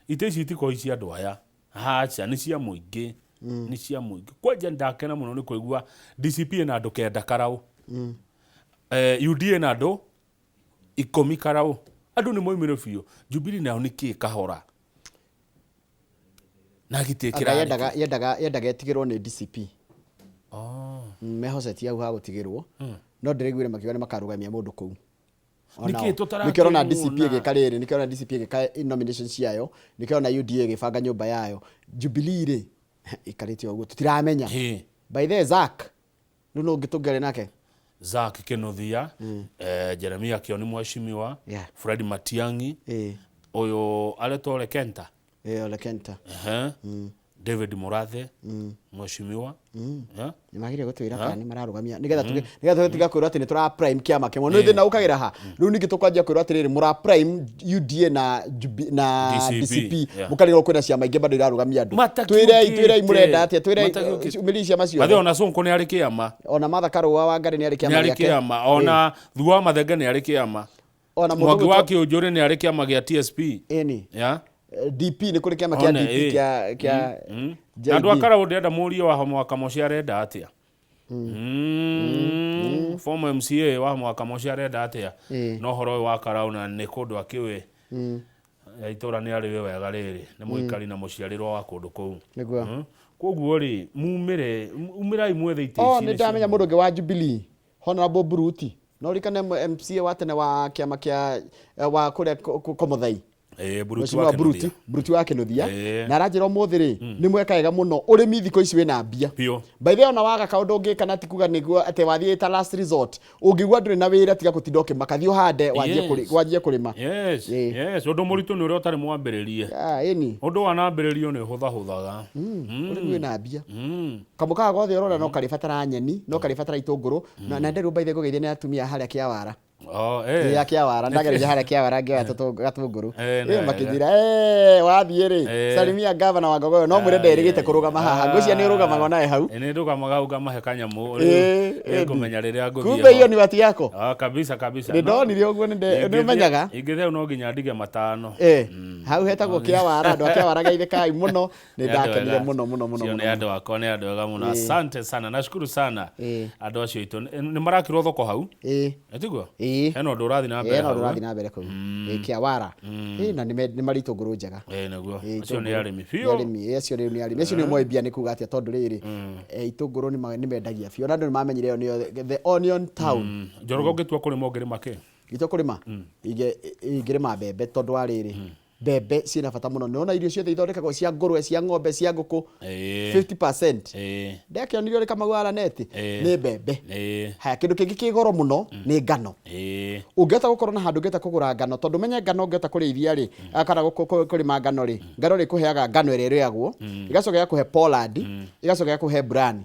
Itĩ ici itikoragwo cia andũ aya, aca, nĩ cia mũingĩ, nĩ cia mũingĩ. Kwanja ndakena mũno nĩ kũigua DCP ĩna andũ 9 karaũ, UDA na andũ 10 karaũ. Andũ nĩ moimire biũ. Jubilee nayo nĩ kĩ kahora na gĩtĩ Anga kĩrarĩ yendaga ĩtigĩrwo nĩ DCP. Oh. Mehocetie hau ha gũtigĩrwo, no ndĩraiguire makiuga nĩ makarũgamia mũndũ kũu. Nĩkĩ tũtarakĩmuona? Nĩkĩo ũrona DCP ĩgĩka rĩrĩ, nĩkĩo ũrona DCP ĩgĩka nomination ciayo, nĩkĩo ũrona UDA ĩgĩbanga nyũmba yayo. Jubilee rĩ, ĩkarĩte ũguo tũtiramenya. By the way, Zack rĩu no ũngĩ tũngĩaria nake. Zack Kinuthia, Jeremia Kioni mheshimiwa, Fred Matiang'i, ũyũ aretwo Ole Kenta. Ole Kenta. Ehe. David Murathe mheshimiwa. Yeah. Nĩ magĩrĩire gũtwĩra kana nĩ mararũgamia nĩgetha tũtiga kwĩrwo atĩ nĩ tũra prime kĩama kĩmwe. Nĩ thĩna ũkagĩra ha rĩu ningĩ tũkwanjia kwĩrwo atĩrĩrĩ, mũra prime UDA na DCP, DCP, mũkarigwo kwĩna ciama ingĩ bado irarũgamia andũ. Matakiũkĩte. Twĩrei mũrenda atĩa, twĩrei Matakiũkĩte. umĩrĩri ciama Mathe ciothe. ona Sonko nĩ arĩ kĩama. Ona Martha Karũa wa Ngarĩ nĩ arĩ Nĩ kĩama arĩ gĩake. kĩama. Ona Thuo wa Mathenge nĩ arĩ kĩama. Ona mũndũ Mwangi wa ũgwĩtwo Kĩũnjũrĩ nĩ arĩ kĩama gĩa TSP. Ĩni. Yeah. DP, nĩ kũrĩ kĩama kĩa One, DP kĩa Na andũ a JB. Karaũ ndĩrenda mũrie wa Mwakamoci arenda atĩa. Former MCA wa Mwakamoci arenda atĩa no ũhoro ũyũ wa Karaũ, na nĩ kũndũ akĩũĩ itũra nĩ arĩũĩ wega rĩrĩ nĩ mũikari na mũciarĩrwo wa kũndũ kũu. Nĩguo. Koguo rĩ, mumĩre, umĩrai mwethe itĩ Oh, ici nĩ nĩ ndamenya mũndũ ũngĩ wa Jubilee, Honorable Buruti. No ririkane MCA wa tene wa kĩama kĩa wa kũrĩa Komothai. Buruti Mheshimiwa wa Buruti, Kĩnuthia. Buruti wa Kĩnuthia. Na aranjĩra ũmũthĩ rĩ, nĩ mweka wega mũno, ũrĩmi thikũ ici wĩna mbia. Biũ. By the way, ona waga kaũndũ ũngĩka, na ti kuga nĩguo atĩ wathiĩ ta last resort, ũngĩigua ndũrĩ na wĩra, tiga gũtinda ũkĩmaka, thiĩ ũhande, wanjie kũrĩma. Yes, ũndũ mũritũ nĩ ũrĩa ũtarĩ mwambĩrĩrie. Ah, ĩni. Ũndũ wanambĩrĩrio nĩ ũhũthahũthaga. Ũrĩmi wĩna mbia. Kamũkawa gothe ũrona no karĩbatara nyeni, no karĩbatara itũngũrũ, na nderwo by the way ngũgeithia nĩ atumia harĩa Kĩawara. Oh, Ya Kĩawara, ndagereire harĩa Kĩawara ngĩoya gatũngũrũ. Nĩ wega. Makĩnjĩra, wathiĩ rĩ, salimia gavana wa Ngogoyo, no mwĩre nderĩgĩte kũrũgama haha. Ngwĩciria nĩ ũrũgamaga onawe hau. Nĩ ndũgamaga hau ngamahe kanyamũ. Ĩĩ. Ngũmenya rĩrĩa ngũthiĩ Kumbe ho. hiyo ni watu yako. Ah, kabisa kabisa. Nĩ ndonire ũguo, nĩ ũmenyaga. Ingĩthiĩ hau no nginya ndige matano. Hau hetagwo Kĩawara, andũ a Kĩawara geithĩkai mũno, nĩ Nĩ andũ ndakenire ega. mũno mũno mũno Cio mũno. nĩ andũ akwa, nĩ andũ ega mũno. Ĩĩ. Asante sana, nashukuru sana Ĩĩ. andũ acio aitũ. Nĩ marakirwo thoko hau? Ĩĩ. Ĩtiguo? Ĩĩ. Hena ũndũ ũrathiĩ na mbere Hena ũndũ hau, eh? ũrathiĩ na mbere kũu. Ĩĩ, Kĩawara. Ĩĩ, na nĩ marĩ itũngũrũ njega. Ĩĩ, nĩguo. Ĩĩ, Acio nĩ itũngũrũ. arĩmi Nĩ biũ. arĩmi, ĩĩ, acio rĩu nĩ arĩmi. Acio nĩo moĩ mbia nĩ kuga atĩa tondũ rĩrĩ, itũngũrũ nĩ mendagia biũ. Ona andũ nĩ mamenyire ĩyo nĩyo the onion town. Njoroge, ũngĩtua kũrĩma ũngĩrĩma kĩ? Gĩtua kũrĩma ingĩrĩma mbembe tondũ wa rĩrĩ, mbembe ciĩna bata mũno. Nĩwona irio ciothe ithondekagwo cia ngũrwe, cia ng'ombe, cia ngũkũ, 50% ndekĩonire ũrĩ Kamau wa Laneti nĩ mbembe. Haya, kĩndũ kĩngĩ kĩ goro mũno nĩ ngano. Ũngĩhota gũkorwo na handũ ũngĩhota kũgũra ngano, tondũ menye ngano ũngĩhota kũrĩithia rĩ, kana kũrĩma ngano rĩ, ngano rĩ kũheaga ngano ĩrĩa ĩrĩagwo, ĩgacoka ĩgakũhe pollard, ĩgacoka ĩgakũhe bran,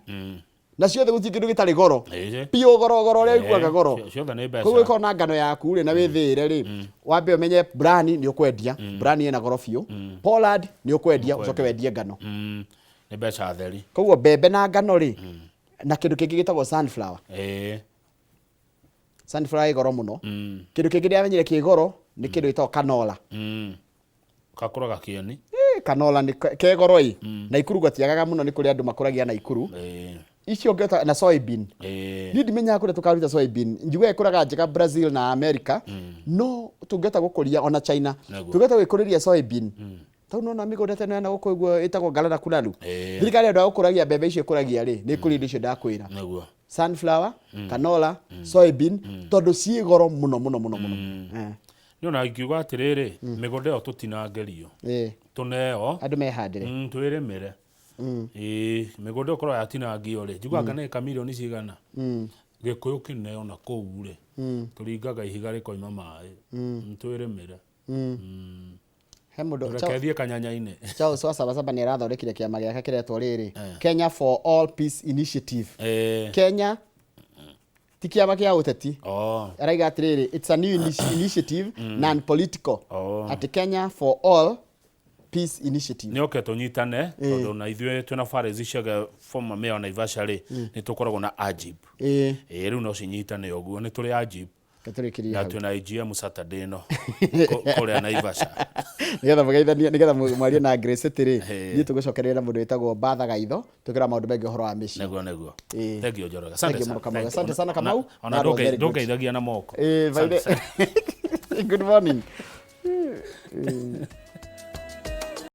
na ciothe gũtirĩ kĩndũ gĩtarĩ goro biũ, goro goro ũrĩa ũiguaga goro. Ciothe nĩ mbeca. Koguo ĩkorwo na ngano yaku rĩ na wĩthĩĩre rĩ, wambe ũmenye bran nĩ ũkwendia, bran ĩna goro biũ, pollard nĩ ũkwendia, ũcoke wendie ngano. Nĩ mbeca theri. Koguo mbembe na ngano rĩ, na kĩndũ kĩngĩ gĩtagwo sunflower. Sunflower ĩ goro mũno. Kĩndũ kĩngĩ ndĩramenyire kĩ goro nĩ kĩndũ gĩtagwo canola. Kakũraga kĩeni. Canola nĩ ke goro ĩ. Naikuru gatiagaga mũno, nĩ kũrĩ andũ makũragia Naikuru. Icio ũngĩhota na soybean. Niĩ ndimenyaga kũrĩa tũkaruta soybean, njugaga ĩkũraga njega Brazil na America, no tũngĩhota gũkũria ona China. Tũngĩhota gwĩkũrĩria soybean tau nona mĩgũnda ta ĩno ya nagũkũ ũguo ĩtagwo Ngalana Kulalu. Thirikari andũ a gũkũragia mbembe icio ĩkũragia rĩ, nĩ ĩkũria indo icio ndakwĩra, sunflower, canola, soybean, tondũ ciĩ goro mũno mũno mũno mũno. Nĩ ona ingiuga atĩrĩrĩ, mĩgũnda ĩyo tũtinangĩrio, tũneo andũ mehandĩre. Twĩrĩmĩre. Ĩĩ, mĩgũnda ĩyo korwo yatinangio rĩ, njiguaga nĩ ĩka mirioni cigana. Gĩkũyũ kĩneo na kũu rĩ, tũringaga ihiga rĩkoima maĩ. Twĩrĩmĩre. He mũndũ Reke thiĩ kanyanya-inĩ. Charles wa Sabasaba nĩ arathondekire kĩama gĩake kĩretwo rĩrĩ, Kenya for All Peace Initiative. Kenya ti kĩama kĩa ũteti. Araiga atĩrĩrĩ, it's a new initiative, non political, atĩ Kenya for All Peace Initiative. Nĩ oke tũnyitane, tondũ na ithuĩ twĩna Phares Chege, former mayor wa Naivasha rĩ, nĩ tũkoragwo na AGIP. Ĩĩ, rĩu no cinyitane ũguo, nĩ tũrĩ AGIP Tũrĩkĩrie na hau. twĩna AGM Saturday ĩno kũrĩa Naivasha. Nĩgetha mũgeithanie, nĩgetha mwarie na Grace City rĩ, niĩ tũgũcokereria na mũndũ wĩtagwo Batha Gaitho, tũkĩra maũndũ maingĩ ũhoro wa mĩciĩ. Nĩguo. Thank you, Njoroge. Thank you sana. mũno, Kamau. Thank you. Asante sana, Kamau. Ona That was very good. ndũngeithagia na moko. Ĩĩ, by Asante the- sana. Good morning.